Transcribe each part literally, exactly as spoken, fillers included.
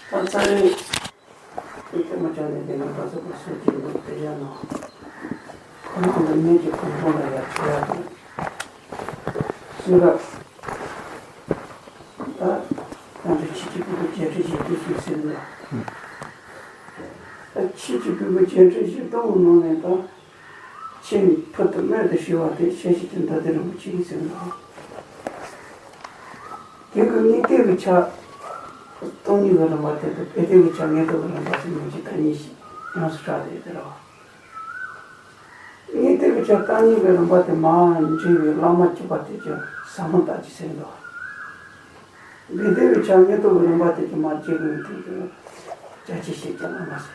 ད་ཚར་རེ། དེ་ལྟད་མོ་བྱས་ནས་བསྡད་ན་ད་ཚོད་པ་སོགས་ཀྱི་འདུག་དེ་ཡང་ན། ཁོ་རང་གི་གནས་ཀྱི་ཕུང་པོ་ལ་ཡར་ཆེ་ཡ་དང་། གསུང་རབ། ད་ང་ཚོ་ཆོས་ཀྱི་ཕུང་པོ་བརྒྱད་ཁྲི་བཞི་སྟོང་ཞིག་ཟེར་ནས། ད་ཆོས་ཀྱི་ཕུང་པོ་བརྒྱད་ཁྲི་བཞི་སྟོང་གི་ནང་ནས་ད། ཆེས་ཕུལ་དུ་སྨད་དུ་ཞུ་བ་དེ་ཤེར་ཕྱིན་གྱི་མདོ་སྡེ་རིན་པོ་ཆེ་ཡིན་ཟེར་ལ། དེ་གི་དངོས་བསྟན་གྱི་ཆ་སྟོང་ཉིད་ཀྱི་རིམ་པ་དེ་དང་དཔེ་བསྟན་གྱི་ཆ་དངོས་བསྟན་གྱི་རིམ་པ་ཟེར་མིང་གཅིག་ཐ་སྙད་བཞི་ཡོངས་སུ་གྲགས་ཏེ་དེ་རེད་བ། དངོས་བསྟན་གྱི་ཆ་སྟོང་ཉིད་ཀྱི་རིམ་པ་དེ་མར་འབྲི་བའི་བླ་མ་གཅིག་པ་དེ་ཀྱང་ཟབ་མོ་ལྟ་ཅི་ཟེར་འདུག་དཔེ་བསྟན་གྱི་ཆ་དངོས་བསྟན་གྱི་རིམ་པ་དེ་ཀྱང་མར་འབྲི་དགོས་པའི་དོན་དུ་རྒྱ་ཆེ་ཤེས་ཀྱི་བླ་མ་ཟེར།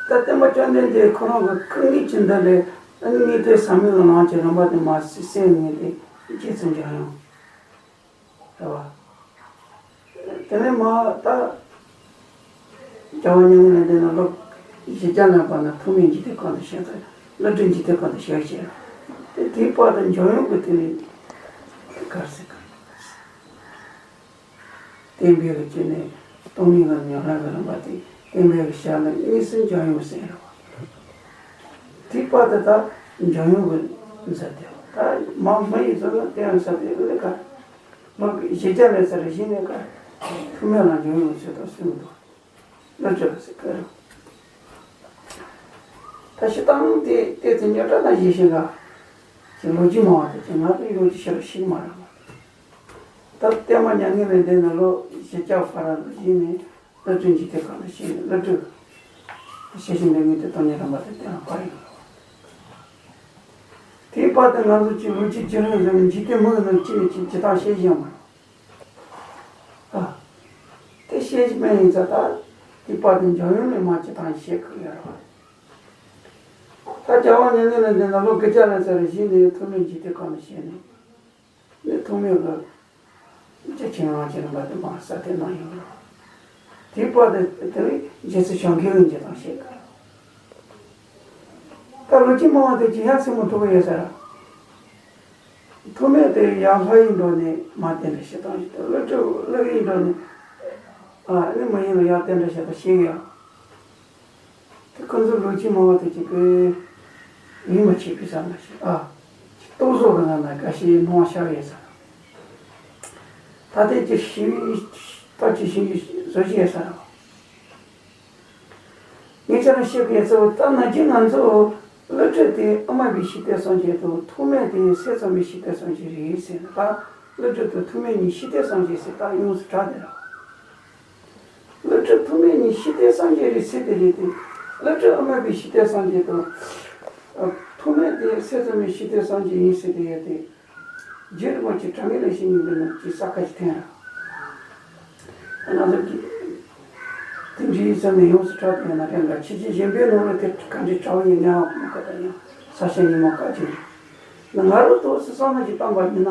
ད་བསྟན་པ་བཅོམ་ལྡན་འདས་ཁོ་རང་གི་སྐུ་དངོས་ཀྱི་མདུན་ལས་ཨ་ནི་དངོས་བསྟན་ཟབ་མོའི་ལམ་གྱི་རིམ་པ་དེ་མར་གསལ་ངེས་ཏེ་རྗེ་བཙུན་འཇམ་དབྱངས་རེད་བ། དེ་ནས་མར་ད་རྒྱལ་བ་མྱ་ངན་ལས་འདས་ནས་ལོ་བཞི་བརྒྱ་ལོན་པ་ན་ཐོགས་མེད་འཇིག་རྟེན་ཁམས་སུ་གཤེགས་ཚར། བློ་གྲོས་འཇིག་རྟེན་ཁམས་སུ་གཤེགས་ཤིང་། དེ་དེའི་བར་དུ་འཇམ་དབྱངས་ཀྱི་དེ་ནས་ག་རེ་ཟེར་ག་བསྟན་པའི་གི་སྐྱེ་གནས་སྟོང་ཉིད་ལ་ཉམས་ལེན་གྱི་རིམ་པ་དེ་བསྟན་པའི་གི་ཞལ་ལ་དངོས་སུ་འཇམ་དབྱངས་ཟེར་རེད་བ། དེའི་བར་དུ་ད་འཇམ་དབྱངས་ཀྱི་མཛད་དེ་ད་མ་མ་ཡིན་ཚོ་ལ་དེ་ཡང་ས་དེ་ལས་ཀ་མ་གི་གཞི་རྒྱ་ལས་ས་རེ་བཞིན་ལས་ཀ་ཐུགས་སྨོན་ལ་འཇམ་དབྱངས་ཀྱི་ཚུལ་དུ་གསུངས་འདུག་བློ་གྲོས་ལ་ཟེར་གི་རེད། ད་ཤི་སྟངས་དེ་བལྟས་ཚེ་ཉོ་གྲ་ན་ཡེ་ཤེས་ལ་ཅིག་ལོ་རྒྱུས་མང་བ་དེ་ཅིག་ང་ཚོ་ཡོང་ཅིག་ཤེས་ར་ཤེས་མ་རེད་བ། ད་བསྟན་པ་མྱ་ངན་ལས་འདས་ནས་ལོ་བཞི་བརྒྱ་བར་ལ་བཞེས་ནས་བློ་གྲོས་འཇིག་རྟེན་ཁམས་ལ་གཤེགས་ནས་བློ་གྲོས་ཤེར་ཕྱིན་འདི་ཉིད་དེ་སྟོང་ཉིད་རིམ་པ་དེ་བསྟན་ལ་བཀར་ཡོད་རེད། དེའི་བར་དུ་ང་ཚོ་ཅིག་ལོ་རྒྱུས་བརྒྱུད་རིམ་བཟུང་ནས་འཇིག་རྟེན་མི་གི་ནང་ཅི་ནས་ཅི་ཇི་ལྟར་ཤེས་བཞིན་མ་རེད། ཨ། དེ་ཤེས་བཞིན་མ་ཡིན་ཙང་ད་དེའི་བར་དུ་འཇམ་དབྱངས་ལས་མ་ཇི་ལྟར་ཤེས་དགོས་ཡོད་རེད་བ། ད་རྒྱལ་བ་མྱ་ངན་ལས་འདས་ནས་ལོ་བརྒྱད་བརྒྱ་ལོན་ས་རེ་བཞེས་ནས་ཐོགས་མེད་འཇིག་རྟེན་ཁམས་ལ་གཤེགས་ནས། ནི་ཐོགས་མེད་ཀྱི་རྗེ་ཆེན་རང་བྱོན་རིམ་པ་དེ་མར་གསལ་བསྟན་གནང་ཡོད་རེད། དེའི་བར་དུ་དེ་ནི་རྗེ་བཙུན་བྱམས་མགོན་གྱི་འཇིག་རྟེན་ཞིག་གི། ད་ལོ་རྒྱུས་མང་བ་དེ་ཇི་ཡང་སེམས་མི་ཐུབ་ཀྱི་ཡོད་ས་རེད། ཐོགས་མེད་དེ་ཡར་ལྷ་ཡི་འགྲོ་ནས་མར་རྟེན་འབྲེལ་ཞིག་བཏང་ཞིག་ད་ལོ་དྲུག་ལྷ་ཡི་འགྲོ་ནས་ཨ་ནི་མ་ཡིན་ལ་ཡར་རྟེན་འབྲེལ་ཞིག་ད་ཤེས་ཡོད། དེ་ཁོ་ཚོ་ལོ་རྒྱུས་མང་བ་དེ་ཅིག་གི་ཡིད་མ་ཆེས་པའི་བསམ་པ་ཞིག་ཨ། རྟོག་བཟོ་གི་ནང་ན་འགའ་ཞིག་སྣང་བ་ཤར་ཡོད་ས། ད་ལྟའི་ཀྱི་ཞི་བའི་ད་ཀྱི་ཞི་བའི་བཟོ་བཞིན་ཡོད་ས་རེད། ངས་ཁྱེད་རང་བཤད་པའི་ཚོ་ད་ནང་བཞིན་ང་ཚོ་བློ་གྲོས་དེ་ཨ་མ་བའི་ཤེས་ལྡན་སངས་རྒྱས་དང་ཐོགས་མེད་དེ་སྲས་བཙུན་མའི་ཤེས་ལྡན་སངས་རྒྱས་རེད་ཟེར་ན་ད་བློ་གྲོས་དང་ཐོགས་མེད་གཉིས་ཤེས་ལྡན་སངས་རྒྱས་ཟེར་ད་ཡོངས་སུ་གྲགས་དེ་རེད། བློ་གྲོས་ཐོགས་མེད་གཉིས་ཤེས་ལྡན་སངས་རྒྱས་རེད་ཟེར་དེ་རེད་དེ། བློ་གྲོས་ཨ་མ་བའི་ཤེས་ལྡན་སངས་རྒྱས་དང་། ཐོགས་མེད་དེ་སྲས་བཙུན་མའི་ཤེས་ལྡན་སངས་རྒྱས་ཡིན་ཟེར་དེ་ཡོད་དེ། རྗེ་རིན་པོ་ཆེ་དྲང་ངེས་ལས་ཤེས་ཉིད་ལས་ནི་ཅི་ས་ཁ་ཞིག་འཐེན་ར། ང་ཚོ་གི་དེ་འདྲའི་ས་ནས་ཡོངས་སུ་གྲགས་དེ་ཡོད་ན་དྲན་ག་ཆེ་ཆེ་གཞན་པའི་ནང་ལ་དེ་ག་འདྲའི་གྲགས་ཡིན་ངས་ཧ་གོ་མ་གོ་ད་ཡང་ས་ཆ་ཉིན་མོ་བཀའ་བྱིན། ང་རང་ཐོག་སི་སང་ན་ཞིག་བཏང་པ་ཡིན་ན།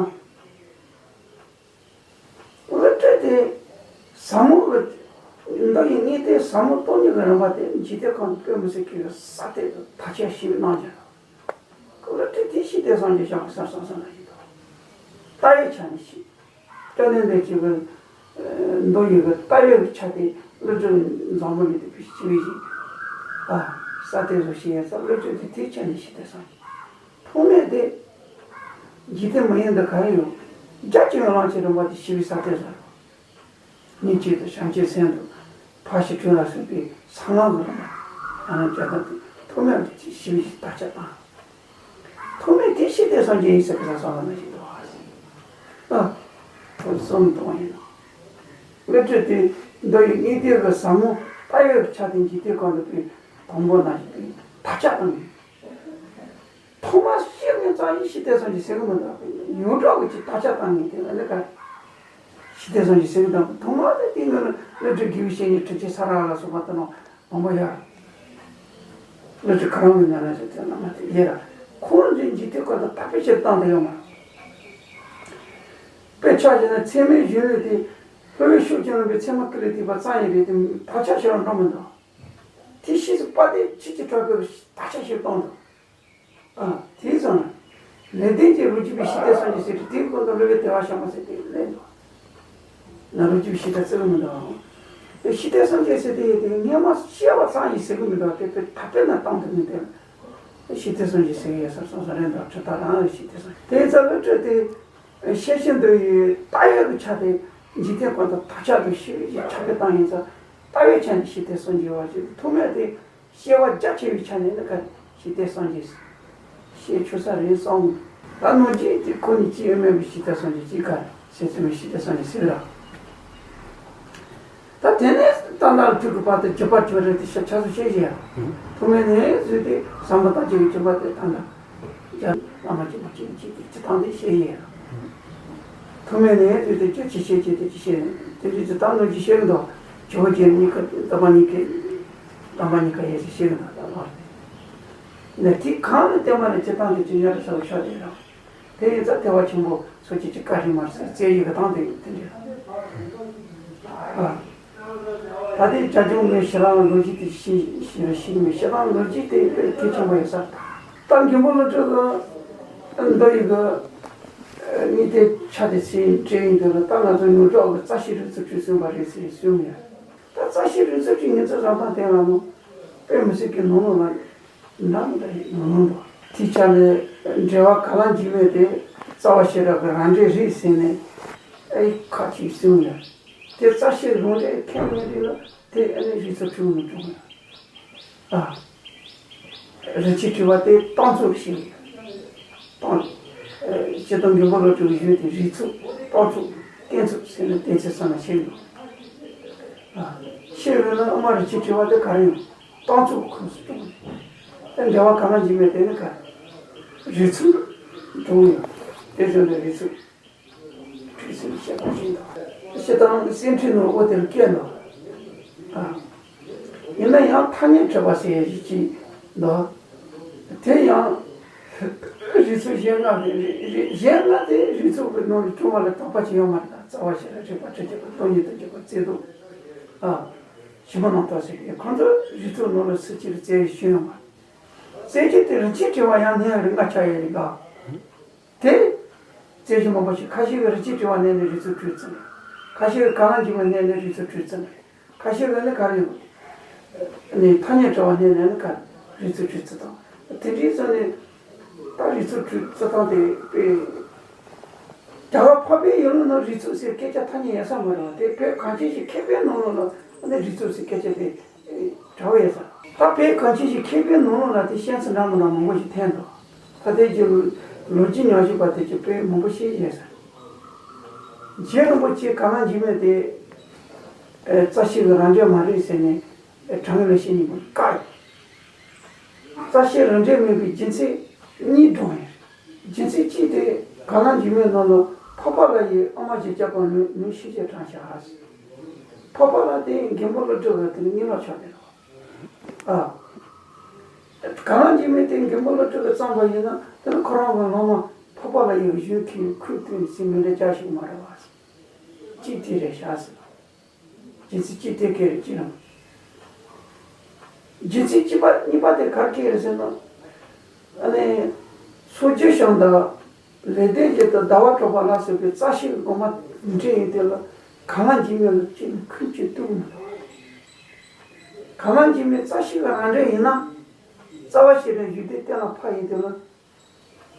བློ་གྲོས་དེ་ཟབ་མོ་གི་མདོ་ཡི་དངོས་བསྟན་ཟབ་མོ་སྟོང་ཉིད་ཀྱི་རིམ་པ་དེ་འཇིག་རྟེན་ཁམས་དཔེ་མི་སྲིད་ཀྱི་ས་སྟེང་དུ་དར་ཁྱབ་ཞེ་པོ་གནང་ཀྱང་། བློ་གྲོས་དེ་ཤེས་ལྡན་སངས་རྒྱས་ཤོག་གི་སར་སང་སང་ན་ཡིན་ཏོ། ལྟ་བའི་ཆ་ནས་ཤེས། སྐྱབས་གནས་འདི་གཅིག་གི་མདོ་ཡི་གི་ལྟ་བའི་ཆ་དེ་བློ་གྲོས་འཛམ་བུ་གླིང་དུ་བྱས་པའི་ཞིག་ཨ། ས་སྟེང་དུ་ཤེས་ཡ་ས་བློ་གྲོས་དེ་དེའི་ཆ་ནས་ཤེས་ལྡན་སངས་རྒྱས། ཐོགས་མེད་དེ། འཇིག་རྟེན་མི་ཡུལ་འདི་ག་རེ་ཡོད། རྒྱ་ཆེ་བའི་གླང་ཆེན་རིམ་པ་དེ་ཞི་བའི་ས་སྟེང་ཟེར། ཉིན་གཅིག་ཏུ་བྱང་ཆུབ་སེམས་དང་ཕར་ཕྱིན་དྲུག་ལ་སོགས་པའི་སངས་རྒྱས་ཀྱི་རིམ་པ་ཡང་ན་བརྒྱ་དང་ཐོགས་མེད་དེ་ཞི་བའི་དར་ཁྱབ་བཏང་། ཐོགས་མེད་དེ་ཤེས་ལྡན་སངས་རྒྱས་ཡིན་ཟེར་གི་ས་སོང་བ་ན་ཞིག་འདུག་ཨ། ཨ། ཐོག་གསུམ་དང་ཡིན་ནོ། བློ་གྲོས་དེ་མདོ་ཡི་དངོས་བསྟན་གྱི་ཟབ་མོ་ལྟ་བའི་ཆ་དེ་འཇིག་རྟེན་ཁམས་འདི་པའི་དང་པོ་ན་ཞིག་པའི་དར་ཁྱབ་བཏང་ནས། ཐོག་མར་ཤེས་ངེས་ཙང་ཡིན་ཤེས་ལྡན་སངས་རྒྱས་ཟེར་གི་མི་འདུག་ཡོངས་གྲགས་ཀྱི་ཅིག་དར་ཁྱབ་བཏང་ངེས་དེ་ལ་ལས་ཀ། ཤེས་ལྡན་སངས་རྒྱས་ཟེར་གི་འདུག་ཐོག་མར་དེ་དེ་ངོས་ལ་བློ་གྲོས་དགེ་བའི་བཤེས་གཉེན་ཁྲི་ཆེན་ས་ར་ལ་སོགས་པ་དེ་ནང་མང་པོ་ཡོད། བློ་གྲོས་ཁོ་རང་གི་ངོས་ལ་ཟེར་དེ་ལ་མ་དེ་ཡེ་ར། ཁོང་ཚོས་འཇིག་རྟེན་ཁམས་དང་དར་སྤེལ་ཆེར་བཏང་དེ་ཡོད་མ་རེད། དཔེ་ཆ་བཞག་ན་ཚད་མའི་གཞུང་ལུགས་དེ་ལྷོ་པའི་ཕྱོགས་ཀྱི་རིམ་པའི་ཚད་མ་ཀུན་ལས་བཏུས་པ་ཙམ་ཡིན་པས་དེ་དར་ཁྱབ་ཆེ་བར་འགྲོ་མི་འདུག་དེ་ཕྱིས་སུ་དཔལ་ལྡན་ཆོས་ཀྱི་གྲགས་པས་དར་ཁྱབ་ཆེར་བཏང་འདུག་ཨ། དེའི་ཙང་ལས་ལྡན་གྱི་རིགས་རྒྱུད་པའི་ཤེས་ལྡན་སངས་རྒྱས་ཟེར་ཏེ་དེའི་སྐོར་དུ་སློབ་དཔོན་བདེ་བ་ཤར་མ་ཟེར་ཏེ་གླེང་འདུག་ལོ་རྒྱུས་ཤིག་ད་བརྩི་གི་མི་འདུག་དེ་ཤེས་ལྡན་སངས་རྒྱས་ཟེར་དེ་ཡི་དེ་སྔས་མ་བཤད་པ་ཙམ་ཞིག་ཟེར་གི་མི་འདུག་དེ་དཔེ་ད་དཔེ་ན་བཏང་དུ་མི་འདུག་ཤེས་ལྡན་སངས་རྒྱས་ཟེར་གི་ཡོད་ས་སོང་ས་རེད་འདུག་ཁྲི་ཐར་རང་ཤེས་ལྡན་སངས་རྒྱས་དེ་ཡི་རྩ་བའི་སྤྲོས་དེ། ཤེས་བཞིན་དུ་ཡི་ལྟ་བའི་གི་ཆ་དེ་འཇིག་རྟེན་ཁོ་ན་ཐག་ཆོད་དུ་ཤེས་བཞིན་ཆ་དེ་བཏང་ཡིན་ཙང་ལྟ་བའི་ཆ་ནས་ཤེས་ལྡན་སངས་རྒྱས་པ་ཞིག་ཐུག་མེད་དེ། སྐྱེ་བ་རྒྱ་ཆེ་བའི་ཆ་ནས་ནི་ག་ཤེས་ལྡན་སངས་རྒྱས་ཤེས་ཆོག་ས་རེད་བསམ། ད་ནང་རྒྱུད་དེ་ཁོ་ནི་ཅི་ཡོད་མེད་པའི་ཤེས་ལྡན་སངས་རྒྱས་ཅི་ག་ཟེར་ཚུལ་མི་ཤེས་ལྡན་སངས་རྒྱས་ཟེར་ར། ད་དེ་ནས་ད་ལྟ་ཐུག་གི་བར་དུ་བརྒྱུད་པ་བརྒྱུད་རིམ་དེ་ཤ་ཆ་ཚུལ་ཤེས་བཞིན་ཡ། ཐུག་མེད་ནས་བཟོས་ཏེ་བསམ་པ་ལྟ་ཅི་གི་བརྒྱུད་པ་དེ་ད་ལྟ། རྒྱ་བླ་མ་གཅིག་པུ་གཅིག་གཅིག་གི་སྤྱི་བཏང་དེ་བཤད་ཡས། ཐུག་མེད་ནས་དུས་དེ་སྐྱོ་ཆེ་ཆེ་ཆེ་དེ་ཅི་བཤད་དེ་འདྲའི་སྤྱི་བཏང་ནོ་ཅི་བཤད་གི་འདུག་ཇོ་བོ་རྗེ་གཉིས་ཀ་བསྟན་པ་གཉིས་ཀའི་བསྟན་པ་གཉིས་ཀ་ཡས་ཅི་བཤད་གི་འདུག་ད་ལོར་ནས་དེ་གང་ནས་བསྟན་པ་ནས་སྤྱི་བཏང་དེ་ཅི་ཉར་ཤག་ཤག་དེ་རང་དེ་ཡིན་ཙང་ཐེག་པ་ཆེན་པོ་སོ་སྐྱེ་གཅིག་བཀའ་དྲིན་མར་ཟེར་རྩེ་ཡི་གི་དང་དེ་དེ་འདྲའི་ཨ། ད་ལྟའི་བྱ་ཁྱུང་ངས་ཞེ་སྡང་ལོ་རྒྱུས་དེ་ཤེས་ཤེས་ཤེས་མི་ཤེས་སྡང་ལོ་རྒྱུས་དེ་དཔེ་གལ་ཆེན་པོ་ཡོད་ས་རེད། ད་མགོན་པོ་ཀླུ་སྒྲུབ་ཀྱི་མདོ་ཡི་གི་གཉིས་དེ་ཆ་དེ་ཚེ་འདྲེ་ཡིན་དུས་ལ་ད་ང་ཚོ་ཉུང་ཤོས་ཀྱི་རྩ་ཤེས་རིགས་ཚོ་བྲིས་ཟིན་པ་རེད་ཟེར་གསུངས་ཡོད། ད་རྩ་ཤེས་རིགས་ཚོ་བྲིས་ངེད་ཚོ་རང་ཐང་དེ་ང་ནོ་དཔེ་མི་སྲིད་ཀྱི་ནོར་ནོར་ལ་འདྲ་མི་འདྲ་ཡིན་ནོར་ནོར་འདུག་དེའི་ཆ་ནས་འགྲེལ་བ་ག་ལ་འཇིགས་མེད་དེ་རྩ་བ་ཤེས་རབ་ཀྱི་རང་འགྲེལ་རེད་ཟེར་ནས་ཨེ་ཁ་ཅིག་གསུངས་ཡོད། དེ་རྩ་ཤེས་རང་འགྲེལ་མཁན་མི་རིགས་ལ་དེ་ཨ་ནི་རིགས་ཚོ་བྲིས་མི་བྱུང་ཡ། ཨ། རིགས་ཆད་བྲིས་པ་དེ་གཏོང་ཚུལ་ཞིག་རེད། གཏོང་། ཨ། སྤྱིར་བཏང་མགོན་པོ་ཀླུ་སྒྲུབ་ཀྱི་ཡུལ་དེ་རིགས་ཚུལ་གཏོང་ཚུལ་བསྟན་ཚུལ་ཟེར་ནས་བསྟན་ཚུལ་གསུམ་ལ་ཕྱེ་ཡོད། ཨ། ཕྱེ་ཡོད་ན་ཨ་མ་རིགས་ཆད་བྲིས་པ་དེ་ག་རེ་ཡིན། གཏོང་ཚུལ་གྱི་ཁོངས་སུ་གཏོང་། དེ་འགྲེལ་བ་ག་ལ་འཇིགས་མེད་དེ་ནི་ག་རེ། རིགས་ཚུལ་གཏོང་ཡོད། དེ་བཞིན་དུ་རིགས་ཚུལ། བྲིས་ཟིན་བཤད་པ་བཞིན་དུ། ཞེ་སྡང་གི་སེམས་ཁྲལ་ནོར་འོ་དེར་སྐྱེས་ནོ། ཨ། ཡིན་ན་ཡང་ཐ་སྙད་བྲི་བ་ཟེར་ཡ་ཞིག་ཅིག་འདུག་དེ་ཡང་། རིགས་ཚུལ་གཞན་ལྔ་རེད། རིགས་རིགས་གཞན་ལྔ་དེ་རིགས་ཚུལ་གྱི་ནང་ནས་སྐྱོང་བ་ལ་དོགས་པ་ཅི་ཡོད་མ་རེད། རྩ་བ་ཤེས་རབ་རིགས་པ་དྲི་བཅུ་པ་སྟོང་ཉིད་རྟོགས་བརྗོད་པ་རྩོད་ཟློས། ཨ། ཞིབ་མོ་རྣམ་རྟོག་ཟེར་གི་ཁོང་ཚོ་རིགས་ཚུལ་ནང་ལ་སུ་གཅིག་ལ་བཙལ་ཡ་ཤེས་ཡོད་མ་རེད། བཙལ་རྒྱུ་དེ་རིགས་ཆད་བྲི་བ་ཡང་སྣེ་རིགས་ལྔ་ཆགས་ཡོད་རེད་ད། དེ། རྩོད་གཞི་མང་པོ་ཞིག་ཁ་ཤས་ཀྱིས་རིགས་ཆད་བྲི་བ་བསྣན་ནས་རིགས་ཚུལ་བྲིས་ཚུལ། ཁ་ཤས་ཀྱིས་ག་ལ་འཇིགས་པ་བསྣན་ནས་རིགས་ཚུལ་བྲིས་ཚུལ། ཁ་ཤས་ཀྱིས་ནི་ག་རེ་ཡོད། ནི་ཐ་སྙད་བྲི་བ་བསྣན་ནས་ནི་ག་རིགས་ཚུལ་བྲིས་ཚུལ་དང་། དེ་འདྲའི་ཚོ་ནི། ད་རིགས་ཚུལ་བྲིས་ཚུལ་དང་དེ་དཔེ། རྒྱ་གར་འཕགས་པའི་ཡུལ་ནང་རིགས་ཚུལ་ཟེར་སྐད་ཆ་ཐ་སྙད་ཡོད་ས་མ་རེད་བ། དེ་བོད་གངས་ཅན་གྱི་མཁས་པའི་ནང་ལོགས་ལ་ནི་རིགས་ཚུལ་ཟེར་སྐད་ཆ་དེ། དྲ་བ་ཡོད་ས། ད་བོད་གངས་ཅན་གྱི་མཁས་པའི་ནང་ལོགས་ལ་དེ་ཤེས་ཚུལ་འདྲ་མི་འདྲ་མང་པོ་ཞིག་ཐོན་འདུག་ད་ལྟའི་རྒྱུ་ལོ་རྒྱུས་ཉམས་ཞིབ་པ་དེ་ཚོས་དཔེ་མང་པོ་ཤེས་ཀྱི་ཡོད་ས། རྗེ་རིན་པོ་ཆེ་ག་ལ་འཇིགས་མེད་དེ། ཨེ། རྩ་ཤེས་ཀྱི་རང་འགྲེལ་མ་རེད་ཟེར་ནས། ཨེ། དྲང་ངེས་ལེགས་བཤད་སྙིང་པོ་བཀག་ཡོད། རྩ་ཤེས་རང་འགྲེལ་མིན་པའི་རྒྱུ་མཚན་གཉིས་བགྲངས་ཡོད། རྒྱུ་མཚན་གཅིག་དེ་ག་ལ་འཇིགས་མེད་ནང་ལ་འཕགས་པ་ལྷ་ཡིས་ཨ་མ་ཞེས་བྱ་བ་ལུང་ལུང་ཤེས་བྱས་དྲངས་བཞག་འཕགས་པ་ལྷ་དེ་མགོན་པོ་ཀླུ་སྒྲུབ་ལ་དེ་ནི་གཉིས་ལ་ཆགས་ཏེ་རེད། ཨ། ག་ལ་འཇིགས་མེད་དེ་མགོན་པོ་ཀླུ་སྒྲུབ་ཀྱིས་བརྩམས་པ་ཡིན་ན་དེ་ནི་ཁོ་རང་གི་སློབ་མ་འཕགས་པ་ལྷ་ཡི་གཞུང་གི་ཁུངས་བཏོན་ཟིན་མི་འདྲ་ཅག་ཞིག་མ་རེད་བ། གཅིག་དེ་རེད་བཞག་ཟིན། རྒྱུ་མཚན་གཅིག་དེ་སྐད་རེད་ཅི་རང་། རྒྱུ་མཚན་གཅིག་པ་གཉིས་པ་དེ་ག་རེ་སྐད་རེད་ཟེར་ན། ཨ་ནི། སོག་རྒྱུ་ཞང་དང་། ལེགས་ལྡན་འབྱེད་དང་ཟླ་བ་གྲགས་པ་ལ་སོགས་པའི་རྩ་ཤེས་ཀྱི་དགོངས་པ་འགྲེལ་ཡིན་དེ་ལ་ག་ལ་འཇིགས་མེད་ལ་གཅིག་ནས་ཁུངས་གཅིག་གཏུགས་མི་འདུག་ག་ལ་འཇིགས་མེད་རྩ་ཤེས་ཀྱི་རང་འགྲེལ་ཡིན་ན། རྩ་བ་ཤེས་རབ་བཞུགས་སྡེ་གཏན་ལ་ཕབ་ཡིན་དེ་ལ།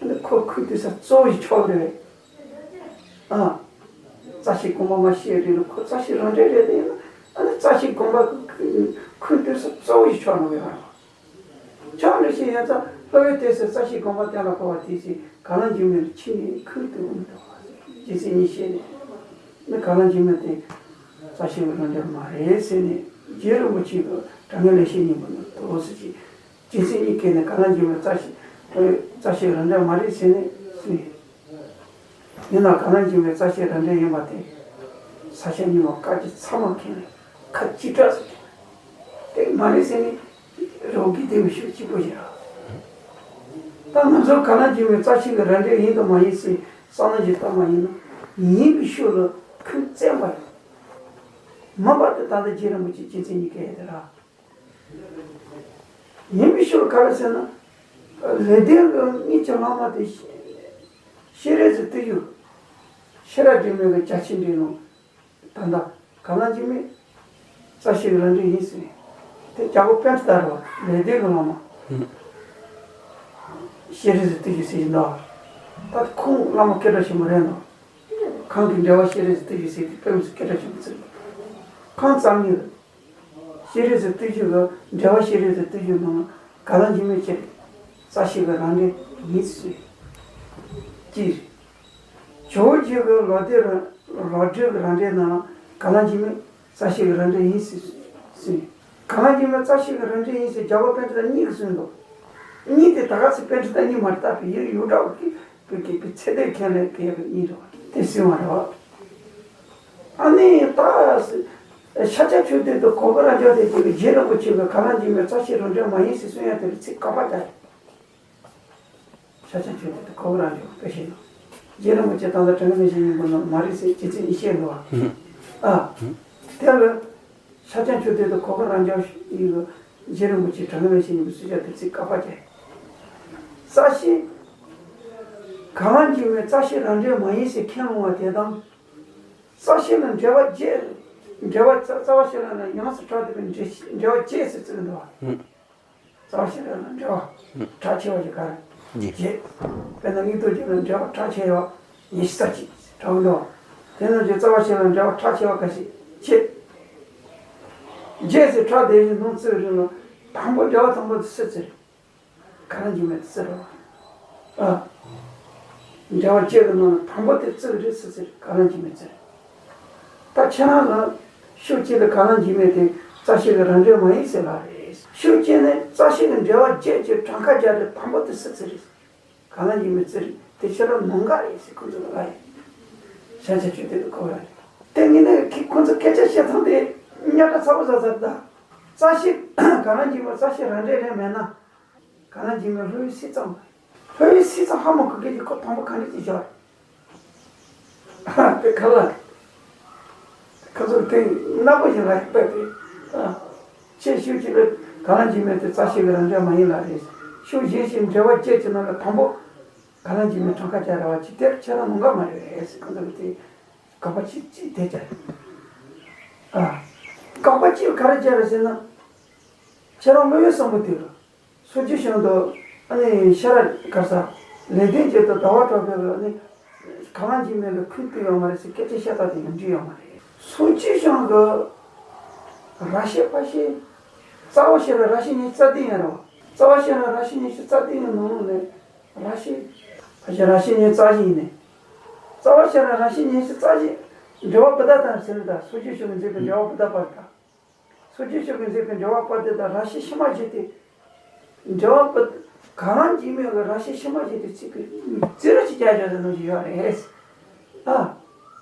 ཨ་ནི་ཁོ་ཁུངས་གཏུགས་ས་གཙོ་བོ་ཞིག་ཆགས་རེད། ཨ། རྩ་ཤེས་དགོངས་པ་མ་ཤེས་རེད་ལ་ཁོ་རྩ་ཤེས་རང་འགྲེལ་རེད་དེ་ཡིན་ན་ཨ་ནི་རྩ་ཤེས་དགོངས་པ་ཁུངས་གཏུགས་ས་གཙོ་བོ་ཞིག་ཆགས་འགྲོ་གི་རེད། ཆགས་འགྲོ་བཞིན་ཡོད་ཙང་སློབ་དཔོན་དེ་ཚོས་རྩ་ཤེས་དགོངས་པ་གཏན་ལ་ཕབ་པ་དེ་ཚོས་ག་ལ་འཇིགས་མེད་ལ་ཕྱི་ནས་ཁུངས་གཏུགས་མི་འདུག་རྒྱུ་མཚན་གཉིས་བཤད་ནས་ནི་ག་ལ་འཇིགས་མེད་དེ་རྩ་ཤེས་རང་འགྲེལ་མ་རེད་ཟེར་ནས་རྗེ་རིན་པོ་ཆེ་གི་དྲང་ངེས་ལེགས་བཤད་སྙིང་པོ་ནང་དུ་ཟེར་གྱི། རྒྱུ་མཚན་གཉིས་ཀྱིས་ནི་ག་ལ་འཇིགས་མེད་རྩ་ཤེས། རྩ་ཤེས་རང་འགྲེལ་མ་རེད་ཟེར་ནས་གསུངས་ཡོད། ཡིན་ནའང་ག་ལ་འཇིགས་མེད་རྩ་ཤེས་རང་འགྲེལ་ཡིན་པ་དེ། ས་སྐྱ་རྙིང་མ་བཀའ་བརྒྱུད་ཚང་མ་མཁྱེན་ནས་ཁ་གཅིག་གྲགས་སུ་གྱུར། དེ་མ་རེད་ཟེར་ནས་རོགས་ཀྱིས་དེ་མི་ཤོད་གཅིག་པོ་ཞིག་ར། ད་ང་ཚོ་ག་ལ་འཇིགས་མེད་རྩ་ཤེས་ཀྱི་རང་འགྲེལ་ཡིན་དང་མ་ཡིན་ཟེར་བསམ་བློ་ཞིག་བཏང་བ་ཡིན་ན་ཡིན་པའི་ཤུགས་ལ་ཁུངས་བཙན་པ་ཡིན། མིན་པ་དེ་ད་ལྟ་རྗེ་རིན་པོ་ཆེ་རྒྱུ་མཚན་གཉིས་ཀ་ཡོད་དེ་ར། ཡིན་པའི་ཤུགས་ག་རེ་ཟེར་ན། ལེགས་ལྡན་གྱི་དངོས་ཀྱི་བླ་མ་དེ་ཤེས་རབ་ཀྱི་བརྟུལ་ཞུགས། ཤེས་རབ་འབྲིང་མོད་ཀྱི་རྒྱ་ཆེར་འགྲེལ་ནང་ ད་ལྟ་ག་ལ་འཇིགས་མེད་རྩ་ཤེས་ཀྱི་རང་འགྲེལ་ཡིན་ཟེར། དེ་རྒྱལ་པོ་པཎྜི་ཏ་རེད་བ། ལེགས་ལྡན་གྱི་བླ་མ། ཤེས་རིག་གི་བརྟུལ་ཞུགས་ཟེར་གྱི་འདུག་ད་ཁོང་བླ་མ་སྐད་གྲགས་ཆེན་པོ་རེད་འདུག་ཁམས་ཀྱི་འགྲེལ་པ་ཤེས་རིག་གི་བརྟུལ་ཞུགས་ཟེར་དེ་དཔེ་མི་སྲིད་སྐད་གྲགས་ཆེན་པོ་ཚིག་ཁམས་རྩ་གཉིས་ལ། ཤེས་རིག་གི་བརྟུལ་ཞུགས་ཀྱི་འགྲེལ་པ་ཤེས་རིག་གི་བརྟུལ་ཞུགས་ནང་ག་ལ་འཇིགས་མེད་ཀྱི་རྩ་ཤེས་ཀྱི་རང་འགྲེལ་ཡིན་ཟེར། གཅིག་ཇོ་བོ་རྗེ་གི་ལོག་ལྟའི་རང་ལོག་འགྲེལ་གྱི་རང་འགྲེལ་ནང་ག་ལ་འཇིགས་མེད་རྩ་ཤེས་ཀྱི་རང་འགྲེལ་ཡིན་ཟེར་གསུངས། ག་ལ་འཇིགས་མེད་རྩ་ཤེས་ཀྱི་རང་འགྲེལ་ཡིན་ཟེར་རྒྱལ་པོ་པཎྜི་ཏ་གཉིས་ཀྱིས་གསུངས་འདུག་གཉིས་དེ་ད་ག་ཚོད་པཎྜི་ཏ་གཉིས་མ་བཏགས་པའི་ཡིག་ཡོངས་གྲགས་ཀྱི་པའི་པའི་ཚད་ལྡན་མཁན་ལས་ཀྱི་ཡག་གཉིས་རེད་བ། དེ་གསུངས་པ་རེད་བ། ཨ་ནི་ད་ཤཱཀྱ་མཆོག་ལྡན་དང་གོ་པལ་རབ་འབྱམས་དེ་གཅིག་གི་རྗེ་རིན་པོ་ཆེ་གི་ག་ལ་འཇིགས་མེད་རྩ་ཤེས་རང་འགྲེལ་མ་ཡིན་ཟེར་གསུང་ཡ་དེ་ལ་ཚིག་ག་པ་རྒྱག་ཤཱཀྱ་མཆོག་ལྡན་དང་གོ་པལ་རབ་འབྱམས་དཔེ་བཤད་ན། རྗེ་རིན་པོ་ཆེ་ད་ལྟ་དྲང་ངེས་མེད་ཞེས་སྙིང་པོ་ནང་མ་རེད་ཟེར་རྗེ་བཙུན་ཡེ་ཤེས་འགྲོ་བ། ཨ། དེ་ལ་ཤཱཀྱ་མཆོག་ལྡན་དང་གོ་པལ་རབ་འབྱམས་ཡིན་གྱི་རྗེ་རིན་པོ་ཆེ་དྲང་ངེས་མེད་ཞེས་སྙིང་པོ་སུ་བྱ་དེ་ཚིག་ག་པ་རྒྱག་རྩ་ཤེས། ག་ལ་འཇིགས་མེད་རྩ་ཤེས་རང་འགྲེལ་མ་ཡིན་ཟེར་ཁས་ལོངས་པ་དེ་དང་། རྩ་ཤེས་ལ་འགྲེལ་པ་བརྒྱད། འགྲེལ་པ་རྩ་རྩ་བ་ཤེས་རབ་ལ་ཡོངས་སུ་གྲགས་བསྡད་པའི་འགྲེལ་འགྲེལ་པ་བརྒྱད་ཟེར་ཚིག་འདུག་བ། རྩ་བ་ཤེས་རབ་ལ་འགྲེལ་པ་གྲགས་ཆེ་བ་ཞིག་ག་རེ། བརྒྱད། དཔེར་ན་སྙིང་སྟོབས་བརྒྱད་ལ་འགྲེལ་པ་གྲགས་ཆེ་བ་ཉི་ཤུ་རྩ་གཅིག་གྲགས་འདུག་བ། དེ་རྣམས་ཀྱི་རྩ་བ་ཤེས་རབ་ལ་འགྲེལ་པ་གྲགས་ཆེ་བ་ག་ཞིག་བརྒྱད། བརྒྱད་ཟེར་གྲགས་བསྡད་བཞིན་ནོར་བརྩི་བའི་རིང་ལ་དང་པོ་འགྲེལ་པ་དང་པོ་དེ་སུ་བརྩི་རེད། ག་ལ་འཇིགས་མེད་དེ་བརྩི་རེད་བ། ཨ། འགྲེལ་པ་བརྒྱད་ཀྱི་ནང་ནས་དང་པོ་དེ་བརྩི་གི་རེད་སུ་བརྩི་རེད། ག་ལ་འཇིགས་མེད་བརྩི་རེད། ད་ཁྱེད་རང་ལ་ཤོག་གཅིག་ལ་ག་ལ་འཇིགས་མེད་དེ་རྩ་ཤེས་ཀྱི་རང་འགྲེལ་མ་ཡིན་ཟེར་ལབ་རེད། ཤོག་གཅིག་ནས་རྩ་ཤེས་ཀྱི་འགྲེལ་པ་བརྒྱད་ཀྱི་གྲངས་ཀ་རྒྱག་རེད་དང་པོ་དེ་སུ་བརྩི་རེད། ག་ལ་འཇིགས་མེད་བརྩི་རེད། དེ་ཁྱེད་རང་ནང་འགལ་རེད་ཟེར་ཁོ་ཚོ་ལ་ལབ་ཡོད། ཤཱཀྱ་མཆོག་ལྡན་དུ་གོ་བ་རེད། དེ་ངས་ནས་ཁི་ཁོ་ཚོ་སྐད་ཆ་བཤད་སྟངས་དེ་གཉའ་ཁྲ་ཚ་པོ་ཟ་ཟ་ད། རྩ་ཤེས་ག་ལ་འཇིགས་མེད་རྩ་ཤེས་རང་འགྲེལ་རེད་མེད་ན། ག་ལ་འཇིགས་མེད་ལྷོ་ཡུལ་སྲིད་གཙང་། ལྷོ་ཡུལ་སྲིད་གཙང་ཧ་མ་གོ་སྐད་ཀྱི་ཁོ་དང་པོ་ག་འདྲ་ཅིག་བཞག་རེད། དེ་ག་ལ། ཁོ་ཚོ་དེ་ནག་པོ་ཞིག་ལ་ཡག་པ་རེད། ཨ། ཁྱེད་ཤོད་ཅིག་ལ་ག་ལ་འཇིགས་མེད་དེ་རྩ་ཤེས་ཀྱི་རང་འགྲེལ་མ་ཡིན་ལབ་རེད། ཤོད་གཞན་ཞིག་འགྲེལ་པ་བཅད་ཀྱི་ནང་ལ་དང་པོ་ག་ལ་འཇིགས་མེད་གྲངས་ཀ་བཅད་ར་བ་ཅིག་དེར་ཁྱེད་རང་ནང་འགལ་མ་རེད་ཟེར། ཁོ་ཚོ་གི་དེ་ག་པ་ཅིག་ཅིག་དེ་བཅད་རེད། ཨ། ག་པ་ཅིག་ག་རེ་བཅད་རེད་ཟེར་ན། ཁྱེད་རང་བློ་ཡུལ་བཟང་པོ་དེ་ལ། སོ་སྐྱེ་གཞན་དུ་ཨ་ནི་ཤེས་རབ་ག་ས་ལེགས་ལྡན་གྱི་དུ་ཟླ་བ་གྲགས་པའི་ཨ་ནི་ག་ལ་འཇིགས་མེད་ལ་ཁུངས་གཏུགས་ཡོད་མ་རེད་ཟེར་སྐད་ཆ་བཤད་སྟངས་དེ་ཡང་འགྲིག་ཡོད་མ་རེད། སོ་སྐྱེ་གཞན་དུ་ར་ཤི་ཕ་ཤི་རྩ་བ་ཤེས་རབ་ར་ཤི་ཉི་ཤུ་རྩ་བདུན་ཡིན་རེད་བ། རྩ་བ་ཤེས་རབ་ར་ཤི་ཉི་ཤུ་རྩ་བདུན་ཡིན་ནང་ལོགས་ནས་ར་ཤི་ཕ་ཤི་ར་ཤི་ཉི་ཤུ་རྩ་བཞི་ཡིན་ནས། རྩ་བ་ཤེས་རབ་ར་ཤི་ཉི་ཤུ་རྩ་བཞི་འགྲེལ་པ་བུ་ད་དང་ཟེར་ད་སོ་སྐྱེ་གཞན་དུ་མཛད་པའི་འགྲེལ་པ་བུ་ད་པར་ད། སོ་སྐྱེ་ཆོས་ཀྱི་མཛད་པའི་འགྲེལ་པ་པོ་ཏི་དང་ར་ཤི་ཕྱི་མ་བཞི་སྟེ། འགྲེལ་པ་པོ་ག་ལ་འཇིགས་མེད་ཀྱི་ར་ཤི་ཕྱི་མ་བཞི་སྟེ་ཚིག་པའི་རྩིས་ར་ཅིག་རྒྱག་རྒྱག་ཟེར་ནང་བཞིན་ཡོད་རེད། ཨ།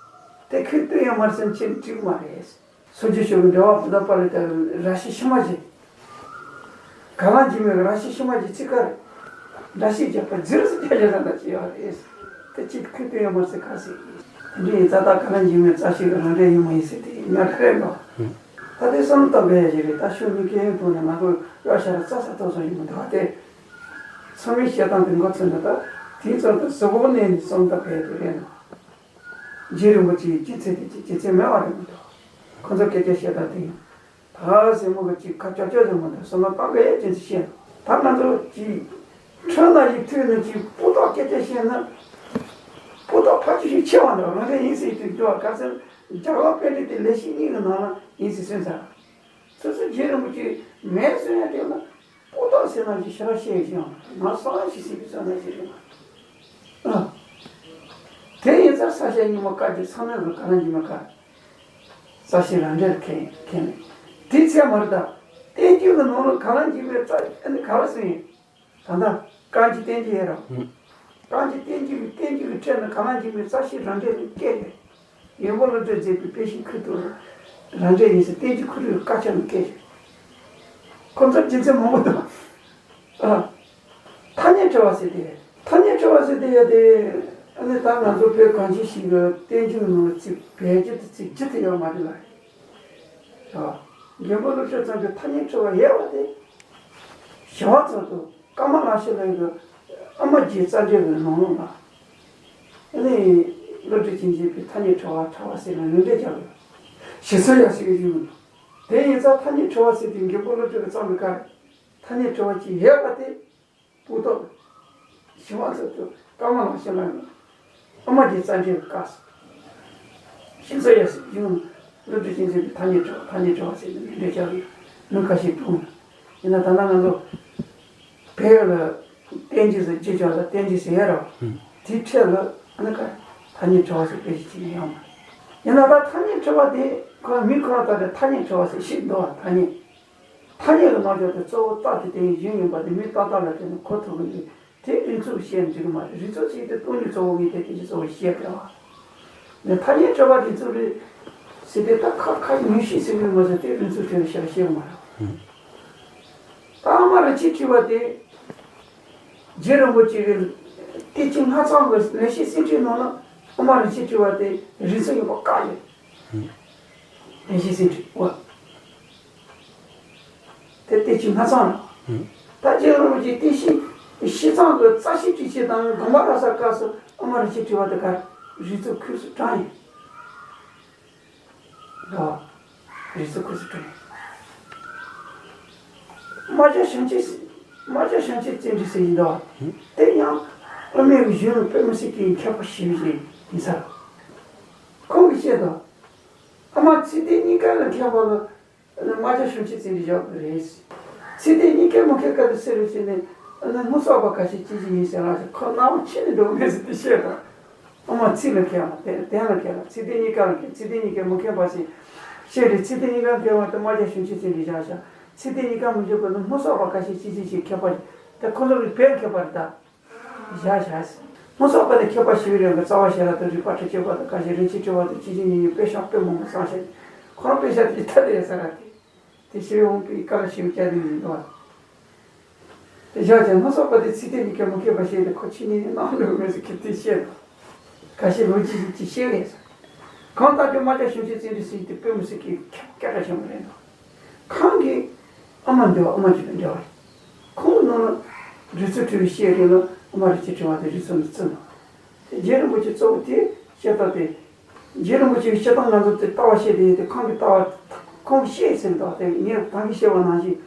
དེ་ཁོས་སྟོན་ཡང་མར་སེམས་ཅན་འགྲིག་མ་རེད། སོ་སྐྱེ་ཆོས་ཀྱི་འགྲེལ་པ་པོ་ཏི་པ་ལི་དང་ར་ཤི་ཕྱི་མ་བཞི། ག་ལ་འཇིགས་མེད་ཀྱི་ར་ཤི་ཕྱི་མ་བཞི་ཚིག་ཁར། འགྲེལ་བཤད་རྒྱག་པ་རྩིས་ར་ཅིག་རྒྱག་རྒྱག་ཟེར་ནང་བཞིན་ཡོད་རེད། དེ་ཅིག་ཁོས་སྟོན་ཡང་མར་སེམས་ཁ་སེ། དེ་འདྲའི་ཡིན་ཙང་ད་ག་ལ་འཇིགས་མེད་རྩ་ཤེས་ཀྱི་རང་འགྲེལ་ཡིན་མ་ཡིན་ཟེར་དེ་ཉར་ཁ་རེད་འགྲོ། ད་དེ་བསམ་བློ་བཏང་དགོས་ཡ་ཞིག་རེད། ད་ཤོག་གཉིས་ཀའི་ཐོག་ནས་ང་ཚོ་གཡོ་ཤ་ར་རྩ་ས་ཐོག་སོང་ཡིན་མི་འདུག་ཨ། དེ་ཚང་མས་བཤད་སྟངས་དེ་མགོ་ཚོས་ན་ད་དེའི་ཚོགས་དུ་གཟུ་བོ་གནས་ནས་བསམ་བློ་བཏང་དགོས་ཡ་དེ་རེད་འགྲོ། རྗེ་རིན་པོ་ཆེའི་རྒྱུ་མཚན་དེ་རྒྱུ་མཚན་མེད་པ་རེད་མི་འདུག་ཁོ་ཚོ་སྐད་ཆ་བཤད་སྟངས་དེ་ཡིན། ད་སེམས་མོ་གི་ཅིག་ཁ་ཅོག་ཅོག་ཟེར་མི་འདུག་བསམ་བློ་བཏང་དགོས་ཡ་རྒྱུ་མཚན་བཤད། ད་ང་ཚོ་ཅིག་ཁྲོད་ན་ཡིག་ཐོས་ན་ཅིག་སྤུ་དག་སྐད་ཆ་བཤད་ན། སྤུ་དག་ཕལ་ཆེར་ཞིག་ཆེ་བ་འདྲ་རང་རེ་ཡིན་ཟེར་དུས་འདྲ་བ་ག་ཚོད་རྒྱ་གར་པཎྜི་ཏ་ལེགས་བཤད་གཉིས་ཀྱི་ནང་ལ་ཡིན་ཟེར་གསུངས་ཚར། སོ་སོ་རྗེ་རིན་པོ་ཆེ་མེད་གསུང་ཡ་དེ་ལ་སྤུ་དག་ཟེར་ན་ཅིག་ཞེ་དྲག་བཤད་ཀྱི་ཡང་ང་སང་ཞིག་ཟེར་གྱི་བསམ་ན་ཞིག་རེད་མ། ཨ། དེ་ཡིན་ཙང་ས་སྐྱ་རྙིང་མ་བཀའ་བརྒྱུད་ཚང་མས་གི་ག་ལ་འཇིགས་མེད་བཀའ། རྩ་ཤེས་རང་འགྲེལ་མཁན་མཁན་ནི། དེའི་ཚེ་མར་དང་བསྟན་བཅོས་ཀྱི་ནང་ལ་ག་ལ་འཇིགས་མེད་རྩ་ཨ་ནི་ག་རེ་གསུངས་ཡིན། ད་ལྟ་རྐང་གཅིག་བསྟན་བཅོས་ཡིན་རོ། རྐང་གཅིག་བསྟན་བཅོས་ཀྱི་བསྟན་བཅོས་ཀྱི་ཕྲད་ནི་ག་ལ་འཇིགས་མེད་རྩ་ཤེས་རང་འགྲེལ་ནི་སྐད་རེད། མགོན་པོ་ཀླུ་སྒྲུབ་མཛད་པའི་དཔེ་ཆའི་ཁུ་ཏུ་རང་འགྲེལ་ཡིན་ཟེར་བསྟན་བཅོས་ཁུ་ཏུ་བཀའ་ཁྱབ་ནི་སྐད་རེད། ཁོ་ཚོ་རྒྱུ་མཚན་མང་པོ་འདུག་ཨ། ཐ་སྙད་འཁྲུལ་བ་ཟེར་དེ་ཡ། ཐ་སྙད་འཁྲུལ་བ་ཟེར་དེ་ཡ་དེ། ཨ་ནི་ད་ང་ཚོ་བོད་གངས་ཅན་ཞིང་གི་བསྟན་བཅོས་ནང་ལ་ཚིག་བེད་སྤྱོད་དུ་ཚིག་བརྗོད་དུ་ཡོད་མ་རེད་ལ། རེད་བ། མགོན་པོ་ཀླུ་སྒྲུབ་ཚང་གི་ཐ་སྙད་འཁྲུལ་བ་ཡལ་བ་དེ། བྱ་བ་ཚོ་དུ་ཀ་མ་ལ་ཤཱི་ལའི་གི་ཨ་མ་རྗེ་རྩ་འགྲེལ་གི་ནང་ལོགས་ལ། ཨ་ནི་ཀླུ་སྒྲུབ་ཀྱིས་མཛད་པའི་ཐ་སྙད་འཁྲུལ་བ་འཁྲུལ་བ་ཟེར་ནས་ལུང་འདྲེན་རྒྱབ་ཡོད། ཞེ་ས་ཡ་ཞིག་ཡོད་འདུག་དེ་ཡིན་ཙང་ཐ་སྙད་འཁྲུལ་བ་ཟེར་དུས་མགོན་པོ་ཀླུ་སྒྲུབ་ཀྱིས་བརྩམས་པའི་བཀའ་རེད། ཐ་སྙད་འཁྲུལ་བ་ཅིག་ཡོད་པ་དེ། པོ་ཏོ། ཞི་བ་འཚོ་དང་ཀརྨ་ལ་ཤི་ལ་ཡང་། ཨ་མ་དེ་རྩ་འགྲེལ་གྱི་སྐབས་སུ། ཞེ་ས་ཡ་ཞིག་ཡོད་འདུག་ཀླུ་སྒྲུབ་ཀྱིས་མཛད་པའི་ཐ་སྙད་འཁྲུལ་བ་ཐ་སྙད་འཁྲུལ་བ་ཟེར་ནས་འགྲེལ་བརྗོད་བྱ་བའི་ལུང་ཁ་ཤས་འདུག་ཡིན་ན་ད་ལྟ་ང་ཚོ། བོད་ལ་བསྟན་བཅོས་སུ་བརྗོད་བྱ་ལ་བསྟན་བཅོས་ཟེར་ཡ་རོ། དེའི་འཕྲལ་ལ་ཨ་ནི་ཀ་ཐ་སྙད་འཁྲུལ་བ་ཟེར་དཔེ་ཞིག་བྱེད་ཀྱི་ཡོད་མ་རེད། ཡིན་ན་ད་ཐ་སྙད་འཁྲུལ་བ་དེ་ཁོ་མི་ཁོ་རང་ལྟ་དེ་ཐ་སྙད་འཁྲུལ་བ་ཟེར་ཞིག་འདུག་བ། ཐ་སྙད། ཐ་སྙད་ལ་རྣམ་འཇོག་དེ་གཙོ་བོ་རྟགས་དེ་དེའི་གཞན་ཡིན་པ་དེ་མི་ཏག་ཏག་ལ་བརྟེན་ནས་གོ་ཐུབ་ཀྱི་འདུག་དེ་རིགས་ཚུལ་བཤད་འགྲིག་གི་མ་རེད། རིགས་ཚུལ་ཞིག་དེ་སྟོང་ཉིད་གཙོ་བོ་ངེས་དེ་དེ་ཞིག་གཙོ་བོ་བཤད་དགོས་བ། ནས་ཐ་སྙད་འཁྲུལ་བ་རིགས་ཚུལ་རེད། ཟེར་ཏེ་ད་ཁ་ཁ་ཉུང་ཤས་ཟེར་གི་མ་ཟད་དེ་རིགས་ཚུལ་ཁྲོད་ནས་བཤད་བཤད་མ་རེད། ད་ཨ་མ་རིན་ཆེན་ཕྲེང་བ་དེ། རྗེ་རིན་པོ་ཆེ་གི་བསྟན་བཅོས་སྔ་ཚང་གི་ལེགས་བཤད་སེམས་འགྲེལ་ནང་ན་ཨ་མ་རིན་ཆེན་ཕྲེང་བ་དེ་རིགས་ཚུལ་ཡིན་པ་བཀག་ཡོད། ལེགས་བཤད་སེམས་འགྲེལ་བ། དེ་བསྟན་བཅོས་སྔ་ཚང་ལ། ད་རྗེ་རིན་པོ་ཆེ་བསྟན་བཤིག་བཤིག་མཚམས་ཀྱི་རྩ་ཤེ་བཅུ་གཅིག་དང་དགོངས་པ་རབ་གསལ་སྐབས་སུ་ཨ་མ་རིན་ཆེན་ཕྲེང་བ་དེ་གར་རིགས་ཚུལ་ཁོངས་སུ་དྲངས་ཡོད། ལོ། རིགས་ཚུལ་ཁོངས་སུ་དྲངས་ཡོད། རྨ་བྱ་བྱང་ཆུབ་རྨ་བྱ་བྱང་ཆུབ་བརྩོན་འགྲུས་ཟེར་ཡིན་ད། དེ་ཡང་ཨ་མའི་གཞུང་དཔེ་མི་སྲིད་ཀྱི་མཁས་པ་ཞེ་པོ་ཅིག་ཡིན་ས་རེད། ཁོང་གིས་བཤད་དོ། ཨ་མ་ཚིག་དོན་གཉིས་ཀ་ལ་མཁས་པ་ལ། རྨ་བྱ་བྱང་ཆུབ་བརྩོན་འགྲུས་བཞག་པ་རེད། ཚིག་དོན་གཉིས་ཀའི་མུ་ཁའི་སྐབས་དུ་སེ་རུ་ཕྱིན་ནས་ཨ་ནི་སྔོན་སོག་པ་ཁ་ཤས་ཅི་ཞིག་ཡིན་ཟེར་ལ་ཁོ་སྣང་བ་ཕྱིན་ནས་འགྲོ་མེད་ཟེར་ཏེ་བཤད་དོ། ཨ་མ་ཚིག་ལ་མཁས་པ་དེ་དོན་ལ་མཁས་པ་ཚིག་དོན་གཉིས་ཀ་ལ་མཁས་ཚིག་དོན་གཉིས་ཀའི་མུ་ཁའི་བ་ཞིག་བཤད་རེད། ཚིག་དོན་གཉིས་ཀ་མཁས་པ་དེ་རྨ་བྱ་བྱང་ཆུབ་བརྩོན་འགྲུས་བཞག་བཞག་ཚིག་དོན་གཉིས་ཀ་མི་འཇོག་པ་ནི་སྔོན་སོག་པ་ཁ་ཤས་ཅི་ཞིག་ཅིག་མཁས་པ་རེད། དེ་ཁོ་ཚོ་གི་བོད་མཁས་པ་རེད་ད། བཞག་བཞག་སྔོན་སོག་པ་དེ་མཁས་པ་ཞི་བའི་རིང་གི་རྩ་བ་ཤེས་རབ་དང་རིགས་པ་ཁྲི་བཅུ་པ་དང་ཁ་ཤས་རིན་ཆེན་ཕྲེང་བ་དང་ཆོས་རྗེ་ཉིད་གཉིས་དཔེ་ཤག་དཔེ་མང་པོ་བརྩམས་ཤག་ཁོ་རང་དཔེ་ཤག་དེ་ཐད་དེ་ཡོད་ས་ར་དེ། དེ་ཞི་བའི་དབང་པོའི་བཀའ་ལ་ཞིབ་བསྐྱར་ནས་ཡིན་འདུག་བ། དེ་བཞག་ཀྱང་སྔོན་སོག་པ་དེ་ཚིག་དོན་གཉིས་ཀ་མུ་ཁའི་བ་ཤེས་ཏེ་ཁོ་ཕྱི་ནས་ནང་ལོག་མེད་ཟེར་ཁྱེར་ཏེ་བཤད་དོ། ཁ་ཤས་ལོ་རྒྱུས་ཤིག་ཅིག་བཤད་ལས་ས། གང་ལྟར་དེ་རྨ་བྱ་བྱང་ཆུབ་བརྩོན་འགྲུས་ཟེར་དེ་དཔེ་མི་སྲིད་ཀྱི་མཁས་པ་སྐད་གྲགས་ཆེན་པོ་རེད་འདུག་ཁོང་གིས་ཨ་མ་འདུལ་བ་ཨ་མ་འཇུག་པའི་འགྲེལ་བ་རེད། ཁོང་གི་ནང་ལ་རིགས་ཚུལ་ཁྲོད་ཀྱི་བཤད་རིགས་ལ་ཨ་མ་རིན་ཆེན་ཕྲེང་བ་དེ་རིགས་ཚུལ་ནས་བརྩི་འདུག་དེ་རྗེ་རིན་པོ་ཆེ་གཙོ་བོ་དེ་བཤད་སྟངས་དེ། རྗེ་རིན་པོ་ཆེ་གི་བཤད་སྟངས་ང་ཚོ་དེ་ལྟ་བ་བཤད་དེ་ཡིན་ཏེ་ཁོང་གི་ལྟ་བ་ཁོང་གིས་བཤད་ཟིན་འདུག་དེ་ངས་ད་གིན་བཤད་པ་ནང་བཞིན།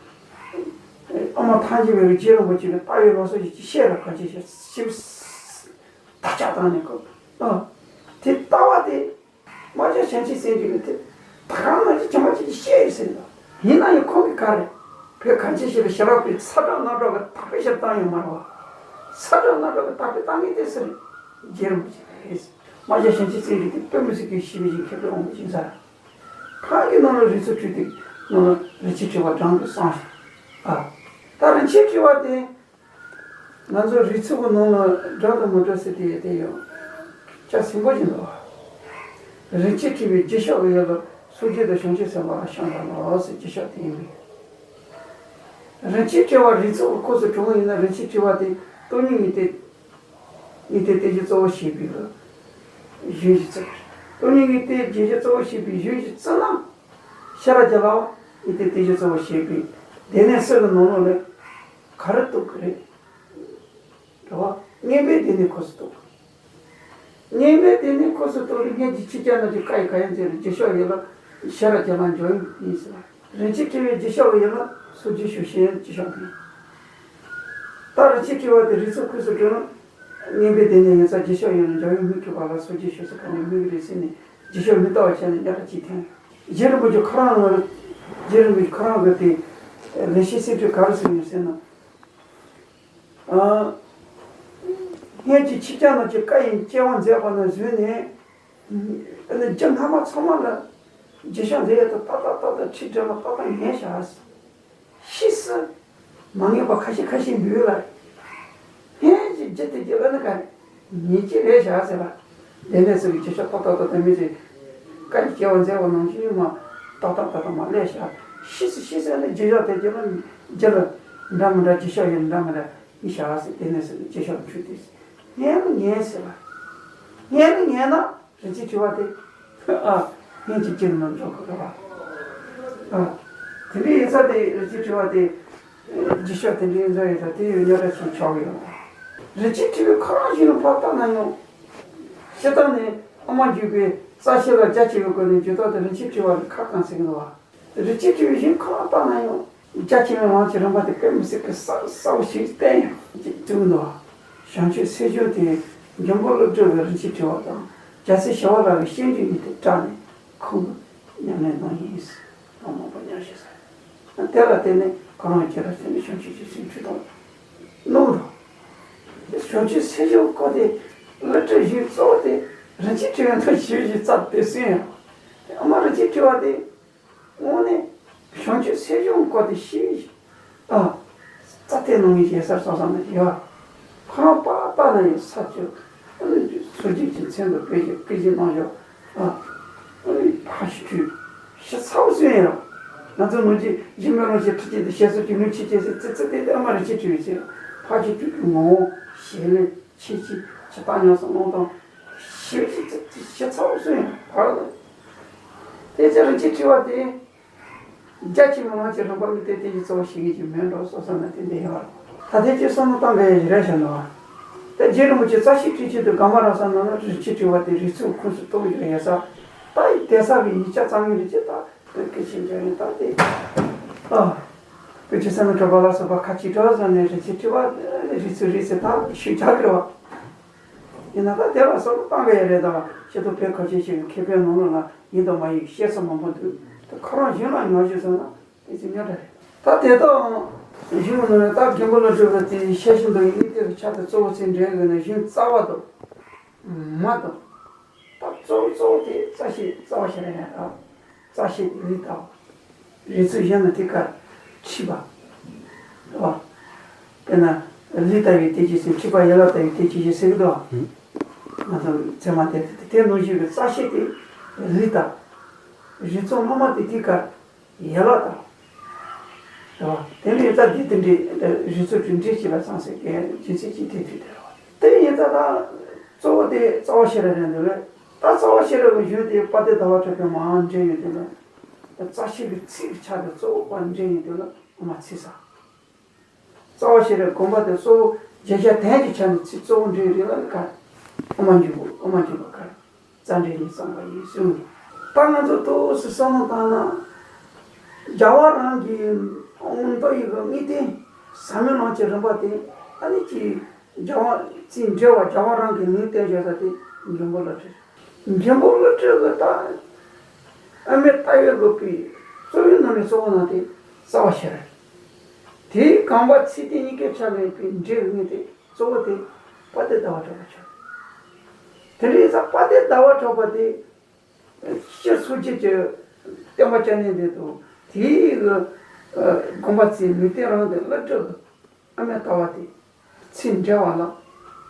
ཨ་མ་ཐང་ཆེན་པའི་རྗེ་རིན་པོ་ཆེ་གི་ལྟ་བའི་སློབ་གསོ་ཞིག་ཅིག་བཤད་ར་ག་ཅིག་བཤད་ཞིབ་ཐག་ཆག་བཏང་ནས་ཁོ། ཨ། དེ་ལྟ་བ་དེ། རྨ་བྱ་བྱང་ཆུབ་བརྩོན་འགྲུས་ཀྱི་དེ། ད་ག་རང་ཅི་ཇི་མ་ཇི་བཞིན་བཤད་ཡོད་ཟེར་འདུག་ཡིན་ན་ཡང་ཁོང་གིས་ག་རེ། བོད་གངས་ཅན་ཞི་ལུ་ཞྭ་སྒྲ་པའི་ཚ་གྲང་རྣག་འདྲ་གི་དག་པའི་ཞབས་བཏང་ཡོད་མ་རེད་བ། ཚ་གྲང་རྣག་འདྲ་གི་དག་པའི་བཏང་མཁན་དེ་སུ་རེད། རྗེ་རིན་པོ་ཆེ་རེད། རྨ་བྱ་བྱང་ཆུབ་བརྩོན་འགྲུས་དེ་དཔེ་མི་སྲིད་ཀྱི་ཞི་བའི་ཞིང་མཁས་པའི་དབང་པོ་ཅིག་ཡིན་ས་རེད། ཁོང་གི་ནང་ལ་རིགས་ཚུལ་ཁྲོད་དེ་ནང་ལ་རིན་ཆེན་ཕྲེང་བ་དྲང་དུ་གསུངས་ཤིང་། ཨ། ད་རིན་ཆེན་ཕྲེང་བ་དེ། ང་ཚོ་རིགས་ཚུལ་གྱི་ནང་ལ་འདྲ་དང་མི་འདྲ་ཟེར་དེ་ཡོད་དེ་ཡང་། ཆ་ཟིན་པོ་ཅིག་འདུག་རིན་ཆེན་ཕྲེང་བའི་རྗེས་ཤོག་གི་ཡུལ་ལ་སངས་རྒྱས་དང་བྱང་ཆུབ་སེམས་དཔའ་ལ་ཤོག་འདྲ་ལོ་ཟེར་རྗེས་ཤོག་དེ་ཡིན་པས། རིན་ཆེན་ཕྲེང་བ་རིགས་ཚུལ་གྱི་ཁོངས་སུ་གྲུབ་པ་ཡིན་ན་རིན་ཆེན་ཕྲེང་བ་དེ་སྟོང་ཉིད་ངེས་གཏན། ངེས་གཏན་བསྟན་བཅོས་གཙོ་བོ་བྱས་པའི་གཞུང་ཞིག་བརྩི་དགོས། སྟོང་ཉིད་ངེས་གཏན་བསྟན་བཅོས་གཙོ་བོ་བྱས་པའི་གཞུང་ཞིག་བརྩིས་ན། ཤེས་རབ་ཀྱི་ལམ་ངེས་གཏན་བསྟན་བཅོས་གཙོ་བོ་བྱས་པའི་སྡེ་སྣོད་གསུམ་གྱི་ནང་ལོགས་ནས་ག་རེ་རྟོགས་ཀྱི་རེད། རེད་བ། མངོན་པའི་སྡེ་སྣོད་ཁོངས་སུ་གཏོགས། མངོན་པའི་སྡེ་སྣོད་ཁོངས་སུ་གཏོགས་ཏེ་སྔོན་གྱི་ཆོས་ཅན་རྣམས་ཀྱི་བཀའ་ཡི་བཀའ་ཡང་མཛད་པའི་རྗེས་ཤོག་ཡིན་ལ་ཤེས་རབ་ཀྱི་ལམ་འཇོག་ཡུལ་ཡིན་ཟེར་བ། རིན་ཆེན་ཕྲེང་བའི་རྗེས་ཤོག་ཡིན་ལ་སངས་རྒྱས་ཞུ་ཤེས་རྗེས་ཤོག་ཡིན། ད་རིན་ཆེན་ཕྲེང་བ་དེ་རིགས་ཚུལ་ཁོངས་སུ་གྲུབ་ན། མངོན་པའི་སྡེ་སྣོད་ཡིན་ཙང་རྗེས་ཤོག་ཡིན་ལ་འཇོག་ཡུལ་སྨོས་ཀྱི་བར་ལ་སངས་རྒྱས་ཞུ་ས་ག་ནས་སྨོས་ཀྱི་རེད་ཟེར་ནས་རྗེས་ཤོག་མི་ལྟ་བ་བྱས་ནས་རྒྱ་གར་གཅིག་འཐེན། རྗེ་རིན་པོ་ཆེ་ཁོ་རང་ལ། རྗེ་རིན་པོ་ཆེ་ཁོ་རང་གི་དེ། ལེགས་བཤད་སེམས་འགྲེལ་ག་རེ་གསུངས་ཡོད་ཟེར་ན། ཨ། སྔོན་གྱི་ཆོས་ཅན་རྣམས་ཀྱི་བཀའ་ཡི་སྐྱེ་བ་མཛད་པ་ནས་བཟུང་ནས། ཨ་ནི་རྒྱུ་སྔ་མ་ཚང་མ་ལ་རྗེས་ཤོག་མཛད་ཡས་དང་ཏག་ཏག་ཏག་ཏག་ཁྲིད་འདྲ་མ་ཏག་ཏག་ངེས་བྱ། ཕྱིས་སུ་མ་ངེས་པ་ཁ་ཤས་ཁ་ཤས་འདུག་ལ། སྔོན་གྱི་རྒྱུ་དེ་རྒྱུ་ལ་ནི་ག་རེ་ངེས་ཀྱི་རེད་བྱ་ཟེར་བ། དེ་ནས་ཚུར་གྱི་རྗེས་ཤོག་ཏག་ཏག་ཏག་ཏག་མི་ཚེ་བཀའ་ཡི་སྐྱེ་བ་མཛད་པ་ནང་བཞིན་མ་ཏག་ཏག་ཏག་ཏག་མ་ལས་བྱ། ཕྱིས་སུ་ཕྱིས་སུ་ནི་རྗེས་ཤོག་དེ་རྒྱུ་ལ་རྒྱུ་ལ་འདྲ་མི་འདྲ་རྗེས་ཤོག་ཡིན་འདྲ་མི་འདྲ་ཡིན་བྱ་ཟེར། དེ་ནས་ཚུར་རྗེས་ཤོག་འཁྲུལ་ཏེ་སྔོན་ལ་ངེས་ཟེར་བ། སྔོན་ལ་ངེས་ན། རིན་ཆེན་ཕྲེང་བ་དེ། ཨ། སྔོན་གྱི་རྒྱུ་ནང་འཇོག་དགོས་རེད་བ། ཨ། དེ་འདྲའི་ཡིན་ཙང་དེ་རིན་ཆེན་ཕྲེང་བ་དེ། རྗེས་ཤོག་དེ་འདྲའི་ཡིན་ཙང་ཡིན་ཙང་དེ་ཡོད་རྙོག་དྲ་ཆེ་ཆོག་གི་ཡོད། རིན་ཆེན་ཕྲེང་བའི་ཁོ་རང་གཞུང་ལ་ཕར་བལྟས་ན་ཡང་། སྤྱིར་བཏང་ནས་ཨ་མ་འཇུག་པའི་ རྩ་ཤེ་ལ་རྒྱ་ཆེ་བའི་སྒོ་ནས་འགྱུར་ལྡོག་དེ་རིན་ཆེན་ཕྲེང་བ་ལ་ཁ་བསྐང་ཟེར་གྱི་འདུག་བ། རིན་ཆེན་ཕྲེང་བའི་གཞུང་གང་བལྟས་ན་ཡང་རྒྱ་ཆེ་བའི་ལམ་གྱི་རིམ་པ་དེ་དཔེ་མི་སྲིད་ཀྱི་གསལ་གསལ་པོ་ཞིག་བསྟན་ཡང་ཅིག་བསྟན་གྱི་འདུག་བ། བྱང་ཆུབ་སེམས་གཞུང་དེ་མགོན་པོ་ཀླུ་སྒྲུབ་ཀྱི་རིན་ཆེན་ཕྲེང་བ་དང་རྒྱལ་སྲས་ཞི་བ་ལྷ་གི་སྤྱན་རས་གཟིགས་དེ་བཀྲལ་ནས་ཁོང་གིས་ཉམས་ལེན་གནང་ཡིན་ཟེར། ལོ་མང་པོ་ཉམས་བཞེས་ས། དེ་ལ་བརྟེན་ནས་ཁོ་རང་རྒྱལ་ལ་བརྟེན་ནས་བྱང་ཆུབ་ཀྱི་སེམས་འཁྲུལ་དང་གནོང་རོགས། བྱང་ཆུབ་སེམས་གཞུང་སྐོར་དེ་ཀླུ་སྒྲུབ་གཞུང་གཙོ་བོ་དེ་རིན་ཆེན་ཕྲེང་བའི་ནང་ཞིབ་ཞིབ་རྩད་དེ་གསན་ཡང་། དེ་ཨ་མ་རིན་ཆེན་ཕྲེང་བ་དེ་དངོས་གནས་བྱང་ཆུབ་སེམས་གཞུང་སྐོར་དེ་ཞིབ་ཞིབ་ཨ་རྩད་དེ་གནང་ངེས་ཞེ་སར་སོང་ས་ན་ཡོད། ཁོ་རང་པ་ལྟ་ན་ཡང་ས་བཅུ། ཨ་ནི་སངས་རྒྱས་ཀྱི་མཚན་དུ་བོད་ཀྱི་སྐུ་བཞེངས་གནང་ཞོར། ཨ་ཨ་ནི་ཕ་ཞིག་བྲོས། ཞི་ཚ་བོ་སོན་ཡང་། ང་ཚོ་ནང་གི་གཞི་མེད་རང་བཞིན་འཁྲི་ཅན་དུ་ཞེ་སོགས་ཀྱི་ལུས་ཆེ་ཆེ་ཟེར་ཙི་ཙི་དེ་ཨ་མ་རིན་ཆེན་ཕྲེང་བས་ཟེར། ཕ་ཞིག་བྲོས་ཀྱི་ངོ་བོ་ཞི་ལི་ཆེ་ཆེ་ཇི་ལྟར་ཉམས་སུ་བླང་དང་། ཞི་ཞི་ཞི་ཞི་ཚ་བོ་སོན་ཡང་བར་དུ། དེ་ཚེ་རིན་ཆེན་ཕྲེང་བ་དེ། རྒྱ་ཆེ་བའི་ལམ་གྱི་རིམ་པ་མི་སྟེར་དེ་ཡི་གཙོ་བོ་ཞིག་གི་མེད་འགྲོ་བསམ་བསམ་ན་དེ་འདྲ་ཡོད་རེད། ད་ལྟའི་ཅི་བསམ་བློ་བཏང་དགོས་ཡ་ཞིག་རེད་བྱུང་འདུག་བ། ད་རྗེ་རིན་པོ་ཆེ་རྩ་ཤེ་སྤྲོས་བཅས་དུ་དགོངས་པ་རབ་གསལ་གནང་ན་རིན་ཆེན་ཕྲེང་བ་དེ་རིགས་ཚོགས་ཁོངས་སུ་གཏོགས་ཡོད་རེད་ཡ་ས། ད་ཡི་དེ་ས་གི་ཡིག་ཆ་རྩ་ངེས་རེད་ཅེས་ད་བོད་སྐད་ཆེན་པོ་ཡིན་ད་དེ། ཨ། བོད་ཀྱི་སེམས་ནང་གྲགས་པ་ལ་སོགས་པ་ཁ་ཅིག་གྲགས་བཟོ་ནས་རིན་ཆེན་ཕྲེང་བ་རིགས་ཚོགས་རེད་ཟེར་ད་ཤུགས་རྒྱག་གི་རེད་བ། ཡིན་ན་ད་དེ་ལ་བསམ་བློ་བཏང་དགོས་ཡ་རེད་ད། ཤེས་རྟོགས་བོད་ཁ་ཆེ་ཞིག་གི་མཁས་པའི་ནང་ལོགས་ལ་ཡིན་དང་མ་ཡིན་བཤད་ས་མང་པོ་འདུག་ད་ཁོ་རང་གཞན་ལ་ཉོན་ཞིག་སོང་ན་དེ་ཚོ་ཉོན་འདྲ་རེད། ད་དེ་དག་གཞུང་ནང་ནས་ད་མགོན་པོ་ཀླུ་སྒྲུབ་ཀྱི་དེ་བཤད་བཞིན་དུ་ཡིན་དེ་གི་ཆ་དེ་གཙོ་བོ་ཚིག་འགྲེལ་གི་ནས་གཞུང་རྩ་བ་དང་། མ་དང་། ད་གཙོ་བོ་གཙོ་བོ་དེ་རྩ་ཤེ་རྩ་བ་ཤེས་རབ་ཡིན་ད། རྩ་ཤེ་དེ་ལུས་ལྟ་བ། རིགས་ཚོགས་གཞན་ལ་དེ་ཀ་འཁྲིད་པ། རེད་བ། དཔེར་ན་ལུས་ལྟ་བུའི་དེ་ཅི་ཟེར་འཁྲིད་པ་ཡན་ལག་ལྟ་བུའི་དེ་ཅི་ཟེར་གི་འདུག་བ། ང་ཚོ་ཚད་མ་དེ་དེ་དེ་ནང་བཞིན་གྱི་རྩ་ཤེ་དེ་ལུས་ལྟ། རིགས་ཚོགས་སྔ་མ་དེ་དེ་ཀ་ཡན་ལག་ལྟ། རེད་བ། དེ་ནས་རྩ་དེ་དེ་འདྲའི་རིགས་ཚོགས་དྲུག་འདྲེས་བྱས་པ་ཙམ་ཟེར་གི་རྒྱུ་མཚན་ཅིག་དེ་དུས་དེ་རེད་བ། དེ་ཡིན་ཙང་ད་གཙོ་བོ་དེ་རྩ་བ་ཤེས་རབ་རེད་འདུག་ལས། ད་རྩ་བ་ཤེས་རབ་ཀྱི་གཞུང་དེ་དཔལ་ལྡན་ཟླ་བ་གྲགས་པའི་མར་འགྲེལ་ཡོད་དེ་ལ། རྩ་ཤེ་གི་ཚིག་གི་ཆ་དེ་གཙོ་བོ་དཔལ་འགྲེལ་ཡོད་དེ་ལ་ཨ་མ་ཚིག་ས། རྩ་བ་ཤེས་རབ་དགོངས་པ་དེ་གཙོ་བོ་བརྗོད་བྱ་དོན་གྱི་ཆ་ནས་ཚིག་གཙོ་བོ་འགྲེལ་རེད་ལ་ལ་ག་ཨ་མ་འཇུག་པོ་ཨ་མ་འཇུག་པ་ག་རྩ་འགྲེལ་ནས་གསུངས་པ་ཡིན་གསུངས། ད་ང་ཚོ་ཏོག་ཙམ་བསམ་བློ་བཏང་ན། རྒྱལ་བ་རང་གི་མདོ་ཡི་གི་དངོས་བསྟན་ཟབ་མོའི་ལམ་གྱི་རིམ་པ་དེ་ཨ་ནི་ཅིག་རྒྱལ་བ་ཚིག་འགྲེལ་བ་རྒྱལ་བ་རང་གི་ལུང་བསྟན་བྱ་ས་དེ་མགོན་པོ་ཀླུ་སྒྲུབ། མགོན་པོ་ཀླུ་སྒྲུབ་ཀྱི་ད་ཨ་མའི་ལྟ་བའི་ལུགས་པའི་གཙོ་བོའི་ནང་ནས་གཙོ་བོ་ནང་དེ་རྩ་བ་ཤེས་རབ། དེའི་དགོངས་པ་ཚིག་དེ་གཉིས་ཀའི་ཆ་ལས་པའི་འགྲེལ་དངོས་དེ་གཙོ་བོ་དེ་དཔལ་ལྡན་ཟླ་བ་གྲགས་པ་ཆགས། དེ་འདྲ་ཡིན་ཙང་དཔལ་ལྡན་ཟླ་བ་གྲགས་པ་དེ་སྤྱིར་སངས་རྒྱས་ཀྱི་བསྟན་པ་བསྐྱངས་ནས་འདི་དང་དེའི་གི་དགོངས་པ་ཚིག་ལུང་བསྟན་རང་དེ་ཀླུ་སྒྲུབ་ཀྱི་ཨ་མའི་ལྟ་བ་དེ་ཚིག་འགྲེལ་བ་ལ་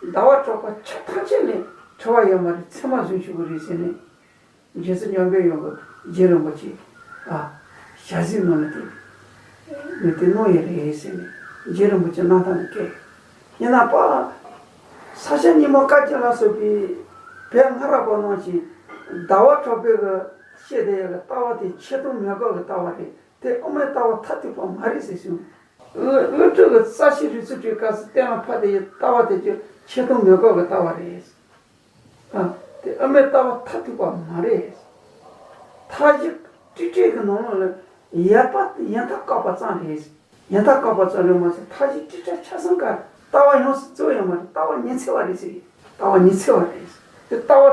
ཟླ་བ་གྲགས་པ་ཆ་ཐམས་ཅད་ལས་ཁྲི་བ་ཡོད་མ་རེད། ཚད་མ་བཟུང་ཆོག་གི་རེད་ཟེར་ནས། རྗེ་བཙུན་འཇམ་དཔལ་དབྱངས་ཀྱིས་རྗེ་རིན་པོ་ཆེ་ཨ་ཞལ་གཟིགས་གནང་ནས་དེ་ལུང་བསྟན་གནང་ཡོད་རེད་ཟེར་ནས་རྗེ་རིན་པོ་ཆེ་གནང་སྟངས་ནས་བཀལ། ཡིན་ན་པ་ས་སྐྱ་རྙིང་མ་བཀའ་བརྒྱུད་ལ་སོགས་པའི་བོད་སྔ་རབས་པ་རྣམས་ཀྱིས་ཟླ་བ་གྲགས་པའི་གི་བཤད་དེ་ཡོད་ལ་ལྟ་བ་དེ་ཆེ་མཐོང་མེད་དགག་གི་ལྟ་བ་རེད། དེ་དབུ་མའི་ལྟ་བ་མཐར་ཐུག་པ་མ་རེད་ཟེར་གསུངས། ཀླུ་ཀླུ་སྒྲུབ་ཀྱི་རྩ་ཤེ་རིགས་ཚོགས་དྲུག་སྐབས་སུ་གཏན་ལ་ཕབ་དེ་ཡི་ལྟ་བ་དེ་ཀྱང་ཆེ་མཐོང་མེད་དགག་གི་ལྟ་བ་རེད། ཨ། དེ་དབུ་མའི་ལྟ་བ་མཐར་ཐུག་པ་མ་རེད། མཐའ་བཞི་སྤྲོས་བྲལ་གྱི་ནང་ལོགས་ལ་ཡལ་བ་ཡང་དག་བཀག་པ་ཙམ་རེད། ཡང་དག་བཀག་པ་ཙམ་རེད་མ་ཟད་མཐའ་བཞི་སྤྲོས་བྲལ་ཆ་ཚང་ཀ་ལྟ་བ་ཡོངས་སུ་རྫོགས་ཡོད་མ་རེད། ལྟ་བ་ཉི་ཚེ་བ་རེད་ཟེར། ལྟ་བ་ཉི་ཚེ་བ་རེད། དེ་ལྟ་བ་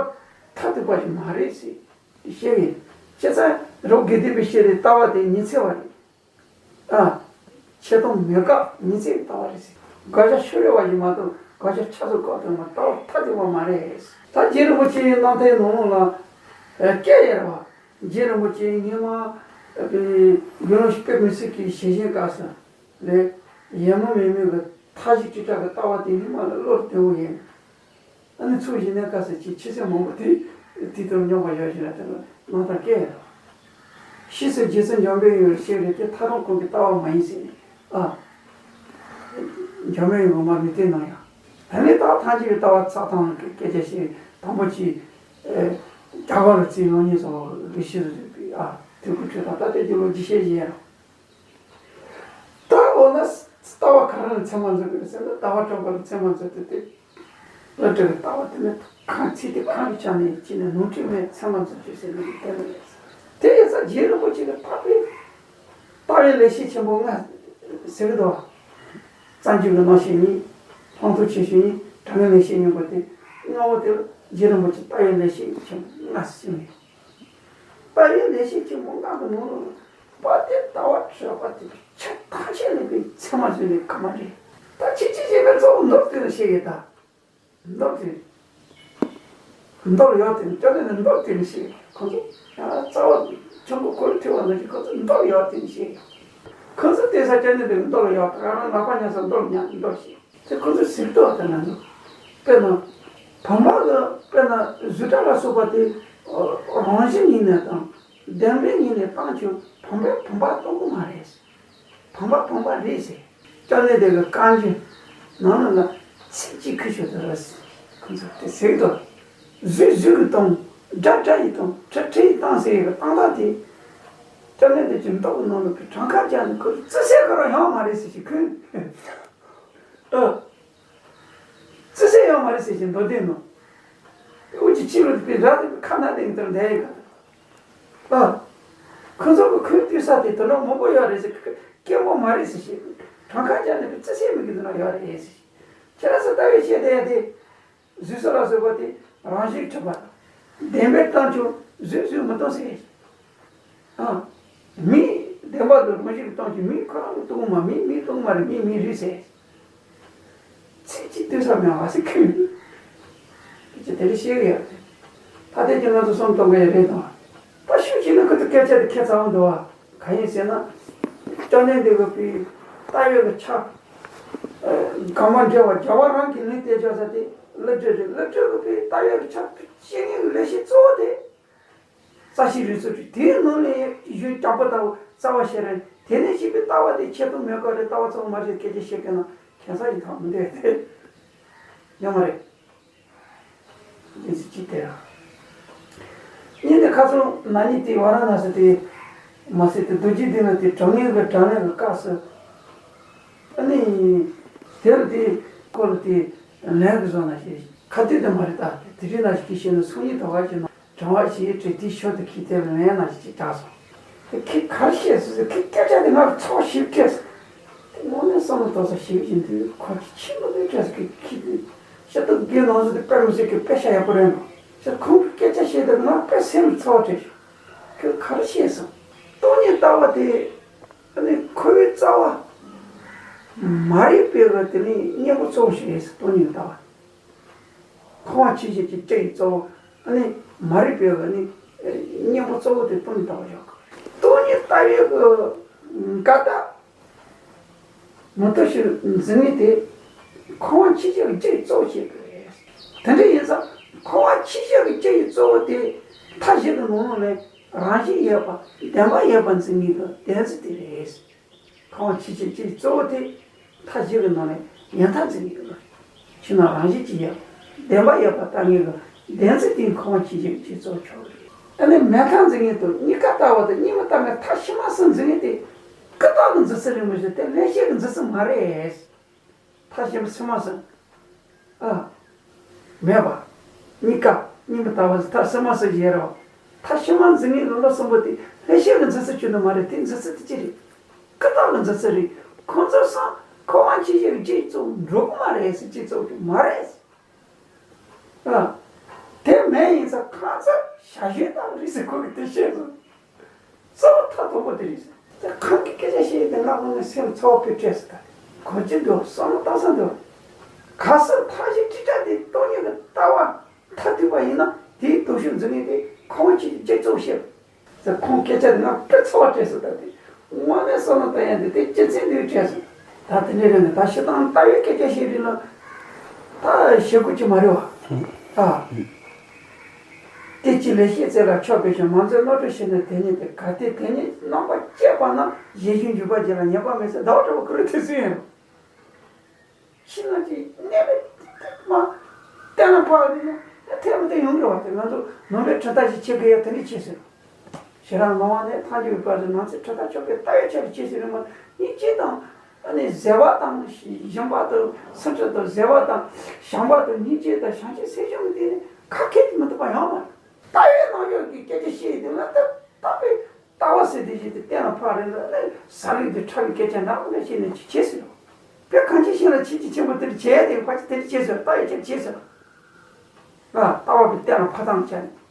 མཐར་ཐུག་པ་ཞིག་མ་རེད་ཟེར། དེ་བཤད་ཡིན། བྱས་ཙང་རབ་དགེ་ལྡན་པའི་བཤད་རེད་ལྟ་བ་དེ་ཉི་ཚེ་བ་རེད། ཨ། ཆེ་མཐོང་མེད་དགག་ཉི་ཚེ་ལྟ་བ་རེད་ཟེར། དགག་བྱ་ཕྱོགས་རེ་བ་ཞིག་མ་གཏོགས་དགག་བྱ་ཆ་ཚང་བཀག་སྟེ་མ་ལྟ་བ་མཐའ་ཐུག་པ་མ་རེད། ད་རྗེ་རིན་པོ་ཆེའི་རྣམ་ཐར་ནང་ལ་སྐད་ཡར་བ། རྗེ་རིན་པོ་ཆེ་སྔོན་མ་དགེ་སློང་དཔེ་མི་སྲིད་ཀྱི་ཞལ་བཞེངས་སྐབས་སུ་ལས་ཡས་མ་མེ་མེ་གི་མཐའ་བཞི་སྤྲོས་བྲལ་གྱི་ལྟ་བ་དེ་སྔོན་མ་ལ་བློར་བསྟན་པོ་ཡིན། ཨ་ནི་ཚུར་གཞི་ནས་དཀའ་ས་ཅིག་ཆེ་ཚད་མང་པོ་དེ་དེ་ལྟར་སྙོམས་པར་ཞོག་ཞིག་ལ་དེ་ལ་རྣམ་ཐར་སྐད་ཡར། ཕྱིས་སུ་རྗེ་བཙུན་འཇམ་དཔལ་དབྱངས་ལ་གཤེགས་རེ་དེ་ཐག་རིང་ཁོང་གི་ལྟ་བ་མ་ཡིན་ཟེར་ནས་ཨ། འཇམ་དཔལ་དབྱངས་ངོ་མ་མི་བསྟན་ན་ཡང་། ད་ནི་ད་ཐམས་ཅད་ཀྱི་ལྟ་བ་ཚགས་དང་སྐད་ཆ་བཤད་དང་པོ་ཅིག་རྒྱ་གར་ལ་རྩིས་ལོ་གཉིས་སོགས་ལུས་ཤེས་སུ་བྱེད་པའི་ཨ་དུས་ཀུན་ཁྲོད་དང་ད་ལྟའི་རྒྱུ་ལོ་རྒྱུ་ཤེས་ཡིན་ཡང་། ད་འོ་ན་ལྟ་བ་ག་རེ་ལ་མཚན་མ་འཛིན་དགོས་ཟེར་ན་ཟླ་བ་གྲགས་པ་ལ་མཚན་མ་འཛིན་དུས་དེ། ཀླུ་སྒྲུབ་ཀྱི་ལྟ་བ་དེ་ནི་ གང་ཚིག་དེ་གང་གི་ཆ་ནས་ཅི་ནས་ནོར་འཁྲུལ་མེད་ཚད་མ་འཛིན་སྤྱོད་ཟེར་ནས་དེ་ལ་ཡོད། དེ་ཡིན་ཙང་རྗེ་རིན་པོ་ཆེ་གི་བརྟག་པའི་ལྟ་བའི་ལེགས་བཤད་ཆེན་པོ་ལྔ་ཟེར་གི་འདུག་བ། རྩ་འཇུག་གི་རྣམ་བཤད་གཉིས། ལྷག་མཐོང་ཆེ་ཤོས་གཉིས། དྲང་ངེས་ལེགས་བཤད་སྙིང་པོ་དེ་ལྔ་པོ་དེ་ལ་རྗེ་རིན་པོ་ཆེ་ལྟ་བའི་ལེགས་བཤད་ཆེན་པོ་ལྔ་ཟེར་གི་ཡོད། ལྟ་བའི་ལེགས་བཤད་ཆེན་པོ་ལྔ་གི་ནང་ལ་དཔལ་ལྡན་ཟླ་བ་གྲགས་པ་དེ་ཆ་ཐམས་ཅད་ལས་པའི་ཚད་མ་བཟུང་ནས་ཁ་མ་རེད། ད་ཁྱེད་ཀྱིས་བཤད་པའི་གཙོ་བོ་མདོར་བསྡུས་ནས་བཤད་ཡོད་ད། མདོར་བསྡུས། མདོར་ཡོད་དེ་ནི་སྐྱབས་གནས་ནི་མདོར་བསྡུས་ནས་བཤད་ཡོད། ཁོང་ཚོ་ཡང་རྩ་བ་ཆུང་ཀུ་གོ་རུ་ཐོས་པ་ནང་བཞིན་ཁོང་ཚོ་མདོར་ཡོད་དེ་ནི་བཤད་ཡོད། ཁོང་ཚོ་བལྟས་ས་སྐྱབས་གནས་དེ་མདོར་ཡོད་ད་ག་རང་ལག་པ་ཉར་ས་མདོར་ཉར་མདོར་བཤད། དེ་ཁོ་ཚོས་ཟེར་ཏོ་དེ་ན་འདུག་དཔེར་ན། བུམ་པ་གི་དཔེར་ན་བཟོ་གྲྭ་ལ་སོགས་པ་དེ་རང་བཞིན་ཉིད་ནས་དང་བདེན་པའི་ཉིད་ནས་བཏང་ཆོག་བུམ་པས་བུམ་པ་སྟོན་གི་མ་རེད། བུམ་པ་བུམ་པ་རེད་ཟེར། སྐྱབས་གནས་དེ་གི་བཀའ་འགྱུར་ནང་ལ་ལ་ཚིག་གཅིག་ཁུ་ཤོ་དེ་རེད། ཁོ་ཚོ་དེ་ཟེར་ཏོ། གཟུགས་གཟུགས་ཀྱིས་སྟོན། སྒྲ་སྒྲ་ཡིས་སྟོན། དྲི་དྲི་ཡིས་སྟོན་ཟེར་བའི་བཏང་སྟངས་དེ། སྐྱབས་གནས་དེ་ཅིག་མདོ་གི་ནང་ལ་གི་གྲངས་ཀ་བརྒྱབ་ནས་ཁོ་ཚོ་རྩི་སྲོལ་ཁོ་རང་ཡོད་མ་རེད་ཟེར་ཞིག་ཁུ། ཨ། རྩི་སྲོལ་ཡོད་མ་རེད་ཟེར་ཞིང་མདོ་དོན་ནོ། དབུ་ཅི་ཕྱི་རུ་པའི་ར་དེ་ཁ་ན་དེ་ཡིན་དར་འདས་ཡིན་ག་ཨ། ཁོ་ཚོ་གི་ཁོའི་དུས་ས་དེ་དོ་ནོ་མང་པོ་ཡོད་རེད་ཟེར་སྐད་མོ་མ་རེད་ཟེར་ཞིང་གྲངས་ཀ་བརྒྱབ་ནས་པའི་རྩི་སྲོལ་མི་གི་དོ་ནོ་ཡོད་རེད་ཟེར་ཞིང་ཁྱེད་རང་ཚོ་ལྟ་བའི་ཤེས་དེ་དེ། གཟུགས་སོགས་ལ་སོགས་པ་དེ་རང་བཞིན་གྲུབ་པ་དང་། བདེན་པར་བཏང་ཆོག་གཟུགས་གཟུགས་མི་སྟོན་ཟེར། ཨ། མི་བདེན་པ་དང་རང་བཞིན་གྱིས་སྟོན་ཅིང་མི་ཁོ་རང་གིས་སྟོན་མ་མི་མི་སྟོན་མ་རེད་མི་མི་རེད་ཟེར། ཚིག་གཅིག་ལྟོས་ས་མེད་བ་ཟེར་ཁུལ། ཁྱེད་ཀྱིས་དེ་རིགས་ཤེས་གི་ཡོད་རེད། ད་ལྟའི་ཀྱི་ང་ཚོ་སོང་གཏོང་གི་ཡོད་རེད་དང་། ད་ཤུགས་ཀྱིས་ནི་ཁོ་ཚོ་སྐད་ཆ་དེ་ཁྱད་མཚར་པོ་འདུག་བ། གང་ཡིན་ཟེར་ན། སྐྱབས་གནས་འདི་གི་པའི་ལྟ་བའི་གི་ཆ། གང་མ་འདྲ་བ་རྒྱལ་བ་རང་གི་ལུས་བསྟན་ཆོག་ས་དེ་སློབ་ཕྲུག་རེད། སློབ་ཕྲུག་གི་པའི་ལྟ་བའི་གི་ཆ་བཤད་མཁན་གི་ལས་བྱེད་གཙོ་བོ་དེ། རྩ་ཤེས་རིག་ཚོགས་ཀྱི་དེའི་ནང་ནས་གཞུང་རྐྱང་པ་ལྟ་བུ་རྩ་བ་ཤེས་རན་དེ་ནས་བཤད་པའི་ལྟ་བ་དེ་ཁྱད་དུ་མེད་པ་རེད། ལྟ་བ་ཚང་མ་རེད་སྐད་ཆ་བཤད་མཁན་ན་ཁྱད་མཚར་ཞིག་ཐང་མི་འདུག་སྟེ། ཡོད་མ་རེད། རྒྱུ་མཚན་གཅིག་དེ་རང་། གཉིས་ནས་ཁ་སང་ན་ནིང་དེ་ཝཱ་ར་ཎ་སི་དེ་མ་ཟད་དེ་རྡོ་རྗེ་གདན་ལ་དེ་དྲང་ངེས་ཀྱི་དྲང་ངེས་ཀྱི་སྐབས་སུ། ཨ་ནི། དེ་རུ་དེ་སྐོར་དེ་ལན་གྱི་བཟོ་ན་ཞེས་ཁ་ཏོན་དེ་མ་རེད་ད། དེ་རིང་ན་ཞིག་གིས་བཤད་ན་སང་ཉིན་དོ་བ་ཞིག་ན་དྲང་བ་ཞེས་དྲི་དེའི་ཤོ་དེ་ཁྱི་དེ་ལ་ལན་ན་ཞིག་ཅིག་བྱ་སོང་། དེ་ཁྱི་གར་བཤད་སོ་སོ་ཁྱི་སྐད་ཆ་དེ་ང་ཚོགས་ཞིབ་བྲེས། དེ་དངོས་གནས་བསམ་བློ་གཏོང་ས་ཞིབ་བཞིན་དུ་ཁོ་ཁྱི་ཆེན་པོ་དེ་བྲེས་སོ་ཁྱི་ཁྱི་དེ། ཤ་སྟག་དགེ་ནང་བཟོ་དེ་དཔེ་མི་སྲིད་ཀྱི་དཔེ་ཤ་ཡག་པོ་རེད་ནོ། ཤ་ཁོང་གི་སྐད་ཆ་བཤད་དེ་ང་དཔེ་སེམས་ཚོར་བྲེས་ཤོག་ཁྱོད་ག་རེ་བཤད་སོང་། སྟོང་ཉིད་ལྟ་བ་དེ་ཨ་ནི་ཁོ་བོའི་རྩ་བ་མ་རིག་པའི་གི་དེ་ནི་གཉེན་པོ་གཙོ་བོ་ཞིག་རེད་ཟེར། སྟོང་ཉིད་ལྟ་བ། ཁོ་བ་ཆོས་ཅན་གྱི་སྤྱི་ཡི་གཙོ་བོ་ཨ་ནི་མ་རིག་པའི་གི་ནི་གཉེན་པོ་གཙོ་བོ་དེ་སྟོང་ཉིད་ལྟ་བ་ཡོད་གི། སྟོང་ཉིད་ལྟ་བའི་གི་འགལ་ཟླ། མུ་སྟེགས་ཤིག་འཛིན་ངེས་ཏེ། ཁོ་བ་ཆོས་ཅན་གྱི་སྤྱི་ཡི་གཙོ་བོ་བྱེད་དགོས། དེ་འདྲ་ཡིན་ཙང་ཁོ་བ་ཆོས་ཅན་གྱི་སྤྱི་ཡི་གཙོ་བོ་དེ་མཐའ་བཞི་གི་ནང་ལོགས་ནས་རང་བཞིན་ཡོད་པ་བདེན་པ་ཡོད་པ་འཛིན་ངེས་ཀྱི་བདེན་འཛིན་དེ་རེད། ཁོ་བ་ཆོས་ཅན་གྱི་སྤྱི་ཡི་གཙོ་བོ་དེ་མཐའ་བཞི་གི་ནང་ནས་ཡོད་མཐའ་འཛིན་ངེས་ཀྱི་ཕྱི་ནང་རང་བཞིན་གྱིས་ཡོད་བདེན་པ་ཡོད་པ་ལྟ་ངེས་ཀྱི་བདེན་འཛིན་དེ་ཁོ་བ་ཆོས་ཅན་གྱི་སྤྱི་ཡི་གཙོ་བོ་ཆགས་ཀྱི་རེད། ཨ་ནི་མེད་མཐའ་འཛིན་ངེས་དང་གཉིས་ཀ་ལྟ་བ་དང་གཉིས་མི་ལྟ་ངེས་མཐའ་ཕྱི་མ་གསུམ་འཛིན་ངེས་དེ། ཀུན་བརྟགས་ཀྱི་འཛིན་ཚུལ་རེད་མི་ཤེས་དེ་ལེགས་བཤད་ཀྱི་འཛིན་ཚུལ་མ་རེད། མཐའ་ཕྱི་མ་ཕྱི་མ་གསུམ། ཨ། མེད་པ། གཉིས་ཀ་གཉིས་མི་ལྟ་བ་མཐའ་ཕྱི་མ་གསུམ་ཞེས་རེད་བ། མཐའ་ཕྱི་མ་འཛིན་ངེས་ཀྱི་བློ་གསུམ་པོ་དེ་ལེགས་བཤད་ཀྱི་འཛིན་ཚུལ་བཅུ་ནི་མ་རེད། དེ་འཛིན་ཚུལ་དེ་ཅི་རེད། ཀུན་བརྟགས་ཀྱི་འཛིན་ཚུལ་རེད། ཁོ་ཚོ་གསུམ་ཁོ་བ་ཆོས་ཅན་གྱི་སྤྱི་ཡི་གཙོ་བོ་འགྲོ་གི་མ་རེད་ཟེར། སྤྱི་ཡི་གཙོ་བོ་མ་རེད། ཨ། དེ་མེད་ཡིན་ཙང་ཁོང་ཚོ་ཞར་ཞུ་བཏང་རེད་ཟེར་ཁོ་གིས་དེ་བཤད་སོང་། གཙོ་བོ་ཐ་དང་པོ་དེ་རེད་ཟེར། དེ་ཁོང་གིས་སྐད་ཆ་བཤད་དེ་ང་དངོས་གནས་སེམས་ཚོར་བ་སྤྲད་སོང་། ད་གོ་རྒྱུ་འདུག་བསམ་བློ་བཏང་ས་འདུག་གལ་སྲིད་མཐའ་བཞི་ཁྲིད་བྱ་དེ་སྟོང་ཉིད་ཀྱི་ལྟ་བ་མཐར་ཐུག་པ་ཡིན་ན་དེའི་སྟོབས་ཤུགས་འཛིན་ངེས་དེ་ཁོང་ཆོས་ཀྱི་སྤྱི་གཙོ་བཤད། ཟེར། ཁོང་སྐད་ཆ་དེ་ང་དཔེ་ཚོར་བ་སྤྲད་སོང་། ད་དེ་དངོས་གནས་བསམ་བློ་བཏང་ཡ་འདི་དེ་སྤྱི་ཚན་འདིར་སྤྲད་སོང་། ད་དེ་འདྲའི་རིང་ནས་ད་ཤི་སྟངས་ལྟ་བའི་སྐད་ཆ་བཤད་རིགས་ལ་ད་ཞེ་དགུ་ཅིག་མ་རེད་བ། ད་དེ་ཅི་ལས་ཤེས་ཚེ་ལ་ཆོག་པའི་ཞིང་མ་འཛོལ་བློ་གྲོས་ཤེས་ནས་དེ་ཉིད་དེ་གལ་ཏེ་དེ་ཉིད་རྣམ་པར་དཔྱད་པ་ན་གཞན་གཞན་འཇུག་པ་བརྒྱད་ལ་ཉེས་པ་མེད་ཟེར། ཟླ་བ་གྲགས་པ་ཁོ་རང་དེ་སུ་ཡིན་རུང་། ཤི་ན་ཅི་གནས་པའི་མ་བསྟན་ན་ཕ་རི་ན་ཐེ་མི་ཐེ་ཡོང་གི་བ། དེ་ང་ཚོ་ནང་པའི་ཁྲིམས་ཐག་ཅིག་ཆད་གི་ཡ་དེ་འདྲ་བྱེད་ཟེར། ཞེ་རང་ནང་བ་ནས་ཐང་རྒྱུ་བ་ཟེར། ནང་ཚེ་ཁྲིམས་ཐག་ཆོད་པའི་ལྟ་བའི་ཆ་ལ་བྱེད་ཟེར་རེད་མ། སྙིང་རྗེ་དང་ཨ་ནི་བཟོད་པ་དང་སྦྱིན་པ་དང་སུ་ཁྲིད་དང་བཟོད་པ་དང་བྱམས་པ་དང་སྙིང་རྗེ་དང་བྱང་ཆུབ་སེམས་བྱུང་གི་དེ་ནི་ ཁ་ཁེལ་གྱི་མི་འདུག་པ་ཡོང་མ་རེད། ལྟ་བའི་རྣམ་གཞག་གི་སྐད་ཆ་བཤད་ཡོང་དུས་ལ་ད་ལྟ་བའི་ལྟ་བ་ཟེར་དེ་བཞིན་དུ་གཏན་ལ་ཕབ་རེད་ལ་ནི་ཟ་ལུགས་དེ་ཕྲ་བའི་སྐད་ཆ་འདྲ་མི་འདྲ་བཤད་ནས་ཅི་བྱེད་ཟེར་རོ། དཔེ་གང་ཅི་ཤེས་ལ་ཕྱིན་ཅི་ཕྱིན་པོ་དེར་བྱས་ཏེ་ཕ་ཅི་དེར་བྱེད་ཟེར། ལྟ་ཡི་ཅིར་བྱེད་ཟེར། ཨ་ལྟ་བ་པའི་གཏན་ལ་ཕབ་སྟངས་བྱས་ནས།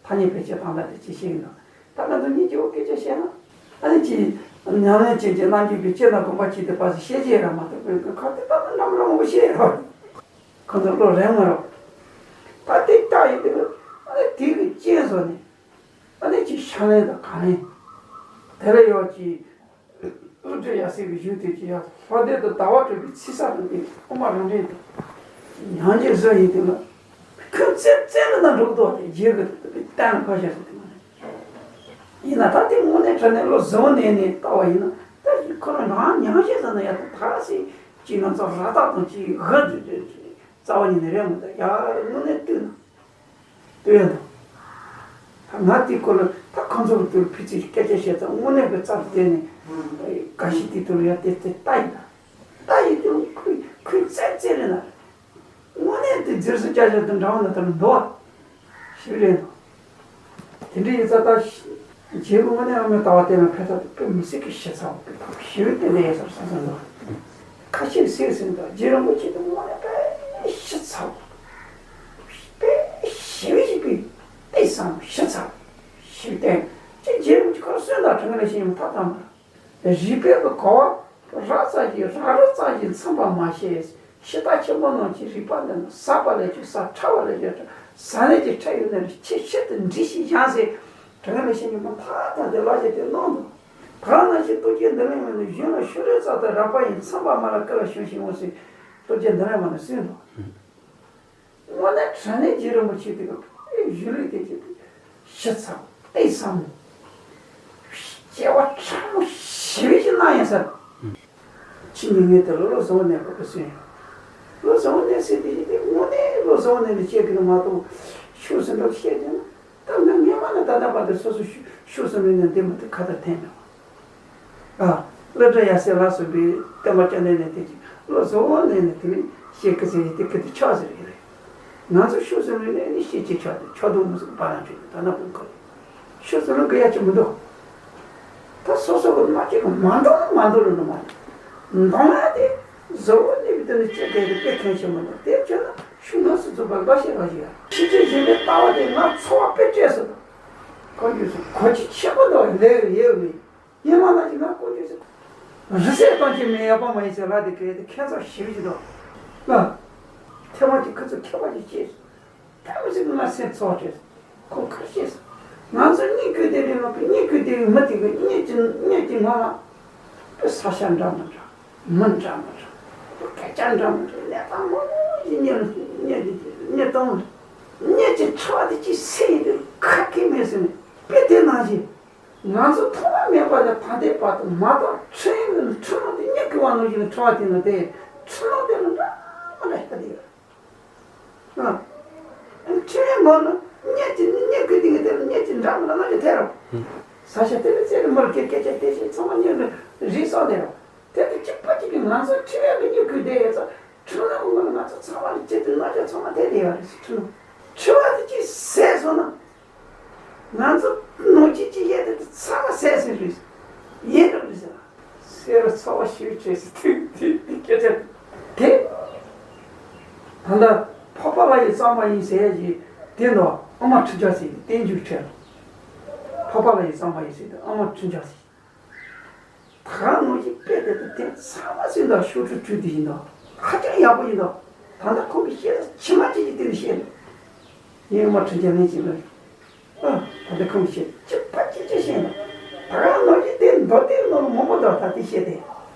ཐ་སྙད་བེད་སྤྱོད་དང་ལྡན་དེ་ཅི་ཞིག་ཡིན་ནམ། ད་ང་ཚོ་གཉིས་ཀྱི་འོ་སྐད་ཆ་བཤད་ན། ཨ་ནི་ཅི། ཉམས་ལེན་བྱེད་ཀྱི་རྣམ་འགྱུར་གྱི་སྤྱིར་ན་དགོངས་པ་ཅི་སྟེ་པ་ཟེར་བཤད་ཀྱི་ར་མ་གཏོགས་པའི་ཁ་དེ་ད་ནི་འདྲ་མི་འདྲ་མང་པོ་བཤད་ཡོད། ཁོ་ཚོ་བློ་རེངས་མ་རོགས། ད་དེ་ལྟ་ཡི་དེ་ཨ་ནི་དེ་གི་རྐྱེན་བཟོ་ནས། ཨ་ནི་ཅི་ཕྱག་ལེན་དང་གང་ལེན། དེ་ལ་ཡོད་ཀྱི། ཀླུ་སྒྲུབ་ཡབ་སྲས་ཀྱི་གཞུང་དེ་ཅི་ཡང་ལྷོ་སྡེ་དུ་ཟླ་བ་གྲགས་པའི་ཚེ་ས་དང་དེ་དབུ་མ་རང་འདྲེན་དེ། ཡང་རྗེ་བཟོ་ཡིན་དེ་ལ། ཁོས་བཙན་བཙན་ལ་ན་འགྲོ་གཏོགས་ཏེ་རྗེ་གི་དེ་གཏན་ལ་ཕབ་བཞག་ཟེར་དེ་མ་རེད། ཡིན་ན་ད་དེ་དངོས་གནས་དྲང་གནས་བློ་བཟང་གནས་ནས་ལྟ་བ་ཡིན་ན་ད་ཁོ་རང་རང་ཉམས་བཞེས་ཟེར་ན་ཡ་ད་ད་སྲིད་ཅིག་ང་ཚོ་ར་ཏག་དང་ཅིག་གི་རྩ་བ་ཉིད་ནས་རེད་མོ། ད་ཡ་དངོས་གནས་བལྟས་ན། ལྟོས་དང་། ད་ང་དེའི་སྐོར་ལ་ད་ཁོང་ཚོ་ལ་དུ་ཕི་ཚིག་སྐད་ཆ་བཤད་ཙང་དངོས་གནས་ཀྱི་རྩ་བར་བལྟས་ནས། འགའ་ཞིག་དེ་དུ་ལ་ཡ་དེ་དེ་ལྟ་ཡིན་ད། ལྟ་ཡིན་དུ་ཁོས་ཁོས་བཙལ་བཙལ་རེད་ན། དངོས་གནས་དེ་རྫིར་སུ་བཅའ་བཞག་དུ་འདྲ་བ་ན་དུ་ལ་འདུག་བ། ཞིག་རེད་དང་། དེ་འདྲའི་ཡིན་ཙང་ད་ཞི་རྗེ་རུ་དངོས་གནས་ཨ་མའི་ལྟ་བ་དེ་ལ་ཕེབས་ས་དེ་དཔེ་མི་སྲིད་ཀྱི་ཞི་ཚ་བ་དེ་དང་ཞི་བའི་དེ་འདྲ་ཡིན་ས་བསམ་བསམ་འདུག་ཁ་ཤས་སེམས་སེམས་དང་རྗེ་རིན་པོ་ཆེ་དེ་དངོས་གནས་དཔེ་ཞི་ཚ་བ། དཔེ་ཞི་བའི་ཞི་བའི་དཔེ་བསམ་ཞི་ཚ་བ་ཞི་བའི་དེ་ཅི་རྗེ་རིན་པོ་ཆེ་ཁོ་རང་གསོན་དང་དྲང་གནས་ཤེས་ཡོང་ཐབས་དང་མ། རིག་པའི་གོ་བ་རགས་ཙམ་ཞིག་རགས་རིམ་ཙམ་ཞིག་མཚོན་པ་མ་ཤེས། ཤི་ལྟ་ཆེན་པོ་རྣམས་ཀྱི་རིག་པ་འདི་ནི་ཟག་པ་ལས་བྱུང་ཟག་ཕྲ་བ་ལས་བྱུང་ཟག་ནས་ཀྱི་ཕྲ་ཡོད་ནས་ཆེས་ཤིན་ཏུ་འདྲིས་ཤིང་ཡང་ཟེར། དྲང་ངེས་ཤེས་ཉིན་མོ་མཐའ་དག་དེ་ལ་བཞག་སྟེ་གནང་འདུག་ད་ནང་བཞིན་སྟོབས་ཀྱི་འདི་ལས་མིན་ནི་གཞོན་ལ་ཤུ་རེ་ཙམ་དུ་རགས་པ་ཡིན་མཚོན་པ་མ་ལ་ཀི་ལ་ཞུ་ཞིང་འོང་ཟེར། སྟོབས་ཀྱི་འདི་ལས་མ་ནི་གསུངས་འདུག་དངོས་གནས་དྲང་གནས་རྗེ་རིན་པོ་ཆེ་དེ་ག་གཞུང་ལུགས་དེ་ཅི་ཞི་ཚ་ལྟས་བཟང་མོ། སྐྱེ་བ་ཕྲ་མོ་ཞི་བའི་ཞིག་གནང་ཡིན་ས། ཕྱི་ཉིན་ངས་དེ་ལ་བློ་བཟང་བོ་གནས་པ་གི་སོན་ཡོད། བློ་བཟང་བོ་གནས་ཟེར་དེ་ཞིག་དེ་དངོས་གནས་བློ་བཟང་བོ་གནས་ནས་བཤད་གི་ནི་མ་གཏོགས་ཤུགས་སུ་འགྲོ་བཤད་དེ་ན་ད་ང་ངས་མ་ན་ད་ལྟ་བར་དུ་སོ་སོ་ཤུགས་སུ་འགྲོ་ནས་འདི་མ་དེ་ཁ་ད་འཐེན་མེད་པ། ཨ། སློབ་གྲྭ་ཡར་སའི་ལ་སོགས་པའི་བསྟན་པ་སྐྱོང་ནས་ནས་དེ་ཅིག་བློ་གཟུ་བོ་ནས་ནས་དེ་ནས་བཤད་ཀི་ཟེར་ཡིན་དེ་ཀི་དེ་ཆགས་ཟེར་ཡིན་རེད། ང་ཚོ་ཤུགས་སུ་ནས་ནས་ནས་བཤད་ཀྱི་ཆགས་དེ་ཆགས་དུ་མི་སུ་བ་རང་ཆོས་ད་ན་ཀུན་ཁོ་ཤུགས་སུ་ནས་ཀི་ཡ་ཅི་མི་འདུག་ད་སོ་སོ་གི་མ་ཅིག་མ་འདུག་མ་འདུག་རུ་ནི་མ་རེད། འདང་ཡ་དེ་གཟུ་བོ་ནས་བི་དེ་ནས་ཅི་དེ་དེ་དཔེ་མཁན་ཆེན་མི་འདུག་དེ་བྱས་ན་ཤུགས་ནས་སུ་ཚུགས་པ་འགའ་ཤས་རང་ཞིག་ཡ་ཕྱི་རྒྱལ་གཞན་པའི་ལྟ་བ་དེ་ང་ཚོ་བ་དཔེ་སྤྲད་སོ་དང་གང་རྒྱུ་སུ་གོ་ཅི་ཆེན་པོ་འདུག་ལས་ཡོད་མེད། ཉི་མ་ལ་ཅིག་ང་བཀོད་རྒྱུ་ཟེར། རི་སེལ་གཏོང་གི་མེད་ཡག་པོ་མ་ཡིན་ཟེར་ལ་དེ་གས་དེ་ཁྱད་མཚར་ཞིབ་ཅིག་འདུག་ལ། ཐེངས་མ་གཅིག་ཁོ་ཚོ་མཁས་པ་ཅིག་སྐྱེས། ཐེངས་མ་གཅིག་ང་སེམས་ཚོར་བྱས། ཁོ་ཁར་སྐྱེས། ང་ཚོ་གཉིད་ཁུག་དེ་རིང་ལ་གཉིད་ཁུག་དེ་མི་དེ་གི་གཉིད་ཀྱི་གཉིད་ཀྱི་ངོ་ལ། དཔེ་ས་ཆ་འདྲ་མི་འདྲ། མི་འདྲ་མི་འདྲ། སྐད་ཆ་འདྲ་མི་འདྲ་གནས་སྟངས་མང་པོ་ཞིག་གཉིད་གཉིད་གཉིད་གཏོང་། གཉིད་ཀྱི་འཕྲོ་བ་དེ་ཅིག་སེ་ཡིན་དུས་ཁ་སྐད་མེད་ཟེར་ནས་དཔེ་དེ་ནང་བཞིན། ང་ཚོ་ཐོག་མ་མེད་པ་ནས་ད་ལྟའི་བར་དུ་མ་དག་འཕྲིན་ཡིག་ནི་འཕྲིན་ལམ་དེ་གཉིད་ཁུག་པ་ནང་བཞིན་འཕྲོ་བ་དེ་ནི་དེ་འཕྲིན་ལམ་དེ་ནི་འདྲ་མི་འདྲ་ཞིག་དེ་ཡོད། ཨ། འཕྲིན་ཡིག་ནང་ནི་གཉིད་ཀྱི་གཉིད་ཁུག་དེ་གི་དེ་ལ་གཉིད་ཀྱི་འདྲ་མི་འདྲ་ནང་བཞིན་ཐལ་རོ། ས་ཆ་དེ་ལ་རྩེ་རུ་མར་སྐད་སྐད་ཆ་དེ་བཞིན་ཚང་མ་གཉིད་ལ་རིག་སོགས་དེ་རོ། དེ་དུ་གཅིག་པ་གཅིག་གིས་ང་ཚོ་འཕྲིན་ཡིག་གི་གཉིད་ཁུག་དེ་ཡོད་ཙང་འཕྲིན་ལམ་ནང་ང་ཚོ་ཚང་མ་ལ་གཅིག་ཏུ་རྣམ་དཔྱོད་ཚང་མ་དེ་དེ་ཡོད་རེད་ཟེར་འཕྲིན་ལམ་འཕྲིན་ལམ་དེ་གཅིག་ཟད་སོང་ན། ང་ཚོ་ནང་ཆོས་ཀྱི་གཞས་དེ་དག་ཚང་མ་ཟད་ཟིན་རེད། ཡིན་རུང་རེད་ཟེར། ཟེར་ར་ཚ་བ་ཞིག་བྱས་ཟེར་དུས་དེ་དེ་སྐད་ཆ་དེ། ད་ལྟ་འཕགས་པ་ལྷ་ཡི་གཙང་མ་ཡིན་ཟེར་ཡ་ཞིག་དེ་ནོ་ཨ་མ་ཁྲི་བྱ་ཟེར་དེ་བསྟན་འགྱུར་ཁྲལ། འཕགས་པ་ལྷ་ཡི་གཙང་མ་ཡིན་ཟེར་དུས་ཨ་མ་ཁྲི་བྱ་ཟེར། ད་ག་ནང་བཞིན་དཔེ་དེ་དག་དེ་ཚང་མ་ཟིན་ད་ཤོག་དྲུག་དྲུག་དེ་ཡིན་ད་ཧ་ཅང་ཡག་པོ་ཡིན་ད། ད་ལྟ་ཁོང་གི་བཤད་ས་ཇི་མ་ཇི་བཞིན་དེ་ལ་བཤད་ནས་ཡིན་ཨ་མ་ཁྲི་བྱ་ལན་ཅིག་ལ། ཨ། ད་ལྟ་ཁོང་བཤད་གཅིག་པ་གཅིག་རྗེས་བཤད་ན། ད་ག་ནང་བཞིན་དེ་མདོ་སྡེའི་ནང་ལ་མང་པོ་འདུག་ད་དེ་བཤད་དེ།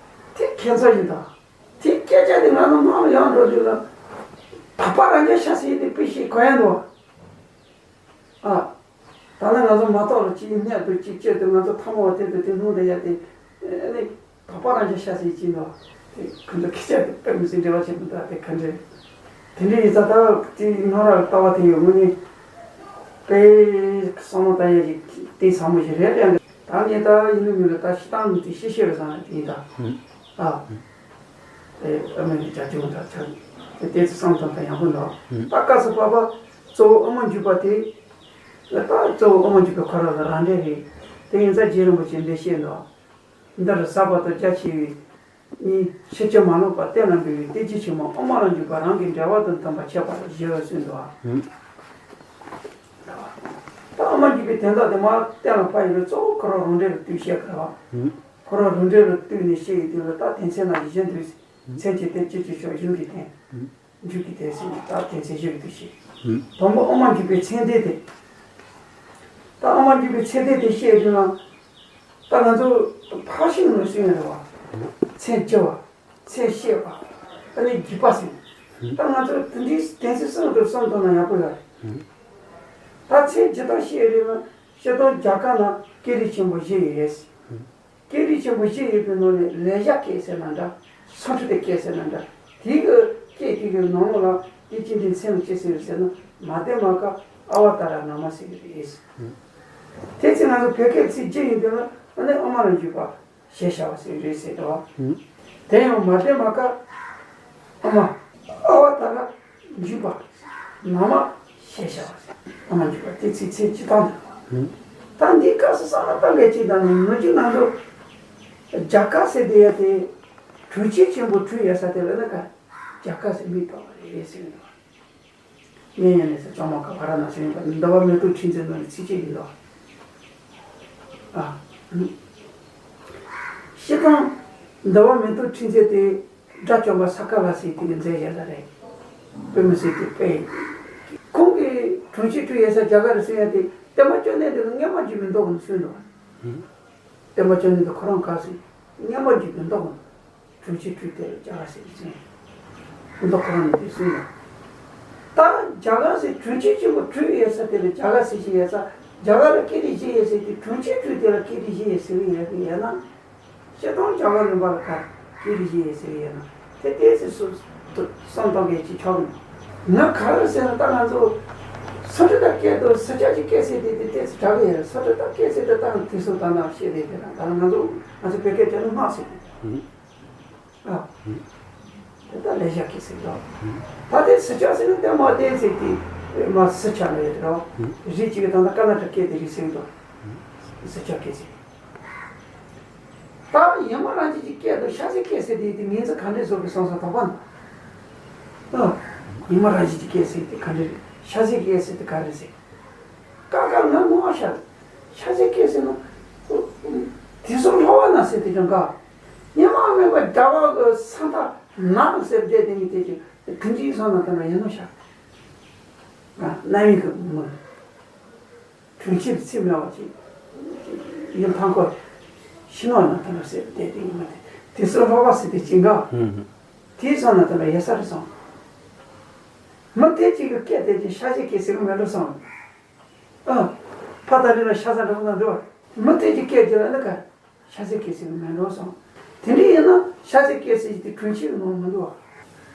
དེ་ཁྱད་མཚར་ཞིག་དང་། དེ་སྐད་ཆ་དེ་ང་ཚོ་ནང་ལ་ཡང་འགྲོ་དུས་ལ། དག་པ་རང་རྒྱལ་ཤ་ཟེར་དེ་དཔེ་བཤད་གོ་ཡ་འདུག་ཨ། ད་ལྟ་ང་ཚོ་མ་ཐོག་ལ་གཅིག་གནས་དུ་གཅིག་བཅད་དུ་ང་ཚོ་ཐ་མ་བ་དེ་དུ་དེ་སྣང་དེ་ཡ་དེ། ཨ་ནི། དག་པ་རང་རྒྱལ་ཤ་ཟེར་གྱིན་འདུག་དེ་ཁོ་ཚོ་སྐད་ཆ་དེ་དཔེ་མི་སྲིད་འབྲེལ་བ་ཆེན་པོ་འདུག་དེ་ག་འདྲ། དེ་འདྲ་ཡིན་ཙང་ད་དེ་ང་རང་ལྟ་བ་དེ་ཡོད་ངོ་ནི། དཔེ་བསམ་བློ་བཏང་ཡ་ཞིག་གཏིང་ཟབ་མོ་ཞིག་རེད་ཡང་ད་ངས་ད་ཡིན་ནོ་མིན་ནོ་ད་ཤི་སྟངས་མི་དེ་ཤེས་ཤེས་རེད་བསམ་ཡ་དེ་ཡིན་ད། ཨ། དེ་ཨ་མ་ནི་རྒྱ་ཆུང་ད་ཆ་དེ་དེ་ཚོ་བསམ་བཏང་ད་ཡག་པོ་འདུག་ད་སྐབས་སུ་བབ་པ། གཙོ་བོ་དབུ་མ་འཇུག་པ་དེ། ད་གཙོ་བོ་དབུ་མ་འཇུག་པའི་ཁོ་རང་ལ་རང་འགྲེལ་རེད། དེ་ཡིན་ཙང་རྗེ་རིན་པོ་ཆེས་འགྲེལ་བཤད་འདུག་འདིར་ཟབ་པ་དང་རྒྱ་ཆེ་བའི་གཉིས། ཕྱིན་ཅི་མ་ལོག་པ་གཏན་ལ་འབེབས་པའི་བསྟན་བཅོས་ཆེན་མོ་དབུ་མ་ལ་འཇུག་པ་རང་གི་འགྲེལ་པ་དང་མཐུན་པར་འཆད་པར་བཞེད་པ་གསུངས་འདུག་ད་དབུ་མ་འཇུག་པའི་དོན་དག་དེ་མར་གཏན་ལ་ཕབ་ཡོད་པས། གཙོ་བོ་ཁོ་རང་རང་འགྲེལ་ལ་ལྟོས་བཤད་དགོས་པ། ཁོ་རང་རང་འགྲེལ་ལ་ལྟོས་ནས་བཤད་ཡོད་དུས་ལ། ད་དོན་ཚན་ནང་བཞིན་དུ། མཚན་གྱི་དོན། དཔྱོད་ཀྱི་ཕྱོགས། གཞུང་གི་དོན། མཇུག་གི་དོན་ཟེར་ནས་ད་དོན་ཚན་བཞི་གི་དུས་བཤད། དང་པོ་དབུ་མ་འཇུག་པའི་ཚད་ལྡན་དེ། ད་དབུ་མ་འཇུག་པའི་ཚད་ལྡན་དེ་བཤད་དུས་ན། ད་ང་ཚོ་ཕར་ཕྱིན་ནས་གསུངས་ཡོད་རེད་པ། མཚན་བཅུ་བ། མཚན་བཤད་པ། ཨ་ནི་བརྒྱུད་པ་ཟེར། ད་ང་ཚོ་དེ་འདྲའི་དོན་ཚན་གསུམ་དུ་གསུམ་དུ་ན་ཡག་པོ་ཡོད་རེད། ད་མཚན་བརྒྱུད་པ་བཤད་རེད་ན། སྤྱིར་བཏང་རྒྱ་གར་ན་སྐད་རིགས་ཆེན་པོ་བཞི་ཡོད། སྐད་རིགས་ཆེན་པོ་བཞི་ཡོད་པའི་ནང་ནས་ལེགས་སྦྱར་སྐད་ཟེར་ན་འདྲ། སཾ་སྐྲྀ་ཏ་སྐད་ཟེར་ན་འདྲ། དེ་གི་སྐད་དེ་གི་ནང་ལོགས་ལ་དེ་ཅི་འདྲའི་མཚན་ལ་ཅི་ཟེར་ཟེར་ན། མ་དྷྱ་མ་ཀ་ཨ་བ་ཏཱ་ར་ན་མ་ཟེར་གི་རེད། དེ་ཚེ་ང་ཚོ་བོད་སྐད་ཚིག་བསྒྱུར་ཡིན་དུས་ན། ཨ་ནི་དབུ་མ་ལ་འཇུག་པ་ཞེས་བྱ་བ་ཟེར་གི་རེད་ཟེར་དོ། དེ་ཡང་མ་དྷྱ་མ་ཀ་ཨ་མ་ཨ་བ་ཏཱ་ར་འཇུག་པ་ན་མ་ཞེས་བྱ་བ་ཟེར། ཨ་མ་འཇུག་པ་དེ་ཚིག་ཚིག་སྤྱི་བཏང་དུ། ད་འདི་སྐབས་སུ་བསམ་བློ་གཏོང་མཁན་ཅིག་དང་ནི། ནུབ་ཕྱོགས་ནང་དུ་རྒྱ་གར་ཟེར་དེ་ཡ་དེ་གྲོང་ཁྱེར་ཆེན་པོ་དྲུག་ཡོད་ས་དེ་ལ་ནི་ཀ་རྒྱ་གར་ཟེར་མིང་བཏགས་པ་རེད་ཟེར་གི་འདུག་ངས་ཡང་ནས་ཟེར། གཙང་མ་ཀ་བ་ར་ཎ་སི་ཡིན་པ། འདུལ་བ་མེ་ཏོག་ཁྲིད་མཛད་ནང་ནས་ཚིག་གཅིག་ཡིན་དོ། ཨ། སྤྱིར་བཏང་འདུལ་བ་མེ་ཏོག་ཁྲིད་མཛད་དེ་དགྲ་བཅོམ་པ་ས་ཀ་ལ་ཟེར་དེ་གི་མཛད་བཞག་ས་རེད། དཔེ་མི་སྲིད་དེ་དཔེ་ཡིན། ཁོང་གིས་གྲོང་ཁྱེར་དྲུག་ཡོད་ས་རྒྱ་གར་རེད་ཟེར་ཡ་དེ། བསྟན་པ་བཅོ་ལྔ་འདི་ལ་སྔོན་མ་འཇུག་མི་འདུག་གོ་གསུངས་འདུག་བསྟན་པ་བཅོ་ལྔ་འདི་ཁོ་རང་ག་ཟེར། སྔོན་མ་འཇུག་མི་འདུག་གོ་གྲོང་ཁྱེར་དྲུག་དེ་ལ་རྒྱ་གར་ཟེར་གི་ཟེར། ཁོ་འདི་ཁོ་རང་ནས་དེ་གསུངས་ཡོད། ད་རྒྱ་གར་ཟེར། གྲོང་ཁྱེར་ཆེན་པོ་དྲུག་ཡོད་ས་དེ་ལ་རྒྱ་གར་ཟེར་གྱི་ཡོད་ས། རྒྱ་གར་ལ་སྐད་རིགས་བཞི་ཡོད་ཟེར་དེ། གྲོང་ཁྱེར་དྲུག་དེ་ལ་སྐད་རིགས་བཞི་ཡོད་ཟེར་གྱི་ཡོད་གི་ཡོད་ན། སྤྱིར་བཏང་རྒྱ་གར་ལུང་པ་ལ་ཀ་སྐད་རིགས་བཞི་ཡོད་ཟེར་གྱི་ཡོད་ན། དེ་ཏོག་ཙམ་སུ་བསམ་བཏང་མཁན་ཅིག་ཆགས་འདུག་ང་ག་རེ་ཟེར་ན། ད་ང་ཚོ་སཾ་སྐྲྀ་ཏ་སྐད་དང་སིལ་ཅཱ་གི་སྐད་ཟེར་དེ་དེ་ཏོག་ཙམ་འདྲ་གི་ཡོད་རེད། སཾ་སྐྲྀ་ཏ་སྐད་ཟེར་དེ་ད་དེ་སུ་ད་ནང་བཤད་དེ་དེ་ན། ད་ང་ཚོ་ང་ཚོ་བོད་སྐད་དེ་ནི་སྔགས་ཟེར་དེ། ཨ། དེ་ལྟར་ལེགས་སྦྱར་སྐད་ཟེར་འདུག་ད་དེ་སིལ་ཅཱ་ཟེར་ན་དེ་མ་བསྟན་ཟེར་དེ། མ་སིལ་ཅཱ་ལ་ཡོད་རེད། རིགས་གཅིག་གི་ད་ལྟ་ཀར་ན་ཊ་སྐད་དེ་རིགས་ཟེར་འདུག་སིལ་ཅཱ་སྐད་ཟེར། ད་ཡུལ་མི་རང་བཞིན་གྱི་སྐད་དང་ཤ་ཟའི་སྐད་ཟེར་དེ་དེ་ངེས་འཛིན་ག་འདྲས་བཟོ་དགོས་བསམ་བསམ་དོགས་པ་འདུག་ཨ། ཡུལ་མི་རང་བཞིན་གྱི་སྐད་ཟེར་དེ་ག་འདྲས་རེད། ཤ་ཟའི་སྐད་ཟེར་དེ་ག་རེ་ཟེར། ཀ་ཀ་ང་ངོ་མ་ཤར། ཤ་ཟའི་སྐད་ཟེར་ན། དེ་ཚོ་ལྷོ་བ་ན་ཟེར་དེ་ཀྱང་ག་ཉི་མ་མེད་པ་རྒྱ་བ་གི་ས་མཐའ་ན་ཟེར་བསྡད་དེ་ནི་དེ་ཅི་དེ་འདྲའི་བསམ་ན་དེ་འདྲ་ཡིན་ནོ་ཤག་རྣམ་གཡེང་གི་མི། གྲོང་ཁྱེར་ཚིག་མེད་པ་ཅིག་ཡུལ་མཐའ་འཁོར་ཕྱི་ནང་ན་དེ་འདྲ་ཟེར་བསྡད་དེ་ཡིན་མ་དེ། དེ་ཚོ་ལྷོ་བ་ཟེར་དེ་ཅི་འགའ། དེའི་བསམ་ན་དེ་འདྲ་ཡོད་ས་རེད་བསམ། མི་དེ་གཅིག་གི་སྐད་དེ་ཅི་ཤ་ཟའི་སྐད་ཟེར་གི་མེད་འགྲོ་བསམ། ཨ། ཕ་ད་རེས་ལ་ཤ་ཟ་འགྲོ་ན་འདུག་མི་དེ་གི་སྐད་དེ་ལ་ནི་ག་ཤ་ཟའི་སྐད་ཟེར་གི་མེད་འགྲོ་བསམ། དེ་འདྲ་ཡིན་ན་ཤ་ཟའི་སྐད་ཟེར་གི་དེ་གྲོང་ཁྱེར་གི་ནང་མི་འདུག་བ།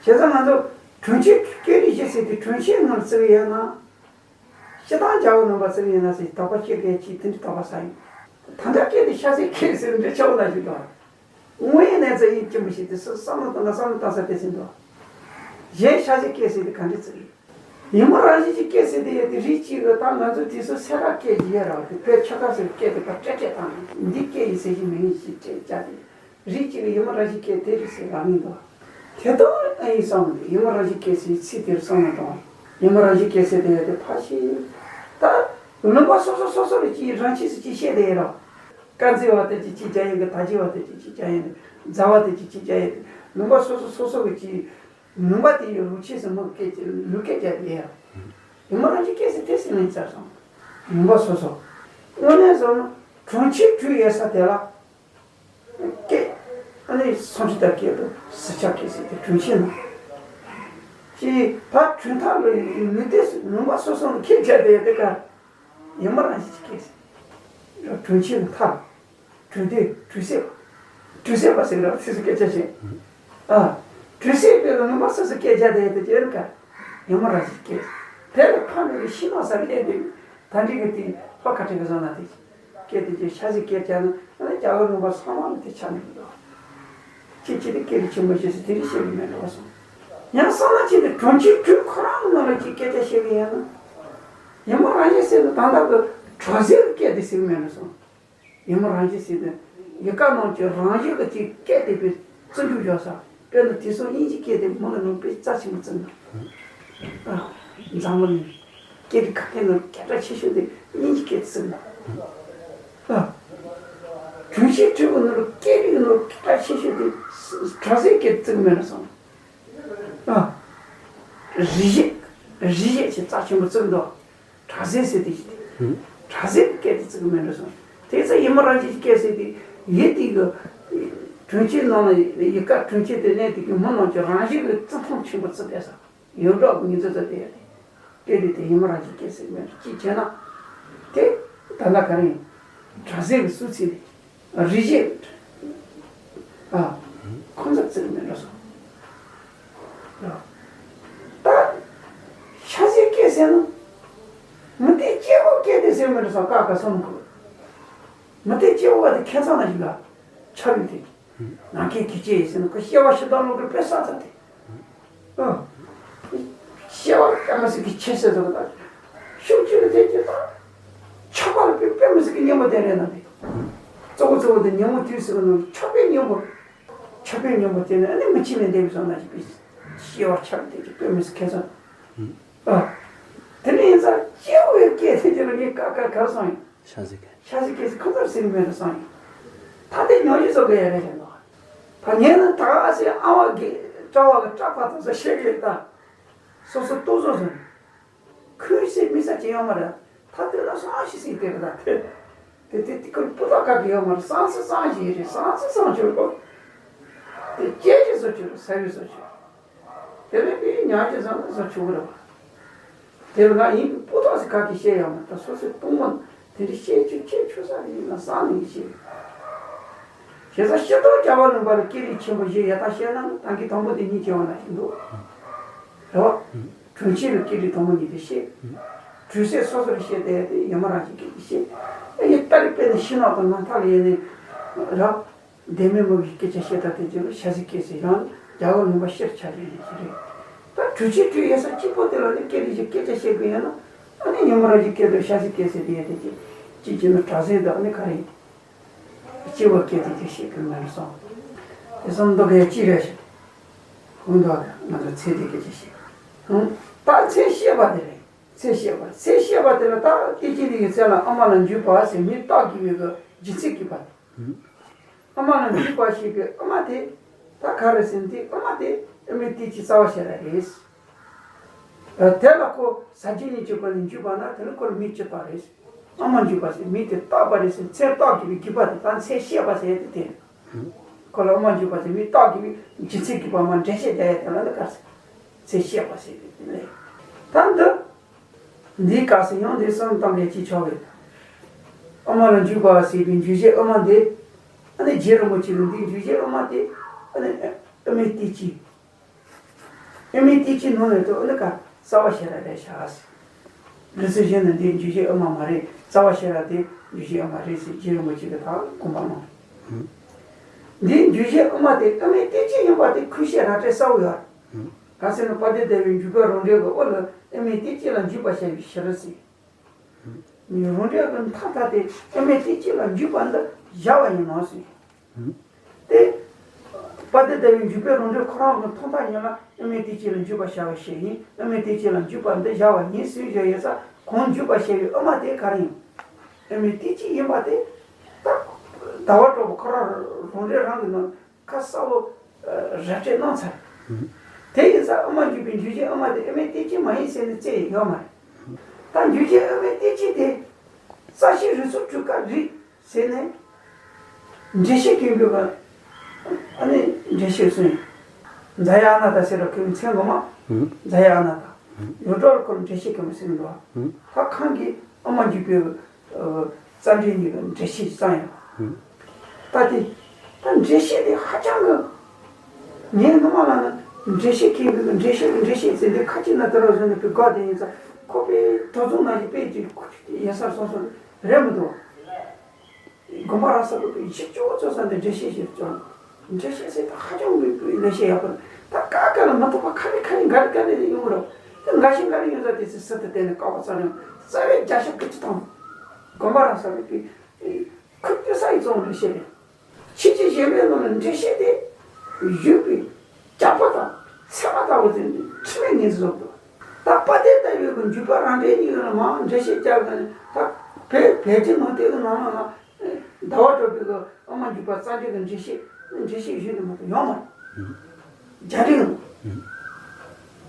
བྱས་ཙང་ང་ཚོ་གྲོང་ཁྱེར་སྐད་རིགས་བཞི་ཟེར་དེ་གྲོང་ཁྱེར་ནང་བརྩི་གི་ཡོད་ན། སྤྱིར་བཏང་རྒྱལ་བ་རིན་པོ་ཆེ་ཡིན་ན་ཟེར་དོགས་པ་སྐྱེ་མཁན་གྱིས་དེ་འདྲ་དོགས་པ་ཟ་ཡིན། ད་ལྟ་སྐད་དེ་ཤ་ཟའི་སྐད་ཟེར་འདྲ་ཆགས་པ་ལ་ཞིག་དང་། དངོས་ཡོད་གནས་ཚུལ་ཡིན་གཅིག་མིན་གཅིག་དེ་སུ་བསམ་བློ་བཏང་ན་བསམ་བློ་བཏང་ས་དེ་ཟིན་ཏོ། གཞན་ཤ་ཟའི་སྐད་ཟེར་དེ་ག་འདྲ་ཚིག་ཡིན། ཡུལ་མི་རང་བཞིན་གྱི་སྐད་ཟེར་དེ་ཡོད་དེ་རིགས་གཅིག་གི་ད་ང་ཚོ་དེ་ཚོ་སེ་ར་སྐད་ཅིག་ཡོད་ར་བ། དེ་བོད་ཆོལ་ཁ་ཟེར་སྐད་དེ་ཕར་སྤྲད་སྤྲད་བཏང་ནས་འདི་སྐད་ཡིན་ཟེར་གྱི་མི་ཡིན་ཞེས་སྤྲད་བྱ་དེ། རིགས་གཅིག་གི་ཡུལ་མི་རང་བཞིན་སྐད་དེ་རེད་ཟེར་ལབ་མི་འདུག་དེ་དང་ཨ་ཡིན་བསམ་ནས་ཡུལ་མི་རང་བཞིན་སྐད་ཟེར་ཚིག་དེར་བསམ་བློ་བཏང་བ། ཡུལ་མི་རང་བཞིན་སྐད་ཟེར་དེ་ཡོད་དེ་ཕ་ཤི། ད་ལུང་པ་སོ་སོ་སོ་སོ་ལ་ཅིག་རང་ཆས་སུ་ཅིག་བཤད་དེ་ཡོད་ར། དཀར་མཛེས་པ་དེ་ཅིག་ཅིག་རྒྱ་ཡན་གི། དར་རྒྱས་པ་དེ་ཅིག་ཅིག་རྒྱ་ཡན་གི། མཛའ་བ་དེ་ཅིག་ཅིག་རྒྱ་ཡན་གི། ལུང་པ་སོ་སོ་སོ་སོ་གི་ཅིག་ལུང་པ་དེ་ཡི་ལུགས་ཆས་སུ་མི་སྐད་ལུགས་སྐད་རྒྱག་དེ་ཡོད་ར། ཡུལ་མི་རང་བཞིན་སྐད་ཟེར་དེ་ཟེར་ནས་ཚར་སོང་། ལུང་པ་སོ་སོ། དངོས་གནས་བཟོ་ན་གྲོང་ཁྱེར་དྲུག་ཡོད་ས་དེ་ལ། སྐད། ཨ་ནི་སཾ་སྐྲྀ་ཏ་སྐད་དང་སིལ་ཅཱ་སྐད་ཟེར་དེ་གྲོང་ཁྱེར་ནང་། ཅིག་ཕར་གྲོང་ཐག་ལ་མི་སྡེ་ལུང་པ་སོ་སོ་ནས་ཁྱེར་བྱས་དེ་དེ་ག་ཡུལ་མི་རང་བཞིན་གྱི་སྐད་ཟེར། གྲོང་ཁྱེར་མཐའ། གྲོང་སྡེ། གྲོང་གསེབ། གྲོང་གསེབ་པ་ཟེར་གི་རེད་བ། ཚིག་སུ་སྐད་ཆ་བཤད། ཨ། གྲོང་གསེབ་དེ་ལ་ལུང་པ་སོ་སོ་སྐད་རྒྱག་དེ་དེ་ཅི་ཡོད་ག་ཡུལ་མི་རང་བཞིན་གྱི་སྐད། དེ་ལ་ཕ་ནོར་གྱི་ཤི་ནོར་ཟེར་གི་དེ་ད་འགྲིག་གི་དེ་ཕ་ཁ་ཁྲིག་གི་བཟོ་ན་དེ། སྐད་དེ་ཅི་ཤ་ཟའི་སྐད་རྒྱག་ན་ཨ་ནི་རྒྱ་གར་ལུང་པ་ཚང་མ་ལ་དེ་ཆ་འགྲིག་གི་འདུག་ཅི་ཅི་དེ་སྐད་རིགས་ཆེན་པོ་ཞིག་ཟེར་དེ་རིགས་བཤད་གི་མེད་འགྲོ་བ་སོང་། ཡང་བསམ་ན་ཅི་དེ་གྲོང་ཁྱེར་དྲུག་ཁོ་རང་ནང་ལ་ཅི་སྐད་ཆ་བཤད་གི་ཡོད་ན། ཡིན་མོ་རང་བཞིན་ཟེར་ན་ད་ལྟ་གི་གྲགས་ཟིན་གྱི་སྐད་དེ་ཟེར་གི་མེད་ན་སོང་། ཡིན་མོ་རང་བཞིན་ཟེར་ན་ཡི་གེ་ནང་གི་རང་བཞིན་གྱི་ཅིག་སྐད་དེ་པའི་བརྩི་འཇོག་བཞག་ས། དཔེར་ན་དེང་སང་དབྱིན་ཇི་སྐད་དེ་མོ་ལ་ནང་དཔེ་རྩ་ཆེན་པོ་བརྩི་འདུག་ཨ། འཛམ་བུ་གླིང་སྐད་རིགས་ཁ་ཤས་ནང་སྐད་གྲགས་ཆེ་ཤོས་དེ་དབྱིན་ཇི་སྐད་དེ་བརྩི་འདུག་ཨ། གྲུང་ཆེན་བྲིས་པའི་ནང་ལ་སྐད་རིགས་ནང་སྐད་གྲགས་ཆེ་ཤོས་དེ་གྲགས་ཟིན་སྐད་དེ་བརྩི་གི་མེད་ན་སོང་། ཨ། རིག་བྱེད། རིག་བྱེད་ཅེས་རྩ་ཆེན་པོ་བརྩི་འདུག་གྲགས་ཟིན་ཟེར་དེ་ཞིག་དེ། གྲགས་ཟིན་གྱི་སྐད་དེ་བརྩི་གི་མེད་འགྲོ་སོང་། དེ་ཚེ་ཡིན་མོ་རང་བཞིན་གྱི་སྐད་ཟེར་དེ་ཡིད་དེ་གི་གྲུང་ཆེན་ནང་ལ་ཡི་གེ་གྲུང་ཆེན་དེ་གནས་དེ་གི་མོ་ནང་གི་རང་བཞིན་གྱི་བརྩི་མཐོང་ཆེན་པོ་བརྩི་བསྡད་ས། ཡོངས་གྲགས་ཀྱི་ངེས་ཚོད་ཙམ་དེ་ཡོད་དེ། སྐད་དེ་དེ་ཡིན་མོ་རང་བཞིན་སྐད་ཟེར་གི་མེད་འགྲོ་གཅིག་བྱས་ན། དེ་ད་ལྟ་ག་རེ་ཡིན། གྲགས་ཟིན་གྱི་སུ་ཚིག་དེ། རིག་བྱེད། ཨ། ཁོང་ཚོ་བརྩི་གི་མེད་འགྲོ་སོང་། ད་ཤ་ཟའི་སྐད་ཟེར་ན། མི་དེ་སྐྱེ་བོ་སྐད་དེ་ཟེར་མི་འགྲོ་སོང་། ཀ་ཁ་སོང་གོ། མི་དེ་སྐྱེ་བོ་བ་དེ་ཁྱད་མཚར་ན་ཞིག་ལ་ཆ་རུང་དེ། ནམ་མཁའི་སྐད་ཅིག་ཟེར་ན་ཁོ་སྐྱེ་བ་ཕྱི་དང་ལོག་གི་དཔེ་ས་ཚ་དེ། ཨ། སྐྱེ་བ་དཔེ་མི་སྲིད་ཀྱི་ཆེ་ཟེར་ཟེར་བ་དང་། ཤུགས་ཆེ་རུ་དེ་ཅི་དང་། ཆགས་པ་ལ་དཔེ་དཔེ་མི་སྲིད་ཀྱི་སྙན་པོ་དེ་རེད་ན་དེ། གཙོ་བོ་གཙོ་བོ་དེ་ཉིན་མོ་དུས་ཟེར་བ་ནང་ཆགས་པའི་སྙན་པོ། ཆགས་པའི་སྙན་པོ་དེ་ནི་ཨ་ནི་མི་ཕྱི་ནས་འདས་པའི་བཟང་ན་ཞིག་པའི་སྐྱེ་བ་ཆགས་དེ་ཅི་དཔེ་མི་སྲིད་ཁྱད་མཚར། ཨ། དེ་ནས་ཡིན་ཙང་སྐྱེ་བོའི་སྐད་དེ་ཅི་ལ་ངས་ཀ་ཁ་གར་སོང་ཡིན། ཤ་ཟའི་སྐད། ཤ་ཟའི་སྐད་ཟེར་ཁོ་ཚོར་ཟེར་གི་མེད་དུ་སོང་ཡིན། ད་དེ་ཉོན་ཡིད་སོགས་ཀྱི་ཡ་རེ་བཞིན་ནོ། ད་ངས་ནི་ད་ག་ཟེ་ཨ་བ་གི་གྲྭ་བ་གི་གྲྭ་པ་དང་སོ་ཤེས་གི་ད། སོ་སོ་ལྟོ་བཟོ་བཟོ་ནི། ཁོས་ཟེ་མི་ས་ཅི་ཡོང་མ་རེད། ད་དེ་ལ་སང་ཞིག་ཟེ་དེ་རེད་ད་དེ། དེ་དེ་དེ་ཀུན་སྤུ་དག་ག་གི་ཡོང་མ་རེད། སང་སེ་སང་ཞིག་རེད། སང་སེ་སང་ཆོག་གོ། དེ་སྐྱེ་ཞིག་བཟོ་ཆོག་རེད། ས་ཡོད་བཟོ་ཆོག་དེ་ལས་དེ་ཉག་ཅིག་བཟོ་ན་བཟོ་ཆོག་གི་རེད་བ། དེ་ལ་ང་ཡིན་སྤུ་དག་ཟེ་ག་གི་བཤད་ཡོང་མ་རེད། ད་སོ་སོའི་སྟོང་མ་དེ་འདྲ་བཤད་ཆོག་ཁྱེད་ཆོག་ས་རེད། ཡིན་ན་སང་ནས་བཤད། བྱས་ཙང་ཤེས་རྟོགས་རྒྱལ་བ་ལུང་པ་ལ་སྐད་རིགས་ཆེན་པོ་བཞི་ཡ་ད་བཤད་ན་ནི་ད་གི་དང་པོ་དེ་གཉིས་ཀྱི་བར་ན་ཞིག་འདུག་རེད་བ། གྲུང་ཆེན་ལ་སྐད་རིགས་དང་པོ་གཉིས་དེ་བཤད། གྲུང་ཟད་སོ་སོར་བཤད་དེ་དེ་ཡ་མ་རང་བཞིན་སྐད་ཀྱིས་བཤད། ཨ་ཡི་ལྟ་རིག་དཔེར་ན་ཕྱི་ནང་དང་ནང་ཐག་ལ་ཡེ་ནས་ར། བདེན་མེད་མུ་གེའི་སྐད་ཆ་བཤད་སྟངས་དེ་ཚོ་ལ་ཤ་ཟའི་སྐད་ཟེར། ཡང་རྒྱལ་བ་ལུང་པ་ཕྱིར་ཆ་རེ་ཞིག་རེད། ད་གྲུང་ཆེན་གྲུང་ཡ་ས་གཅིག་པོ་དེ་ལ་ནི་སྐད་རིགས་ཀྱི་སྐད་ཆ་བཤད་དགོས་ཡོད་ན། ཨ་ནི་ཡ་མ་རང་བཞིན་སྐད་དུ་ཤ་ཟའི་སྐད་ཟེར་དེ་ཡ་དེ་ཅི་ཅི་ཅི་ན་གྲགས་ཟིན་དང་ཨ་ནི་ག་རེ་ཡིན། སྐྱེ་བོ་སྐད་དེ་ཅི་བཤད་གི་མེད་སོང་། དེ་སོང་མདོ་གའི་ཅི་རེད་ཞིག་ཧུང་དོ་ང་ཚོ་ཚེ་འདི་སྐད་ཆ་བཤད། ཧུང་། ད་ཚེ་ཤེས་པ་དེ་རེད། ཚེ་ཤེས་པ། ཚེ་ཤེས་པ་དེ་ལ་ད་སྐད་ཅིག་ལས་ཀྱི་ཚེ་ལ་ཨ་མ་ལ་འཇུག་པ་ཟེར་མི་རྟག་གི་ཡོད་གི་རྒྱུ་མཚན་གྱི་པ། ཨ་མ་ལ་འཇུག་པ་ཞིག་གི་ཨ་མ་དེ་ད་ག་རེ་ཟེར་ན་དེ་ཨ་མ་དེ་ཨ་མའི་བསྟན་བཅོས་རྩ་བ་ཤེས་རབ་རེད། དེ་ལ་ཁོ་ཟ་རྒྱུ་ཉིད་ཀྱི་སྒོ་ནས་འཇུག་པ་ན་དེ་ནི་ཁོ་ལ་མི་སྐྱིད་པ་རེད། ཨ་མ་འཇུག་པ་ཟེར་མི་དེ་རྟག་པ་རེད་ཟེར། ཚེ་རྟག་གི་བའི་རྒྱུ་པ་དེ་ད་ཚེ་ཤེས་པ་ཟེར་དེ་དེ། ཁོ་ལ་ཨ་མ་འཇུག་པ་ཟེར་མི་རྟག་གི་བའི་རྒྱུ་མཚན་གྱི་པ་མ་འགྲེལ་བཤད་རྒྱག་ཡ་དེ་ལ་ནི་ག་ཟེར། ཚེ་ཤེས་པ་ཟེར་དེ་དེ་ལས། ད་འདི། འདིའི་སྐབས་སུ་ཡང་འདི་གསུམ་གཏོང་མཁན་གཅིག་ཆགས་ཡོད། ཨ་མ་ལ་འཇུག་པ་ཟེར་བའི་འཇུག་བྱེད་ཨ་མ་འདི། ཨ་ནི་རྗེ་རིན་པོ་ཆེ་ལ་འདིའི་འཇུག་བྱེད་ཨ་མ་དེ། ཨ་ནི་ཨ་མའི་བསྟན་བཅོས། ཨ་མའི་བསྟན་བཅོས་ནང་ནས་དུ་ཨ་ནི་ཀ་རྩ་བ་ཤེས་རབ་རེད་ཤག་ཟེར། ལུགས་སྲོལ་གཞན་ནི་འདིའི་འཇུག་བྱེད་ཨ་མ་མ་རེད། རྩ་བ་ཤེས་རབ་དེ་འཇུག་བྱེད་ཨ་མ་རེད་ཟེར་རྗེ་རིན་པོ་ཆེ་གིས་ད་དགོངས་པ་གནང་། འདིའི་འཇུག་བྱེད་ཨ་མ་དེ་ཨ་མའི་བསྟན་བཅོས་ཡིན་པ་དེ་ཁོས་བཤད་ར་སྤྲོད་གསལ་བོ་ཡོད། ག་ཟེར་ན་དཔལ་ལྡན་ཟླ་བའི་འཇུག་པའི་རང་འགྲེལ་གྱི་འོག་ལ་ཨ་མའི་བསྟན་བཅོས་ལ་འཇུག་པ་བྱ་བའི་ཕྱིར་ཟེར། རང་འགྲེལ་གྱི་མཐའ་མཐའ་དེ་ཨ་མའི་བསྟན་བཅོས་ལ་འཇུག་པ་འདི་བཞག་པ་ཡིན་ནོ་ཟེར། དེ། དཔལ་ལྡན་ཟླ་བའི་འཇུག་པའི་རང་འགྲེལ་ཁོ་རང་གི་མཐའ་མཐའ་ཡིན་ལ་ཨ་མའི་བསྟན་བཅོས་ལ་འཇུག་པ་བྱ་བའི་ཕྱིར་ཡིན། ཨ་མའི་བསྟན་བཅོས་ལ་འཇུག་པ་འདི་བཞག་པ་ཡིན་ཟེར་བཞག་ཡོད་ས། གང་འཇུག་པ་བྱ་བའི་ཨ་མ་དེ་ག་རེ་ཡིན། ཨ་མའི་བསྟན་བཅོས་ཡིན་པ་དེ། ད། ཟླ་བ་གྲོགས་པོ་ཁོ་རང་རང་འགྲེལ་རང་གི་ནང་། ཁ་གསལ་བོ། ར་སྤྲོད་གནང་ཚར། དེ་ཡིན་ཙང་ཨ་མ་འཇུག་པའི་འཇུག་བྱེད་ཨ་མ་དེ་ཨ་མའི་བསྟན་བཅོས་མ་ཡིན་ཟེར་ནས་བཙལ་ཡོད་མ་རེད། ད་འཇུག་བྱེད་ཨ་མའི་བསྟན་བཅོས་དེ། རྩ་ཤེ་རིགས་ཚོགས་དྲུག་ཀ་རིགས་ཟེར་ནས། འགྲེལ་བཤད་མཁན་པོས་ཨ་ནི་འགྲེལ་བཤད་གསུངས་ཡོད། ཛཱ་ཡ་ཨ་ནཱ་ད་ཟེར་བ་ཁོའི་མཚན་ངོ་མ། ཛཱ་ཡ་ཨ་ནཱ་ད། ཡོངས་གྲགས་ལ་ཁོ་ལ་འགྲེལ་བཤད་མཁན་པོ་ཟེར་གི་འདུག་ད་ཁོང་གིས་ཨ་མ་འཇུག་པའི། རྩ་འགྲེལ་གཉིས་ཀྱི་འགྲེལ་བཤད་བརྩམས་ཡོད། ད་དེ། ད་འགྲེལ་བཤད་དེ་ཧ་ཅང་གི། ངས་སྔོན་མ་ལ་ནི་འགྲེལ་བཤད་མཁན་གྱི་འགྲེལ་བཤད་ཀྱི་འགྲེལ་བཤད་ཟེར་འདི་ཁ་ཅིག་ན་དེ་རུ་བཟོས་ནས་པའི་སྒོ་དེ་ཡིན་ཙང་ཁོ་པའི་དོ་ཚོགས་ནང་གི་དཔེ་ཅིག་ཡིན་ས་སོ་སོ་རེད་མི་འདུག་དགོན་པ་ར་ས་གི་ཡིག་ཆ་སྐྱོ་བོ་ཚོ་ས་འདི་འགྲེལ་བཤད་ཞིག་བརྩམས། འགྲེལ་བཤད་ཟེར་ད་ཧ་ཅང་གི་ལེགས་བཤད་ཡག་པོ། ད་ཀ་ཀ་ལ་མ་ཐུག་པ་ཁ་ནས་ཁ་ནས་འགའ་རེ་འགའ་རེ་ཡོང་རོགས། ད་འགའ་ཞིག་འགའ་རེ་ཡོང་ས་དེ་ཚོ་སི་ཏུ་བལྟས་ནས་ཀ་བ་ཚར་ཡོང་། རྩ་བའི་རྒྱ་ཤ་ཀི་ཅི་དང་། དགོན་པ་རང་ས་རེད་པའི་ཁུ་ཏི་ས་ཡི་ཙོང་འགྲེལ་བཤད་རེད། ཕྱི་ཆོས་གཞན་པའི་ནང་ལ་འགྲེལ་བཤད་དེ། བཞུགས་པའི་ཇག་པ་དང་ཚད་མ་ལྟ་བུ་དེ་འཁྲུལ་མེད་ངེས་སུ་བཟུང་འདུག་ད་དཔལ་ལྡན་ལྟ་བུའི་གི་འཇུག་པ་རང་འགྲེལ་གཉིས་ལ་མང་འགྲེལ་བཤད་རྒྱག་གི་ནི་ད་བོད་བོད་ཀྱི་ནང་དེ་གི་ནང་ལ་ཟླ་བ་གྲགས་པའི་གི་ཨ་མ་འཇུག་པ་རྩ་འགྲེལ་གི་འགྲེལ་བཤད་འགྲེལ་བཤད་གཞན་དུ་མ་གཏོགས་ཡོད་མ་རེད། རྒྱ་འགྲེལ་ནང་།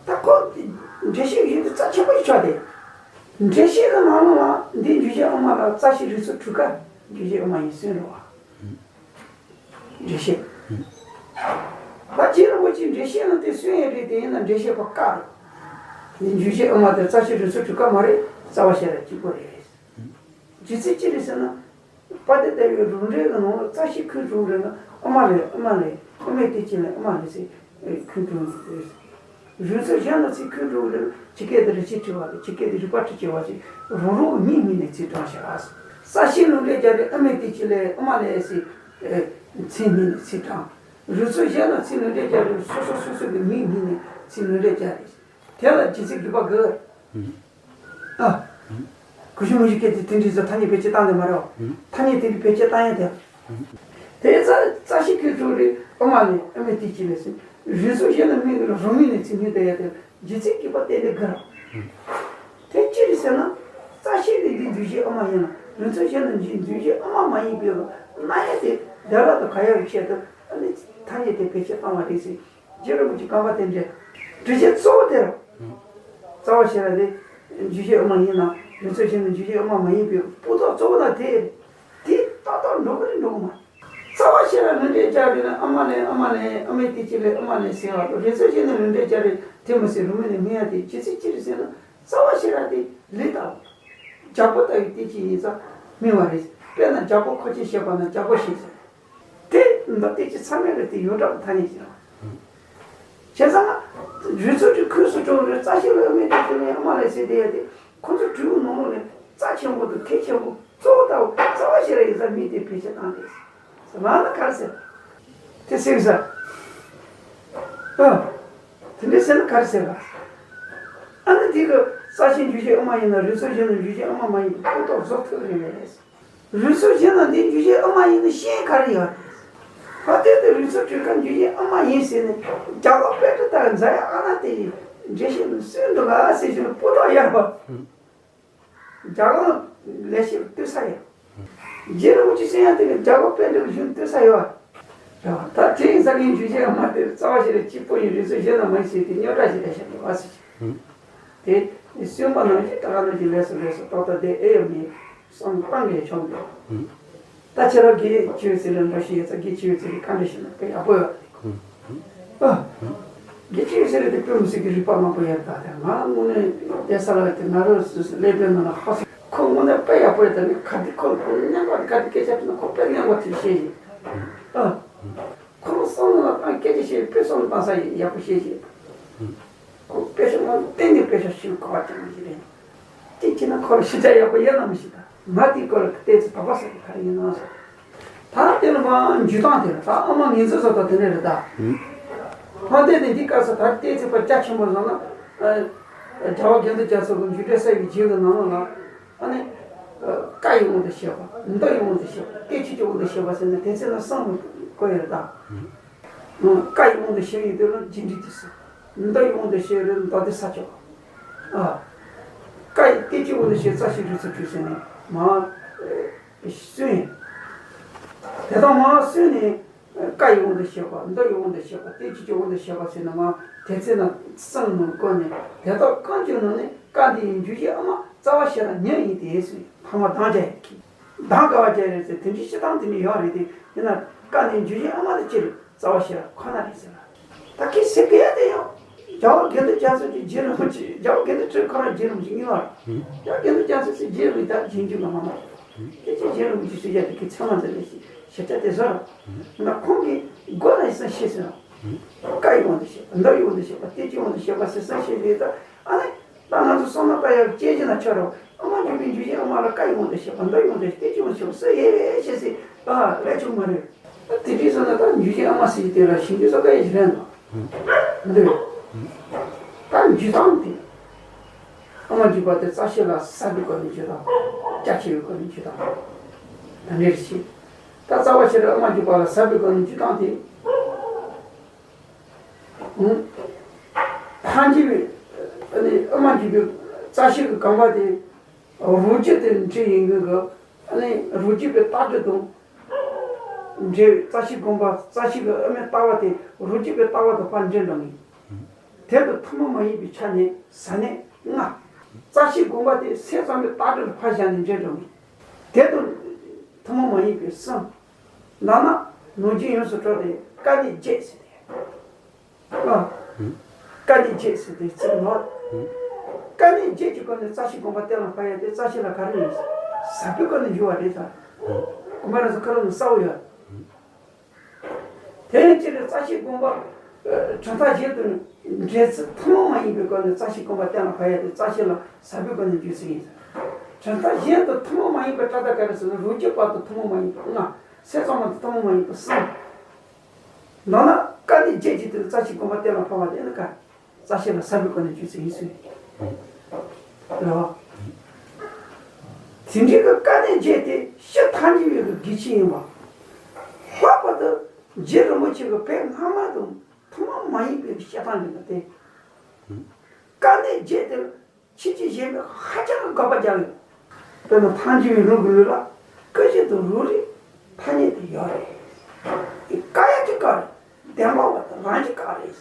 ད་ཁོ་འགྲེལ་བཤད་གཞན་དུ་རྩ་ཆེན་པོ་ཞིག་ཆགས་ཏེ། འགྲེལ་བཤད་གི་ནང་ལ་འདི་འཇུག་བྱེད་ཨ་མ་ལ་རྩ་ཤེ་རིགས་ཚོགས་དྲུག་ཀ་འཇུག་བྱེད་ཨ་མ་ཡིན་གསུངས་རེད་བ། འགྲེལ་བཤད། ད་རྗེ་རིན་པོ་ཆེས་འགྲེལ་བཤད་ནང་དེ་གསུངས་ཡོད་རེད། དེ་ཡིན་ན་འགྲེལ་བཤད་པ་བཀག་རེད། འདི་འཇུག་བྱེད་ཨ་མ་དེ་རྩ་ཤེ་རིགས་ཚོགས་དྲུག་ཀ་མ་རེད། རྩ་བ་ཤེས་རབ་གཅིག་པོ་རེད། རྒྱུ་མཚན་ཅི་རེད་ཟེར་ན། དཔལ་ལྡན་ལྟ་བུའི་རང་འགྲེལ་གྱི་ནང་ལ་རྩ་ཤེ་ཁོའི་གྲུབ་རེད་ན་ཨ་མ་ལས་ཨ་མ་ལས་ཨ་མའི་བདེ་སྐྱིད་ལས་ཨ་མ་ལས་ཟེར་ཁོའི་གྲུབ་རེད། རིགས་ཚོགས་གཞན་ལ་ཚིག་ཁོའི་གྲུབ་རེད་ན་ཇི་སྐད་དུ་རིགས་ཆད་བྲི་བ་རེད། ཇི་སྐད་དུ་རིགས་པ་བྲི་བྱེད་པ་ཞིག་རང་རང་གི་མིང་སྨོས་ནས་ཚིག་དྲངས་བྱ། རྩ་ཤེ་ལུང་འདྲེན་རྒྱག་རེད་ཨ་མའི་བདེ་སྐྱིད་ལས་ཨ་མ་ལས་ཟེར་ཚིག་སྨོས་ནས་ཚིག་དྲངས། རིགས་ཚོགས་གཞན་ལ་ཚིག་ལུང་འདྲེན་རྒྱག་རེད་སོ་སོ་སོ་སོ་གི་མིང་སྨོས་ནས་ཚིག་ལུང་འདྲེན་རྒྱག་རེད། དེ་ལ་རྗེ་བཙུན་དགྱེས་པ་གིས། ཨ། གུ་ཤུ་མུ་ཤུ་སྐད་དེ་དེ་འདྲའི་བཟོ་ཐ་སྙད་བེད་སྤྱོད་བཏང་དེ་མ་རེད། ཐ་སྙད་དེ་འདྲའི་བེད་སྤྱོད་བཏང་ཡ་དེ། དེ་རྩ་རྩ་ཤེ་ཁོའི་གྲུབ་རེད་ཨ་མ་ལས་ཨ་མའི་བདེ་སྐྱིད་ལས་ཟེར། རིགས་ཚོགས་གཞན་ལ་སྨོས་ཀྱི་རང་མིང་ནས་ཚིག་སྨོས་བསྡད་ཡ་དེ་རྗེ་བཙུན་དགྱེས་པ་བསྟན་དེ་གི་རེད། དེ་ཅི་རེད་ཟེར་ན། རྩ་ཤེ་དེ་འདི་འཇུག་བྱེད་ཨ་མ་ཡིན་ལ་རིགས་ཚོགས་གཞན་ལ་འཇུག་འཇུག་བྱེད་ཨ་མ་མ་ཡིན་པའི་རྣམ་དབྱེ་དེ་བདེ་བླག་ཏུ་ག་ཡ་བའི་ཆེད་དུ་ཨ་ནི་ཐ་སྙད་དེ་བེད་སྤྱོད་བཏང་བ་རེད་ཟེར། རྗེ་རིན་པོ་ཆེ་གང་པ་དེ་འདྲས། འགྲེལ་བཤད་གཙོ་བོ་དེ་རེད། རྩ་བ་ཤེས་རབ་དེ་འཇུག་བྱེད་ཨ་མ་ཡིན་ན་རིགས་ཚོགས་གཞན་ནི་འཇུག་བྱེད་ཨ་མ་མ་ཡིན་པའི་སྤུ་མདོག་གཙོ་བོ་ན་དེ་རེད། དེ་ཏག་ཏག་འགྲོ་གི་རེད་འགྲོ་གི་མ་རེད། རྩ་བ་ཤེས་རབ་ལུང་འདྲེན་རྒྱག་རེད་ན་ཨ་མ་ལས་ཨ་མ་ལས་ཨ་མའི་བདེ་སྐྱིད་ལས་ཨ་མ་ལས་ཟེར་བ་རེད། རིགས་ཚོགས་གཞན་ནི་ལུང་འདྲེན་རྒྱག་རེད་དེ་མི་ཟེར་རུ་མི་ནས་སྨོས་ཡ་དེ་རྗེ་བཙུན་ཅི་རེད་ཟེར་ན་རྩ་བ་ཤེས་རབ་དེ་ལས་ལྟ་བུ། རྒྱལ་པོ་ལྟ་བུའི་བདེ་སྐྱིད་ཡིན་ཙང་སྨོས་པ་རེད། དཔེར་ན་རྒྱལ་པོ་ཁོ་ཆེ་ཤེས་པ་ན་རྒྱལ་པོ་ཤེས་ཟེར། དེ་མདོ་སྡེ་སྤྱི་ཚང་མའི་རིགས་དེ་ཡོངས་གྲགས་ཀྱི་ཐ་སྙད་ཅིག་རེད། བྱས་ཙང་རིགས་ཚོགས་ཀྱི་ཁོངས་སུ་གྲུབ་རེད། རྩ་ཤེ་ལ་ཨ་མའི་བདེ་སྐྱིད་ལ་ཨ་མ་ལས་ཟེར་དེ་ཡ་དེ་ཁོ་ཚོ་དྲུག་ནང་ལོགས་ནས་རྩ་ཆེན་པོ་དང་གལ་ཆེན་པོ་གཙོ་བོ་ལྟ་བུ་རྩ་བ་ཤེས་རབ་ཡིན་ཙང་མིང་དེ་བེད་སྤྱོད་བཏང་རེད། རང་ལ་ག་རེ་ཟེར། དེ་ཟེར་ས། ཨ། དེ་འདྲ་ཟེར་ན་ག་རེ་ཟེར་བ། ཨ་ནི་དེ་གི་རྩ་ཤེ་འཇུག་བྱེད་ཨ་མ་ཡིན་ན་རིགས་ཚོགས་གཞན་ན་འཇུག་བྱེད་ཨ་མ་མ་ཡིན་པའི་སྤུ་མདོག་བཟོ་ཐུབ་རེད་མེད་རེད། རིགས་ཚོགས་གཞན་ན་འདི་འཇུག་བྱེད་ཨ་མ་ཡིན་ན་ཤེས་ག་རེ་ཡོད་རེད། ཕ་དེ་དེ་རིགས་ཚོགས་དྲུག་ཀ་འཇུག་བྱེད་ཨ་མ་ཡིན་ཟེར་ནས་རྒྱ་གར་པཎྜི་ཏ་མཛའ་ཡ་ཨ་ན་དེ་ཡི་འགྲེལ་བཤད་ནི་སུས་འདུག་ཨ་ཟེར་གྱི་ནི་སྤུ་མདོག་ཡག་པ། རྒྱ་གར་ལས་བྱེད་ལྟོས་ས་ཡོད། རྗེ་རིན་པོ་ཆེ་ཟེར་ཡ་དེ་ནི་རྒྱ་གར་པཎྜི་ཏ་གཞུང་ལྟོས་ས་ཡོད། རེད་བ། ད་དེ་ཡིན་ས་གི་འཇུག་བྱེད་ཨ་མ་དེ་རྩ་བ་ཤེས་རབ་གཅིག་པོ་ཡིན། རིགས་ཚོགས་གཞན་ན་མ་ཡིན་ཟེར་དེ་རྙོག་དྲ་ཞིག་རེད་ཤག་ལེ་བ་ཟེར་གྱི། དེ་ནི་སུན་པ་ནང་བཞིན་ད་ག་ནང་བཞིན་ལས་སུ་ལས་སུ་ཏག་ཏག་བསྡད་ཨེ་ཡོད་མེད་བསམ་བློ་བཏང་གི་བྱུང་འདུག་ད་ཁྱེད་རང་དགེ་ཆོས་ཟེར་ལ་འགྲོ་ཤེས་ཡོད་ཙང་དགེ་ཆོས་ཟེར་གི་བཀའ་འདྲི་ཞུ་ན་དཔེ་ཡག་པོ་ཡོད་རེད། ཨ། དགེ་ཆོས་ཟེར་དེ་དཔེ་མི་སྲིད་ཀྱི་རིག་པ་མང་པོ་ཡོད་རེད། ད་དེ་ང་དངོས་གནས་བསྡད་ས་ལ་དེ་ང་རང་སློབ་གྲྭའི་ནང་ལ་ཧ་སོ་ཁོ་དངོས་གནས་དཔེ་ཡག་པོ་ཡོད། ད་ནི་ག་དེ་ཁོ་ཁོ་སྙན་པ་དེ་ག་དེ་སྐད་ཆ་དྲིས་ན་ཁོ་དཔེ་སྙན་པ་དེ་བཤད་ཤེས། ཨ། ཁོ་རང་བསམ་བློ་ལ་བཏང་སྐད་ཆ་བཤད་དཔེ་བསམ་བློ་བཏང་ས་ཡག་པོ་བཤད་ཤེས། ཁོ་དཔེ་ཆ་མང་གཏན་ནས་དཔེ་ཆ་ཞིག་གོ་བ་ཅང་མི་ཤེས་རེད། དེ་བྱས་ན་ཁོ་ལ་ཤེས་བྱ་ཡག་པོ་ཡོད་ན་མི་ཤེས་ད། ང་དེའི་སྐོར་ལ་བལྟས་ཚེ་དོགས་པ་ཟ་གི་ག་རེ་ཡིན་ན་ཟེར། ད་དེ་ལ་མ་འཇུ་སྟངས་དེ་ལ་ད་ཨ་མ་ངེས་འཛིན་བཟོ་ལྟ་དེ་འདྲ་རེད་ད། ཧུམ། ཧོ་དེ་ནི་འདི་སྐབས་སུ་ད་བལྟས་ཚེ་ཕར་རྒྱ་ཆེན་པོ་བཟོ་ན། ཨ། རྒྱལ་བ་དགེ་འདུན་རྒྱ་མཚོ་གི་འཇུག་འགྲེལ་གསལ་བའི་རྒྱན་གྱི་ནང་ལ། ཨ་ནི། ཨ། ཀ་ཡི་དབང་དུ་བྱས་པ། མདོ་ཡི་དབང་དུ་བྱས་པ། དེ་ཆོས་ཀྱི་དབང་དུ་བྱས་པ་ཟེར་ནས་དེ་ཚེ་ན་གསུམ་བཀོད་ཡོད་ད། ཧུམ། ཀ་ཡི་དབང་དུ་བྱས་ཡོད་དེ་ལ་རྒྱས་འབྲིང་དུ་ཟེར། མདོ་ཡི་དབང་དུ་བྱས་རེད་མདོ་སྡེ་ས་སྐྱོང་། ཨ། ཀ་ཡི་བསྟན་བཅོས་དབང་དུ་བྱས་རྩ་ཤེ་རིགས་ཚོགས་དྲུག་ཟེར་ནས་མ། སུན། དེ་དག་མ་སུན་ནས། ཀ་ཡི་དབང་དུ་བྱས་པ་མདོ་ཡི་དབང་དུ་བྱས་པ་བསྟན་བཅོས་ཀྱི་དབང་དུ་བྱས་པ་ཟེར་ནས་མ་དེ་ཚེ་ན་གསུམ་ནང་བཀོད་ནས་དེ་དག་གང་བྱུང་ནང་ནས་ཀ་འདི་ཡི་འཇུག་བྱེད་ཨ་མ་རྩ་བ་ཤེས་རབ་ཉིད་ཡིན་ཏེ་ཟེར་ཐ་མ་གདམས་བྱ་ཡིན་གྱི། གདམས་ག་བ་བྱ་རེད་ཟེར་དེ་འདྲའི་སྤྱིར་བཏང་དེ་ནི་ཡོད་རེད་དེ་ཡིན་ན་ཀ་འདི་འཇུག་བྱེད་ཨ་མ་དེ་ཅི་རེད། རྩ་བ་ཤེས་རབ་ཁོ་ན་རེད་ཟེར་ལ། ད་ཁྱེད་ཟེར་གི་ཡ་དེ་ཡང་། རྒྱལ་བ་དགེ་འདུན་རྒྱ་མཚོ་གི་རྗེ་རིན་པོ་ཆེ་རྒྱལ་བ་དགེ་འདུན་ཁྲི་ཁོ་རང་རྗེ་རིན་པོ་ཆེ་གཉིས་ལ། རྒྱལ་བ་དགེ་འདུན་རྒྱ་མཚོ་ཟེར་རྗེ་རིན་པོ་ཆེ་ད་རྗེས་འཇུག་ལ་མ་ནོར། དེ་ཅི་རྗེ་རིན་པོ་ཆེ་ཟེར་ཡ་དེ་གི་ཚད་མ་འཛིན་ལས་ཤེས་ཤེས་བྱ་དེ་བཟོ་ར། ན་ཁོང་གི་སྒོ་ལ་ཡི་སང་ཤེས་ཟེར་ར། ཀ་ཡི་དབང་དུ་བྱས་པ་མདོ་ཡི་དབང་དུ་བྱས་པ་བསྟན་བཅོས་དབང་དུ་བྱས་པ་ཟེར་སང་ཤེས་ཟེར་ད་ཨ་ནི། ད་ང་ཚོ་བསམ་བློ་བཏང་ཡག་སྐྱེལ་གྱི་ན་ཆོག་ར། ཨ་མ་འཇུག་པའི་འཇུག་བྱེད་ཨ་མ་ལ་ཀ་ཡི་དབང་དུ་བྱས་པ་མདོ་ཡི་དབང་དུ་བྱས་བསྟན་བཅོས་དབང་དུ་བྱས་པ་ཟེར་ཡེ་ཡེ་ཤེས་ཟེར་ཨ་ལས་ཆོག་མ་རེད། དེ་དུས་ཙམ་ན་ད་འཇུག་བྱེད་ཨ་མ་ཟེར་གྱི་དེ་ལ་ཞིབ་འཇུག་ས་ག་ཡེ་ཞིག་རན་དང་། འདི། ད་འཇུག་སྟངས་དེ། ཨ་མ་འཇུག་པ་དེ་རྩ་ཤེ་ལ་ཟབ་པའི་སྒོ་ནས་འཇུག་དང་། རྒྱ་ཆེ་བའི་སྒོ་ནས་འཇུག་དང་། ད་འདྲ་རེད་ཤེས། ད་རྩ་བ་ཤེ་ར་ཨ་མ་འཇུག་པ་ལ་ཟབ་པའི་སྒོ་ནས་འཇུག་སྟངས་དེ། ཐལ་འགྱུར་བའི་ཨ་ནི་ཨ་མ་འཇུག་པའི་རྩ་ཤེ་གི་རྐང་པ་དེ། རོ་རྒྱུ་དེ་འདྲེ་ཡིན་གྱི་གི། ཨ་ནི་རོ་རྒྱུ་པའི་ལྟ་གྲུབ་དང་། འདྲེ་རྩ་ཤེ་སྒོམ་པ་རྩ་ཤེ་གི་ཨ་མའི་ལྟ་བ་དེ་རོ་རྒྱུ་པའི་ལྟ་བ་དང་ཕར་འདྲེས་འགྲོ་ངེས། དེ་དང་ཐུན་མོང་མ་ཡིན་པའི་ཆ་ནས་ཟབ་གནད་ལྔ། རྩ་ཤེ་སྒོམ་པ་དེ་སེམས་ཙམ་པའི་ལྟ་གྲུབ་ལ་ཕར་བཞག་ནས་འདྲེས་འགྲོ་ངེས། དེ་དང་ཐུན་མོང་མ་ཡིན་པའི་གསུམ། ལག་ན་ནང་རྒྱུད་ཡོངས་སུ་གྲོལ་ཏེ་དཀའ་གནད་བརྒྱད་ཟེར་ཏེ། ཨ། དཀའ་གནད་བརྒྱད་ཟེར་ཏེ་ཚིག་ནོར། དཀའ་གནད་བརྒྱད་ཀྱི་སྒོ་ནས་རྩ་ཤེ་སྒོམ་པ་གཏན་ལ་ཕབ་ཡ་དེ་རྩ་ཤེ་ལ་ག་རེ་ཡིན། ཟབ་པའི་སྒོ་ནས་འཇུག་པ་རེད་ད། གོང་མ་རང་ཚོ་ཁ་རོག་ནས་གསལ་བོ་ཡོད། དེ་ཡང་སྤྱིར་རྩ་ཤེ་སྒོམ་པ། གྲུབ་མཐའ་གཞན་དུ་འགྲེལ་ཚུལ་ཐུན་མོང་མ་ཡིན་པའི་སྒོ་ནས་རྩ་ཤེ་སྒོམ་པ་གཏན་ལ་ཕབ་ཡ་དེ་རྩ་ཤེ་ལ་ཟབ་པའི་སྒོ་ནས་འཇུག་ཚུལ་ཡིན། གྲུབ་མཐའ་གཞན་དུ་ཐུན་མོང་མ་ཡིན་པའི་གྲུབ་མཐའ་ག་རེ་ཟེར་ན་རོ་རྒྱུས་པ་དང་ཐུན་མོང་མ་ཡིན་པ་ལྔ། སེམས་ཙམ་པ་དང་ཐུན་མོང་མ་ཡིན་པ་གསུམ། ནང་ན་དཀའ་གནད་བརྒྱད་ཀྱི་དོན་རྩ་ཤེ་སྒོམ་པ་གཏན་ལ་ཕབ་པ་དེ་ནི་ཀ། རྩ་ཤེ་ལ་ཟབ་པའི་སྒོ་ནས་འཇུག་ཚུལ་ཡིན་ཟེར། རེད་བ། དེ་འདྲའི་གི་དཀའ་གནད་བརྒྱད་དེ་སྤྱིར་ཐལ་འགྱུར་བའི་གི་གལ་ཆེ་ཡིན་པ། ལྷག་པར་དུ་རྗེ་རིན་པོ་ཆེ་གི་བོད་སྔ་མ་དང་ཐུན་མོང་མ་ཡིན་པའི་བཤད་སྟངས་ཡིན་པ་སྟེ། དཀའ་གནད་བརྒྱད་དེ། ཁྱེད་ཀྱིས་གཞན་པའི་ཧ་ཅང་གི་དགག་པ་རྒྱག་ཡོད། དཔེར་ན་ཐལ་འགྱུར་བའི་ལུགས་ཀྱི་ལུགས་ལ་ཀུན་གཞི་དང་རང་རིག་ཐ་སྙད་དུ་ཡོད་རེད། དེ་བཀག་ཡ་གི་བཀག་རེད། བདེན་པ་བ་དང་རང་གི་བཀག་རེད།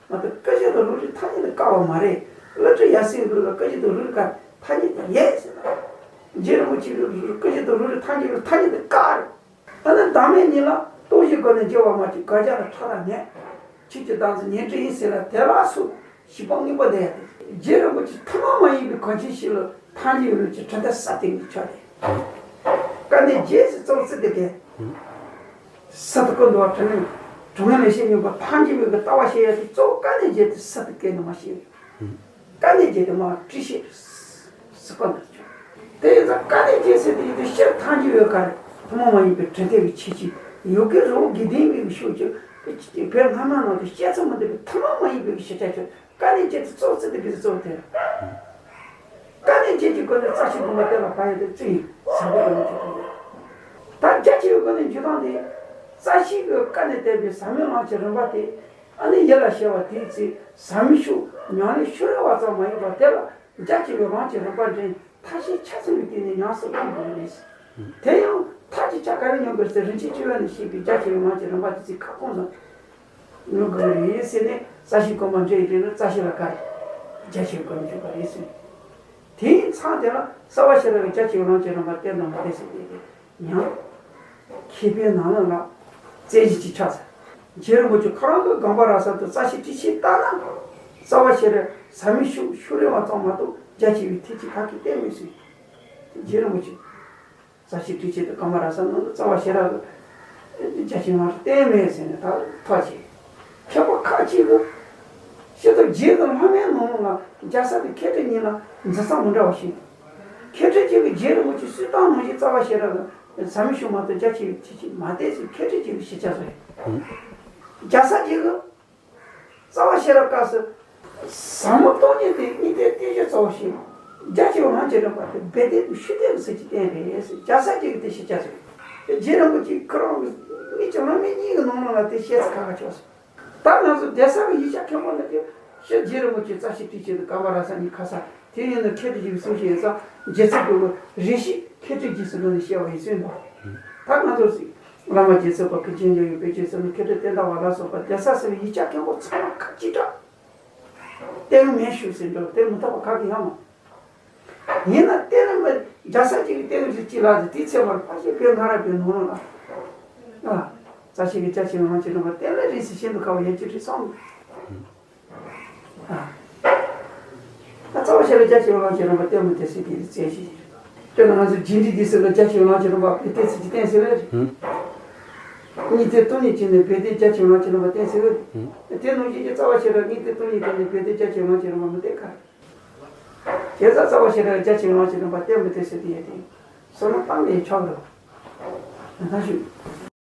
མ་གཏོགས་ཀུན་གཞི་དང་རང་རིག་ཐ་སྙད་དུ་བཀག་པ་མ་རེད། བློ་གྲོས་ཡབ་སྲས་ལུགས་ལ་ཀུན་གཞི་དང་རང་རིག་བཀག་ཐ་སྙད་དུ་ཡོད་ཟེར་ན། རྗེ་རིན་པོ་ཆེ་ལུགས་ཀུན་གཞི་དང་རང་རིག་ཐལ་འགྱུར་བའི་ཐ་སྙད་དུ་བཀག་རེད། ཨ་ནི་བདག་མེད་གཉིས་ལ་སྟོང་གཞིའི་སྒོ་ནས་འགྱུར་བ་མ་བྱས་དགག་བྱ་ལ་ཕྲ་རགས་མེད། ཆོས་ཀྱི་བདག་འཛིན་ཉོན་སྒྲིབ་ཡིན་ཟེར་ལ་དེ་ལ་སོགས་བཞི་པ་དངོས་པོ་འདི་ཡང་དེ། རྗེ་རིན་པོ་ཆེ་ཐུན་མོང་མ་ཡིན་པའི་གང་ཅི་ཞིག་ལ་ཐལ་འགྱུར་བའི་ལུགས་ཀྱི་གྲུབ་མཐའ་གསལ་སྟོན་གྱི་ཕྱོགས་ཏེ། དཀའ་གནད་བརྒྱད་ཟེར་གཙོ་བོ་བརྩི་སྟེ་གས། གསལ་དུ་བཀོད་འདུག་བ། དྲང་ངེས་དྲང་ངེས་ལེགས་བཤད་སྙིང་པོ་ཐལ་འགྱུར་བའི་གི་ལྟ་བ་བཤད་ཡ་དེ་གཙོ་བོ་དཀའ་གནད་བརྒྱད་དེ་གསལ་དུ་བཀོད་ནས་མ་བཤད་ཡོད། དཀའ་གནད་བརྒྱད་དེ་མ་བྲིས་ཤེས་སུ་བཀོད་འདུག་ཆོག་དེ་ཡིན་ཙང་དཀའ་གནད་བརྒྱད་ཟེར་དེ་ཡིན་དུས་སྤྱིར་ཐལ་འགྱུར་ཡོད་ག་རེ་ཐུན་མོང་མ་ཡིན་པའི་གྲུབ་མཐའ་གི་ཁྱད་ཆོས་ཡོ་གའི་རི་བོ་དགེ་ལྡན་པའི་ཤོག་ཅིག་བོད་སྔ་མ་ནང་དུ་བཤད་ཚུལ་མི་འདུག་པའི་ཐུན་མོང་མ་ཡིན་པའི་ཤེས་བྱ་ཆོས་དཀའ་གནད་བརྒྱད་དེ་གཙོ་བོ་བརྩི་དེ་གི་གཙོ་བོ་དེ། དཀའ་གནད་བརྒྱད་ཀྱི་སྒོ་ནས་རྩ་ཤེ་སྒོམ་པ་གཏན་ལ་ཕབ་ཡ་དེ་བརྩི་ཡིན་ཟབ་པའི་སྒོ་ནས་འཇུག་སྟངས་དེ། ད་རྒྱ་ཆེ་བའི་སྒོ་ནས་འཇུག་སྟངས་དེ། རྩ་ཤེ་གི་དཀའ་གནད་བསྟན་པའི་ཟབ་མོའི་ལམ་གྱི་རིམ་པ་དེ། ཨ་ནི་ཡིད་ལ་བྱེད་པ་དེའི་ཚེ་ཟབ་མོའི་ཤུགས་ཉམས་ལེན་ཤུགས་རེ་བ་ཙམ་མ་ཡིན་པར་དེ་ལ་རྒྱ་ཆེ་བའི་ལམ་གྱི་རིམ་པ་འདྲེན་ཐབས་ཤེས་ཆ་ཚང་བའི་སྟེང་ནས་ཉམས་སུ་བླང་དགོས་པ་རེད། དེ་ཡང་ཐབས་ཀྱི་ཆ་ག་རེ་ཉམས་དགོས་ཟེར་རིན་ཆེན་སྤྱོད་པ་ནས་བཤད་པའི་རྒྱ་ཆེ་བའི་ལམ་གྱི་རིམ་པ་དེ་ཚེ་ཁ་སྐོང་ཙམ་ཉམས་དགོས་པ་རེད་ཟེར་ནས་རྩ་ཤེ་སྒོམ་པ་འདྲེན་ཡི་དེ་ནི་རྩ་ཤེ་ལ་ག་རེ་རྒྱ་ཆེ་བའི་སྒོ་ནས་འཇུག་པ་རེད་ཟེར། དེ་ཡིན་ཙང་དེ་ལ་རྩ་བ་ཤེས་རབ་ཀྱི་རྒྱ་ཆེ་བའི་ལམ་གྱི་རིམ་པ་བསྟན་དང་མ་བསྟན་ཟེར་ཏེ་དེ་ཉམས། མཁས་པའི་ནང་ལ་ལ་རྩེ་གཅིག་གིས་ཆགས་ཚར། རྗེ་རིན་པོ་ཆེ་ཁོ་རང་གི་གངས་པ་ར་ས་དུ་རྩ་ཤེ་ཊཱིཀ་ཆེན་ལྟར་ན། རྩ་བ་ཤེས་རབ་ཟབ་མོའི་ཤུགས་ཤུགས་རེ་བ་ཙམ་མ་གཏོགས་རྒྱ་ཆེ་བའི་ཐེག་ཆེན་ག་གིས་བསྟན་མེད་ཟེར། རྗེ་རིན་པོ་ཆེ། རྩ་ཤེ་ཊཱིཀ་ཆེན་དུ་གངས་པ་ར་ས་ནང་དུ་རྩ་བ་ཤེས་རབ་ཀྱི་རྒྱ་ཆེ་བའི་ལམ་བསྟན་མེད་ཟེར་ནས་ད་ཐོག་ཆེ། མཁས་པ་ཁ་ཅིག་གིས། ཤེས་རབ་རྗེ་དང་བླ་མའི་ནང་ལ་རྒྱལ་ས་དང་མཁས་གྲུབ་གཉིས་ལ་འཛིན་ས་མི་འདྲ་བ་ཞིག་མཁས་གྲུབ་ཅིག་གིས་རྗེ་རིན་པོ་ཆེ་སུས་བཏང་ནང་བཞིན་རྩ་བ་ཤེས་རབ་ཀྱི་ཟབ་མོའི་ཤུགས་མ་གཏོགས་རྒྱ་ཆེ་བའི་ཐེག་ཆེན་མ་བསྟན་ཟེར་མཁས་གྲུབ་ཅིག་གིས་ཤེས་བྱ་བཟོ་ཡོད། རྒྱལ་ས་ཅིག་གིས། རྩ་བ་ཤེས་རབ་སྐབས་སུ། ཟབ་མོ་སྟོང་ཉིད་དེ་གཉིས་ལྡན་བསྟན་བཅོས་གཙོ་བོ་ཞིག་རྒྱ་ཆེ་བའི་ལམ་གྱི་རིམ་པ་དེ་སྦས་བསྟན་དང་ཤུགས་བསྟན་གྱི་ཚུལ་གྱིས་བསྟན་པས་རྒྱལ་ས་ཅིག་གིས་དེ་ཤེས་བྱ་བཟོ་ཡོད། རྗེ་རིན་པོ་ཆེ་ཁོ་རང་གི་དངོས་ཀྱི་བླ་མའི་སྙིང་གི་ནང་ལོགས་ལ་དེ་བཤད་ཚུལ་ཁ་ཁ་ཆགས་སོང་། ད་ང་ཚོ་གདན་ས་གི་ཡིག་ཆ་མཁན་པོ་འདི་གིས་ཤེས་རྗེ་རིན་པོ་ཆེ་རྩ་ཤེ་ཊཱིཀ་ཆེན་དུ་གངས་པ་ར་ས་གཉིས་ཁ་ས་དེ་ཡིན་ན་མཁས་གྲུབ་ཀྱི་གསུང་བཤད་ཡིན་ཙང་རྗེ་ཚེ་རིང་པོ་རེ་ཞིག་མཁས་གྲུབ་ཀྱི་ཟེར་ནས་བཤད་པ་ཡིན་ཟེར་འདུག་ད་ང་ཚོ་ཟིག་བླ་མ་རྗེ་བཙུན་པ་ཀུན་མཁྱེན་འཇམ་དབྱངས་དཔལ་གྱི་ཟེར་ནས་མཁས་གྲུབ་བསྟན་དར་བ་ལ་སོགས་པ་གདན་ས་ཟེར་བའི་ཡིག་ཆ་མཁན་པོ་ཚང་མ་ཁ་གཅིག་གྲགས། བསྟན་མེད་ཞུ་ཟེར་འགྲོ་བསྟན་མི་ཐུབ་པ་ག་གི་ཡང་མ། ཡིན་ན་བསྟན་རིམ་པ་རྒྱལ་ས་ཅིག་གི་བསྟན་རིམ་ཞིག་ཅིག་ལ་ཟེར་དེའི་ཚེ་བར་ཕལ་ཆེར་བོད་སྔ་རབས་པའི་ནང་ལོགས་ལ། ཨ། རྩ་ཤེ་གི་རྒྱ་ཆེ་བའི་ལམ་གྱི་རིམ་པ་བསྟན་ལ་རེད་ཟེར་ཤེས་འདུག་ཁ་བ་ཡན་ཆད་རེད་སོང་། ཨ། ད་རྩ་བ་ཤེས་རབ་རྒྱ་ཆེ་བའི་ལམ་གྱི་རིམ་པ་བསྟན་མི་བདེ་ཟེར་གྱི་རྩོད་གཞི་ཞིག་རེད། དཔེར་ན་ང་ཚོ་རྗེ་འབྲི་འདི་ཚོ་ལ་རྒྱ་ཆེ་བའི་ལམ་གྱི་རིམ་པ་སྦས་བསྟན་ཚུལ་གྱིས་བསྟན་ཟེར་བས་རེད། གཉིས་ལྡན་སྟོང་ཉིད་ཅན་ནས་སྦས་བསྟན་རྒྱ་ཆེ་བའི་ལམ་གྱི་རིམ་པ་བསྟན་ཟེར་བས་རེད། དེ་ནང་བཞིན་གྱི་རྩ་བ་ཤེས་རབ་གཉིས་ལྡན་སྟོང་ཉིད་ཅན་ནས་སྦས་བསྟན་རྒྱ་ཆེ་བའི་ལམ་གྱི་རིམ་པ་མི་བསྟན་ག་རེད། བྱས་ཙང་རྩ་བ་ཤེས་རབ་རྒྱ་ཆེ་བའི་ལམ་གྱི་རིམ་པ་བསྟན་མི་བདེ་ཟེར་དེ་ཡོད་དེ། བསམ་བློ་བཏང་ནས་ཆོག་གི་རེད། ཡང་ཐག་ཞུ།